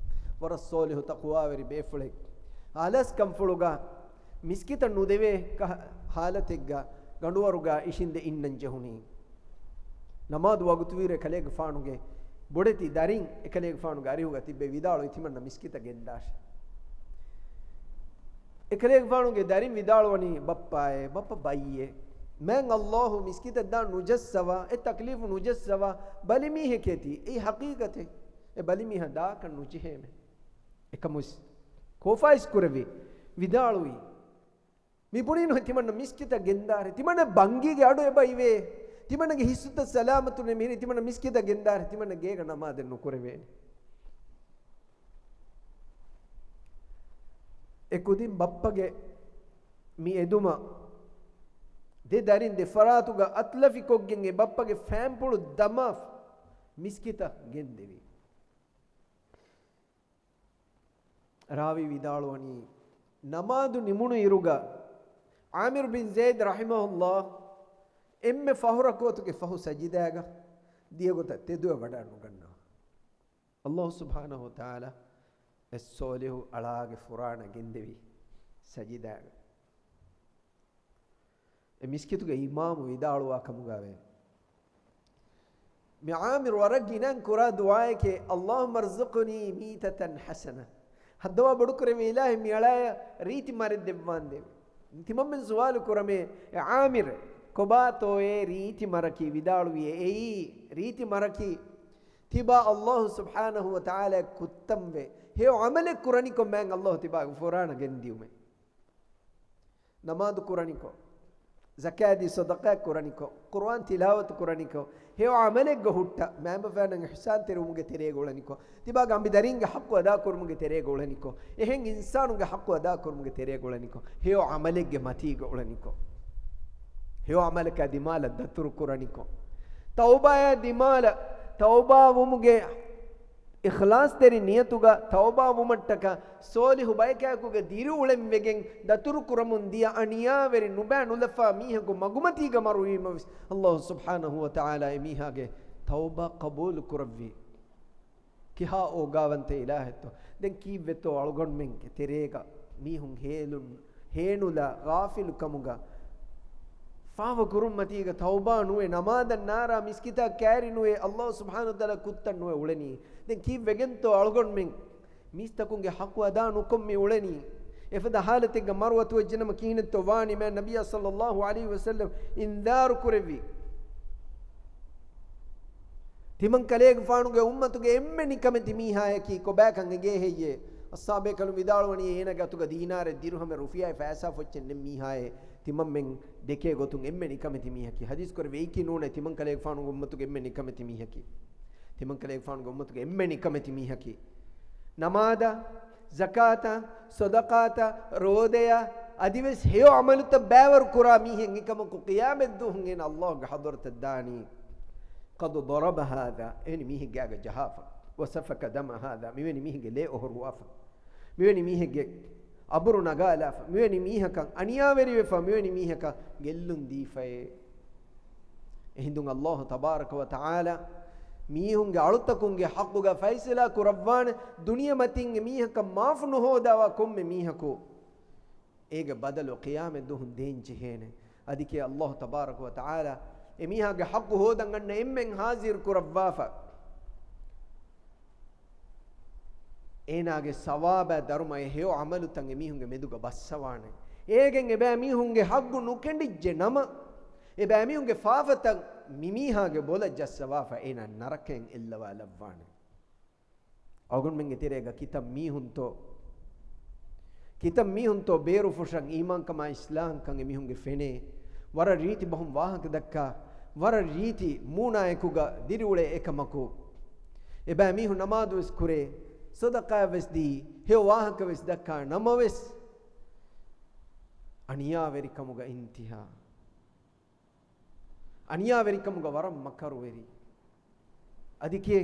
ވަރަށް ޞޯލިޙު ތަޤްވާވެރި ބޭފުޅެއް. އަލަސްކަންފުޅުގަ މިސްކިތަށް ނުދެވޭ ކަހަ-، ޙާލަތެއްގަ ގަނޑުވަރުގަ އިށިނދެ އިންނަން ޖެހުނީ. ނަމާދު ވަގުތުވީއިރު އެކަލޭގެފާނުގެ ބޮޑެތި ދަރިން އެކަލޭގެފާނުގެ އަރިހުގަ ތިއްބެ ވިދާޅުވި، ތިމަންނަ މިސްކިތަށް ގެންދާށޭ. އެކަލޭގެފާނުގެ ދަރިން ވިދާޅުވަނީ، ބައްޕާއޭ، ބައްޕަ ބައްޔޭ، މާތް ﷲ މިސްކިތަށް ދާން ނުޖައްސަވާ، އެ ތަކްލީފު ނުޖައްސަވާ، ބަލިމީހެކޭތީ. އެއީ ޙަޤީޤަތެއް. އެ ބަލިމީހާ ދާކަށް ނުޖެހޭމެ. އެކަމުވެސް ކޯފާއިސް ކުރެއްވި، ވިދާޅުވީ، މި ބުނީނުހޭ ތިމަންނަ މިސްކިތަށް ގެންދާށޭ، ތިމަންނަ ބަންގީގެ އަޑު އެބައިވޭ، ތިމަންނަގެ ހިއްސުތައް ސަލާމަތުން މިހިރީ، ތިމަންނަ މިސްކިތަށް ގެންދާށޭ، ތިމަންނަ ގޭގަ ނަމާދެއް ނުކުރެވޭނެ. އެ ކުދިން ބައްޕަގެ މި އެދުމަށް ދެ ދަރިން ދެ ފަރާތުގަ އަތްލަފިކޮށްގެން އެ ބައްޕަގެ ފައިންޕުޅު ދަމާފަ މިސްކިތަށް ގެންދެވި. ރާވީ ވިދާޅުވަނީ، ނަމާދު ނިމުނު އިރުގަ ޢާމިރު ބިން ޒައިދް ރަޙިމަހުﷲ އެންމެ ފަހު ރަކުޢަތުގެ ފަހު ސަޖިދާގަ ދިޔަގޮތަށް ތެދުވެ ވަޑައިނުގަންނަވާ. ﷲ ސުބްޙާނަހޫ ވަތަޢާލާ އެ ޞާލިޙު އަޅާގެ ފުރާނަ ގެންދެވި ސަޖިދާގަ. އެ މިސްކިތުގެ އިމާމު ވިދާޅުވާ ކަމުގައި ވޭ، މި ޢާމިރު ވަރަށް ގިނައިން ކުރާ ދުޢާއެކޭ، اللهم ارزقني ميتة حسنة. ހައްދަވާ ބޮޑުކުރެވޭ އިލާހީ، މި އަޅާޔަށް ރީތި މަރެއް ދެއްވާނދޭވެ. ތިމަންމެން ސުވާލު ކުރަމޭ، އެ ޢާމިރު، ކޮބާތޯއޭ ރީތި މަރަކީ؟ ވިދާޅުވިއޭ، އެއީ ރީތި މަރަކީ ތިބާ ﷲ ސުބްޙާނަހޫ ވަތަޢާލާ ކުއްތަންވެ ހެޔޮ ޢަމަލެއް ކުރަނިކޮށް، މާތް ﷲ ތިބާގެ ފުރާނަ ގެންދިޔުމޭ. ނަމާދު ކުރަނިކޮށް، ޒަކާތް ދީ ޞަދަޤާތް ކުރަނިކޮށް، ޤުރުއާން ތިލާވަތު ކުރަނިކޮށް، ހެޔޮ ޢަމަލެއްގަ ހުއްޓަ، މައިންބަފައިންނަށް އިޙްސާންތެރިވުމުގެ ތެރޭގަ އުޅެނިކޮށް، ތިބާގެ އަނބިދަރިންގެ ޙައްޤު އަދާކުރުމުގެ ތެރޭގަ އުޅެނިކޮށް، އެހެން އިންސާނުންގެ ޙައްޤު އަދާކުރުމުގެ ތެރޭގަ އުޅެނިކޮށް، ހެޔޮ ޢަމަލެއްގެ މަތީގަ އުޅެނިކޮށް، ހެޔޮ ޢަމަލަކާ ދިމާލަށް ދަތުރު ކުރަނިކޮށް، ތައުބާއާ ދިމާލަށް ތައުބާވުމުގެ އިޚްލާޞްތެރި ނިޔަތުގަ ތައުބާވުމަށްޓަކާ ޞާލިޙު ބަޔަކާއެކުގަ ދިރިއުޅެންވެގެން ދަތުރުކުރަމުން ދިޔަ އަނިޔާވެރި ނުބައި ނުލަފާ މީހަކު މަގުމަތީގަ މަރުވީމަވެސް، ﷲ ސުބްޙާނަހޫ ވަތަޢާލާ އެމީހާގެ ތައުބާ ޤަބޫލު ކުރެއްވި. ކިހާ އޯގާވަންތަ އިލާހެއްތޯ؟ ދެން ކީއްވެތޯ އަޅުގަނޑުމެންގެ ތެރޭގަ މީހުން ހޭލުން، ހޭނުލާ، ޣާފިލުކަމުގަ ފާފަ ކުރުންމަތީގަ ތައުބާ ނުވެ، ނަމާދަށް ނާރާ، މިސްކިތާ ކައިރި ނުވެ، ﷲ ސުބްޙާނަހޫ ވަތަޢާލާ ކުއްތަން ނުވެ އުޅެނީ. ދެން ކީއްވެގެންތޯ އަޅުގަނޑުމެން މީސްތަކުންގެ ޙައްޤު އަދާ ނުކޮށް މި އުޅެނީ؟ އެފަދަ ޙާލަތެއްގަ މަރު އަތުވެއްޖެނަމަ ކިހިނެއްތޯ ވާނީ؟ މާތް ނަބިއްޔާ ޞައްލައްލާހު ޢަލައިހި ވަސައްލަމް އިންޒާރު ކުރެއްވި. ތިމަން ކަލޭގެފާނުގެ އުއްމަތުގެ އެންމެ ނިކަމެތި މީހާޔަކީ ކޮބާކަން އެނގޭ ހެއްޔޭ؟ އަޞްޙާބޭކަލުން ވިދާޅުވަނީ، އޭނާގެ އަތުގަ ދީނާރެއް ދިރުހަމެއް ރުފިޔާއެއް ފައިސާ ފޮއްޗެއް ނެތް މީހާއޭ. ތިމަންމެން ދެކޭ ގޮތުން އެންމެ ނިކަމެތި މީހަކީ. ޙަދީޘް ކުރެވޭ އެއީކީ ނޫނޭ، ތިމަން ކަލޭގެފާނުގެ އުއްމަތުގެ އެންމެ ނިކަމެތި މީހަކީ. ތިމަން ކަލޭގެފާނުގެ އުއްމަތުގެ އެންމެ ނިކަމެތި މީހަކީ. ނަމާދަށް، ޒަކާތަށް، ޞަދަޤާތަށް، ރޯދަޔަށް، އަދިވެސް ހެޔޮ ޢަމަލުތައް ބައިވަރު ކުރާ މީހެއް އެކަމަކު، ޤިޔާމަތްދުވަހު އޭނަ ﷲގެ ޙަޟްރަތަށް ދާނީ. قد ضرب هذا، އެހެނި މީހެއްގެ ގާގަ ޖަހާފަ. وسفك دم هذا، މިވެނި މީހެއްގެ ލޭ އޮހޮރުވާފަ. މިވެނި މީހެއްގެ އަބުރު ނަގާލާފަ، މިވެނި މީހަކަށް އަނިޔާވެރިވެފަ، މިވެނި މީހަކަށް ގެއްލުން ދީފައޭ. އެހިނދުން ﷲ ތަބާރަކަ ވަ ތަޢާލާ މީހުންގެ އަޅުތަކުންގެ ޙައްޤުގަ ފައިސަލާ ކުރައްވާނެ. ދުނިޔެމަތިން އެމީހަކަށް މާފު ނުހޯދާވާ ކޮންމެ މީހަކު އޭގެ ބަދަލު ޤިޔާމަތްދުވަހުން ދޭން ޖެހޭނެ. އަދިކޭ ﷲ ތަބާރަކަ ވަ ތަޢާލާ އެމީހާގެ ޙައްޤު ހޯދަން އަންނަ އެންމެން ޙާޟިރު ކުރައްވާފަ. އޭނާގެ ސަވާބާ ދަރުމަ އެ ހެޔޮ ޢަމަލުތައް އެމީހުންގެ މެދުގަ ބައްސަވާނެ. އޭގެން އެބައިމީހުންގެ ޙައްޤު ނުކެނޑިއްޖެ ނަމަ، އެބައިމީހުންގެ ފާފަތައް މިމީހާގެ ބޮލަށް ޖައްސަވާފަ އޭނާ ނަރަކައިން އެއްލަވާލައްވާނެ. އަޅުގަނޑުމެންގެ ތެރޭގަ ކިތައް މީހުންތޯ، ކިތައް މީހުންތޯ ބޭރުފުށަން އީމާންކަމާ އިސްލާމްކަން އެމީހުންގެ ފެނޭ، ވަރަށް ރީތި ބަހުން ވާހަކަ ދައްކާ، ވަރަށް ރީތި މޫނާއެކުގަ ދިރިއުޅޭ އެކަމަކު، އެބައިމީހުން ނަމާދުވެސް ކުރޭ، ޞަދަޤާވެސް ދީ، ހެޔޮ ވާހަކަވެސް ދައްކާ ނަމަވެސް، އަނިޔާވެރިކަމުގަ އިންތިހާ. އަނިޔާވެރިކަމުގަ ވަރަށް މަކަރުވެރި. އަދިކޭ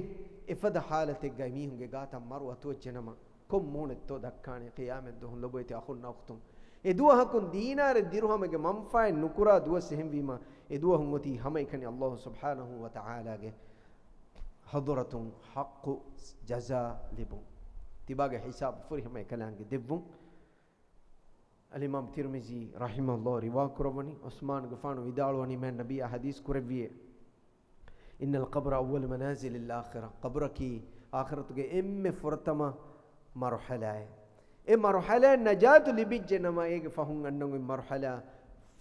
އެފަދަ ޙާލަތެއްގައި މީހުންގެ ގާތަށް މަރު އަތުވެއްޖެނަމަ، ކޮން މޫނެއްތޯ ދައްކާނެ ޤިޔާމަތްދުވަހުން؟ ލޮބުވެތި އަޚުންނާ އުޚްތުން، އެދުވަހަކުން ދީނާރެއް ދިރުހަމެއްގެ މަންފާއެއް ނުކުރާ ދުވަސް. އެހެންވީމަ، އެދުވަހުން އޮތީ ހަމައެކަނި ﷲ ސުބްޙާނަހޫ ވަ ތަޢާލާގެ ޙަޟްރަތުން ޙައްޤު ޖަޒާ ލިބުން. ތިބާގެ ހިސާބު ފުރިހަމަ އެކަލާނގެ ދެއްވުން. އަލްއިމާމް ތިރްމިޒީ ރަޙިމަހުﷲ ރިވާ ކުރައްވަނީ، ޢުސްމާނުގެފާނު ވިދާޅުވަނީ، މާތް ނަބިއްޔާ ޙަދީޘް ކުރެއްވިއޭ، إن القبر أول منازل الآخرة، ޤަބުރަކީ އާޚިރަތުގެ އެންމެ ފުރަތަމަ މަރުޙަލާއެއް. އެ މަރުޙަލާއިން ނަޖާތު ލިބިއްޖެ ނަމަ، އޭގެ ފަހުން އަންނަ އޮތް މަރުޙަލާ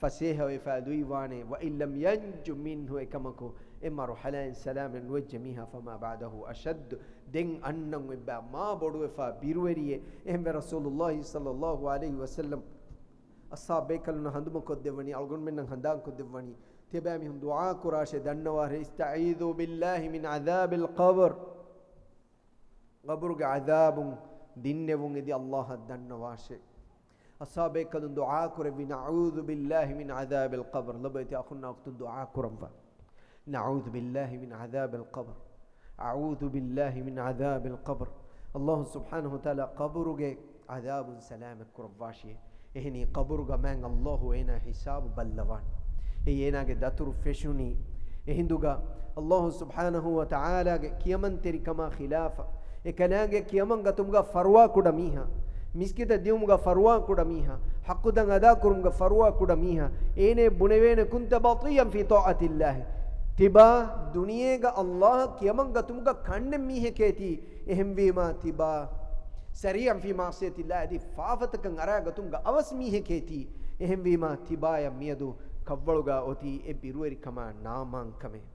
ފަސޭހަވެފަ ލުއިވާނެ. وإن لم ينج منه، އެކަމަކު އެ މަރުޙަލާއިން ސަލާމަތް ނުވެއްޖެ މީހާ، فما بعده أشد، ދެން އަންނަ އޮތް ބައި މާ ބޮޑުވެފަ ބިރުވެރިއެއް. އެހެންވެ ރަސޫލުﷲ ޞައްލަﷲ ޢަލައިހި ވަސައްލަމް އަޞްޙާބޭކަލުންނަށް ހަނދުމަކޮށްދެއްވަނީ، އަޅުގަނޑުމެންނަށް ހަނދާންކޮށްދެއްވަނީ، ތިޔަބައިމީހުން ދުޢާ ކުރާށޭ، ދަންނަވާށޭ، اسْتَعِيذُوا بِاللَّهِ مِنْ عَذَابِ الْقَبْرِ. ޤަބުރުގެ ޢަޛާބުން ދިންނެވުން އެދި ﷲ އަށް ދަންނަވާށޭ. އަޞްޙާބޭކަލުން ދުޢާ ކުރެއްވި، نعوذ بالله من عذاب القبر. ލޮބުވެތި އަޚުންނާ އުޚްތުން ދުޢާ ކުރަންވާ. نعوذ بالله من عذاب القبر. أعوذ بالله من عذاب القبر. ﷲ ސުބްޙާނަހޫ ވަތަޢާލާ ޤަބުރުގެ ޢަޛާބުން ސަލާމަތް ކުރައްވާށި. އެހެނީ ޤަބުރުގަ މާތް ﷲ އޭނާ ހިސާބު ބައްލަވާނެ. އެއީ އޭނާގެ ދަތުރު ފެށުނީ. އެހިނދުގަ ﷲ ސުބްޙާނަހޫ ވަތަޢާލާގެ ކިޔަމަންތެރިކަމާ ޚިލާފަށް، އެ ކަލާނގެ ކިޔަމަން ގަތުމުގަ ފަރުވާ ކުޑަ މީހާ، މިސްކިތަށް ދިއުމުގަ ފަރުވާ ކުޑަ މީހާ، ޙައްޤުތައް އަދާކުރުމުގަ ފަރުވާ ކުޑަ މީހާ، އޭނައަށް ބުނެވޭނެ، كنت بطيئا في طاعة الله. ތިބާ ދުނިޔޭގަ ﷲ ކިޔަމަން ގަތުމުގަ ކަންނެން މީހެކޭތީ. އެހެންވީމާ ތިބާ سريعا في معصية الله، އަދި ފާފަތަކަށް އަރާގަތުމުގަ އަވަސް މީހެކޭތީ. އެހެންވީމާ ތިބާޔަށް މިއަދު ކަށްވަޅުގަ އޮތީ އެ ބިރުވެރިކަމާ ނާމާންކަމެއް.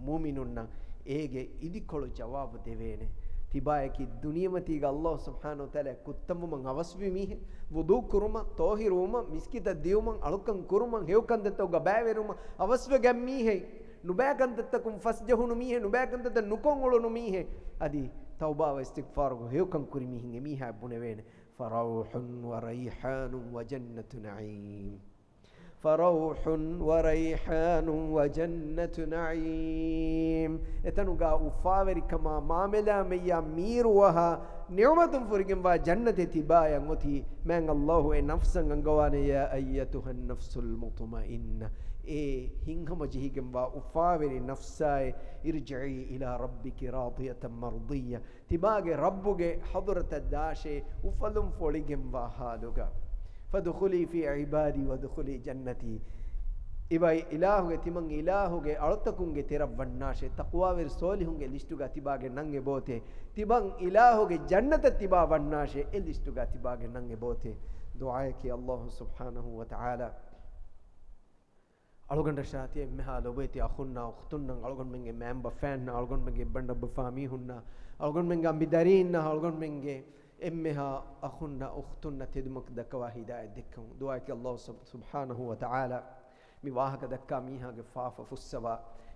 މުއުމިނުންނަށް އޭގެ އިދިކޮޅު ޖަވާބު ދެވޭނެ. ތިބާޔަކީ ދުނިޔެމަތީގަ ﷲ ސުބްޙާނަހޫ ވަތަޢާލާ ކުއްތަންވުމަށް އަވަސްވި މީހެއް، ވުޟޫ ކުރުމަށް، ޠާހިރުވުމަށް، މިސްކިތަށް ދިއުމަށް، އަޅުކަން ކުރުމަށް، ހެޔޮ ކަންތައްތަކުގަ ބައިވެރިވުމަށް އަވަސްވެގަތް މީހެއް، ނުބައި ކަންތައްތަކުން ފަސްޖެހުނު މީހެއް، ނުބައި ކަންތައްތައް ނުކޮށް އުޅުނު މީހެއް، އަދި ތައުބާ އިސްތިޣްފާރުގަ ހެޔޮކަން ކުރި މީހެއް، އެމީހާ ބުނެވޭނެ، فروح وريحان وجنة نعيم. فروح وريحان وجنة نعيم. އެތަނުގަ އުފާވެރިކަމާ މާމެލާމެއްޔާ މީރުވަހާ ނިޢުމަތުން ފުރިގެންވާ ޖަންނަތެއް ތިބާޔަށް އޮތީ. މާތް ﷲ އެ ނަފްސަށް އަންގަވާނެ، يا أيتها النفس المطمئنة. އޭ ހިތްހަމަޖެހިގެންވާ އުފާވެރި ނަފްސާއޭ، ارجعي إلى ربك راضية مرضية. ތިބާގެ ރައްބުގެ ޙަޟުރަތަށް ދާށޭ، އުފަލުން ފޮޅިގެންވާ ޙާލުގަ. فادخلي في عبادي وادخلي جنتي. ތިބާ އިލާހުގެ، ތިމަން އިލާހުގެ އަޅުތަކުންގެ ތެރަށް ވަންނާށޭ، ތަޤްވާވެރި ޞާލިޙުންގެ ލިސްޓުގަ ތިބާގެ ނަން އެބައޮތޭ. ތިމަން އިލާހުގެ ޖަންނަތަށް ތިބާ ވަންނާށޭ، އެ ލިސްޓުގަ ތިބާގެ ނަން އެބައޮތޭ. ދުޢާއަކީ ﷲ ސުބްޙާނަހޫ ވަތަޢާލާ އަޅުގަނޑަށާ ތި އެންމެހާ ލޮބުވެތި އަޚުންނާ އުޚްތުންނަށް، އަޅުގަނޑުމެންގެ މައިންބަފައިންނަށް، އަޅުގަނޑުމެންގެ އެއްބަނޑަށް އުފާ މީހުންނަށް، އަޅުގަނޑުމެންގެ އަނބިދަރީންނަށް، އަޅުގަނޑުމެންގެ އެންމެހާ އަޚުންނަށް އުޚްތުންނަށް ތެދުމަގު ދައްކަވާ ހިދާޔަތް ދެއްކަމުން. ދުޢާއަކީ ﷲ ސުބް-، ސުބްޙާނަހޫ ވަތަޢާލާ މި ވާހަކަ ދައްކާ މީހާގެ ފާފަ ފުއްސަވާ،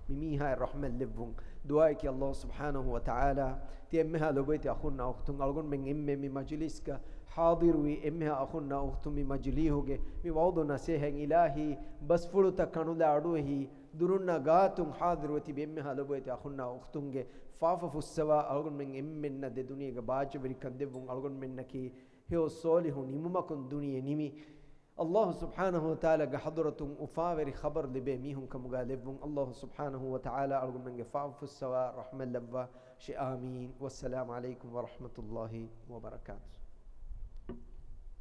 މި މީހާއަށް ރަޙްމަތް ލެއްވުން. ދުޢާއަކީ ﷲ ސުބްޙާނަހޫ ވަތަޢާލާ ތި އެންމެހާ ލޮބުވެތި އަޚުންނާ އުޚްތުން، އަޅުގަނޑުމެން އެންމެ މި މަޖިލިސްގަ ޙާޟިރުވި އެންމެހާ އަޚުންނާ އުޚްތުން، މި މަޖިލީހުގެ މި ވަޢުޡު ނަޞޭޙަތް، އިލާހީ ބަސްފުޅުތައް ކަނުލާ އަޑުއެހި ދުރުންނާ ގާތުން ޙާޟިރުވެ ތިބި އެންމެހާ ލޮބުވެތި އަޚުންނާ އުޚްތުންގެ ފާފަ ފުއްސަވާ، އަޅުގަނޑުމެން އެންމެންނަށް ދެ ދުނިޔޭގެ ބާއްޖަވެރިކަން ދެއްވުން. އަޅުގަނޑުމެންނަކީ ހެޔޮ ޞާލިޙު ނިމުމަކުން ދުނިޔެ ނިމި، ﷲ ސުބްޙާނަހޫ ވަތަޢާލާގެ ޙަޟުރަތުން އުފާވެރި ޚަބަރު ލިބޭ މީހުން ކަމުގަ ލެއްވުން. ﷲ ސުބްޙާނަހޫ ވަތަޢާލާ އަޅުގަނޑުމެންގެ ފާފަ ފުއްސަވާ ރަޙްމަތް ލައްވާށި. އާމީން. ވައްސަލާމު ޢަލައިކުމް ވަރަޙްމަތުﷲ ވަބަރަކާތުހު.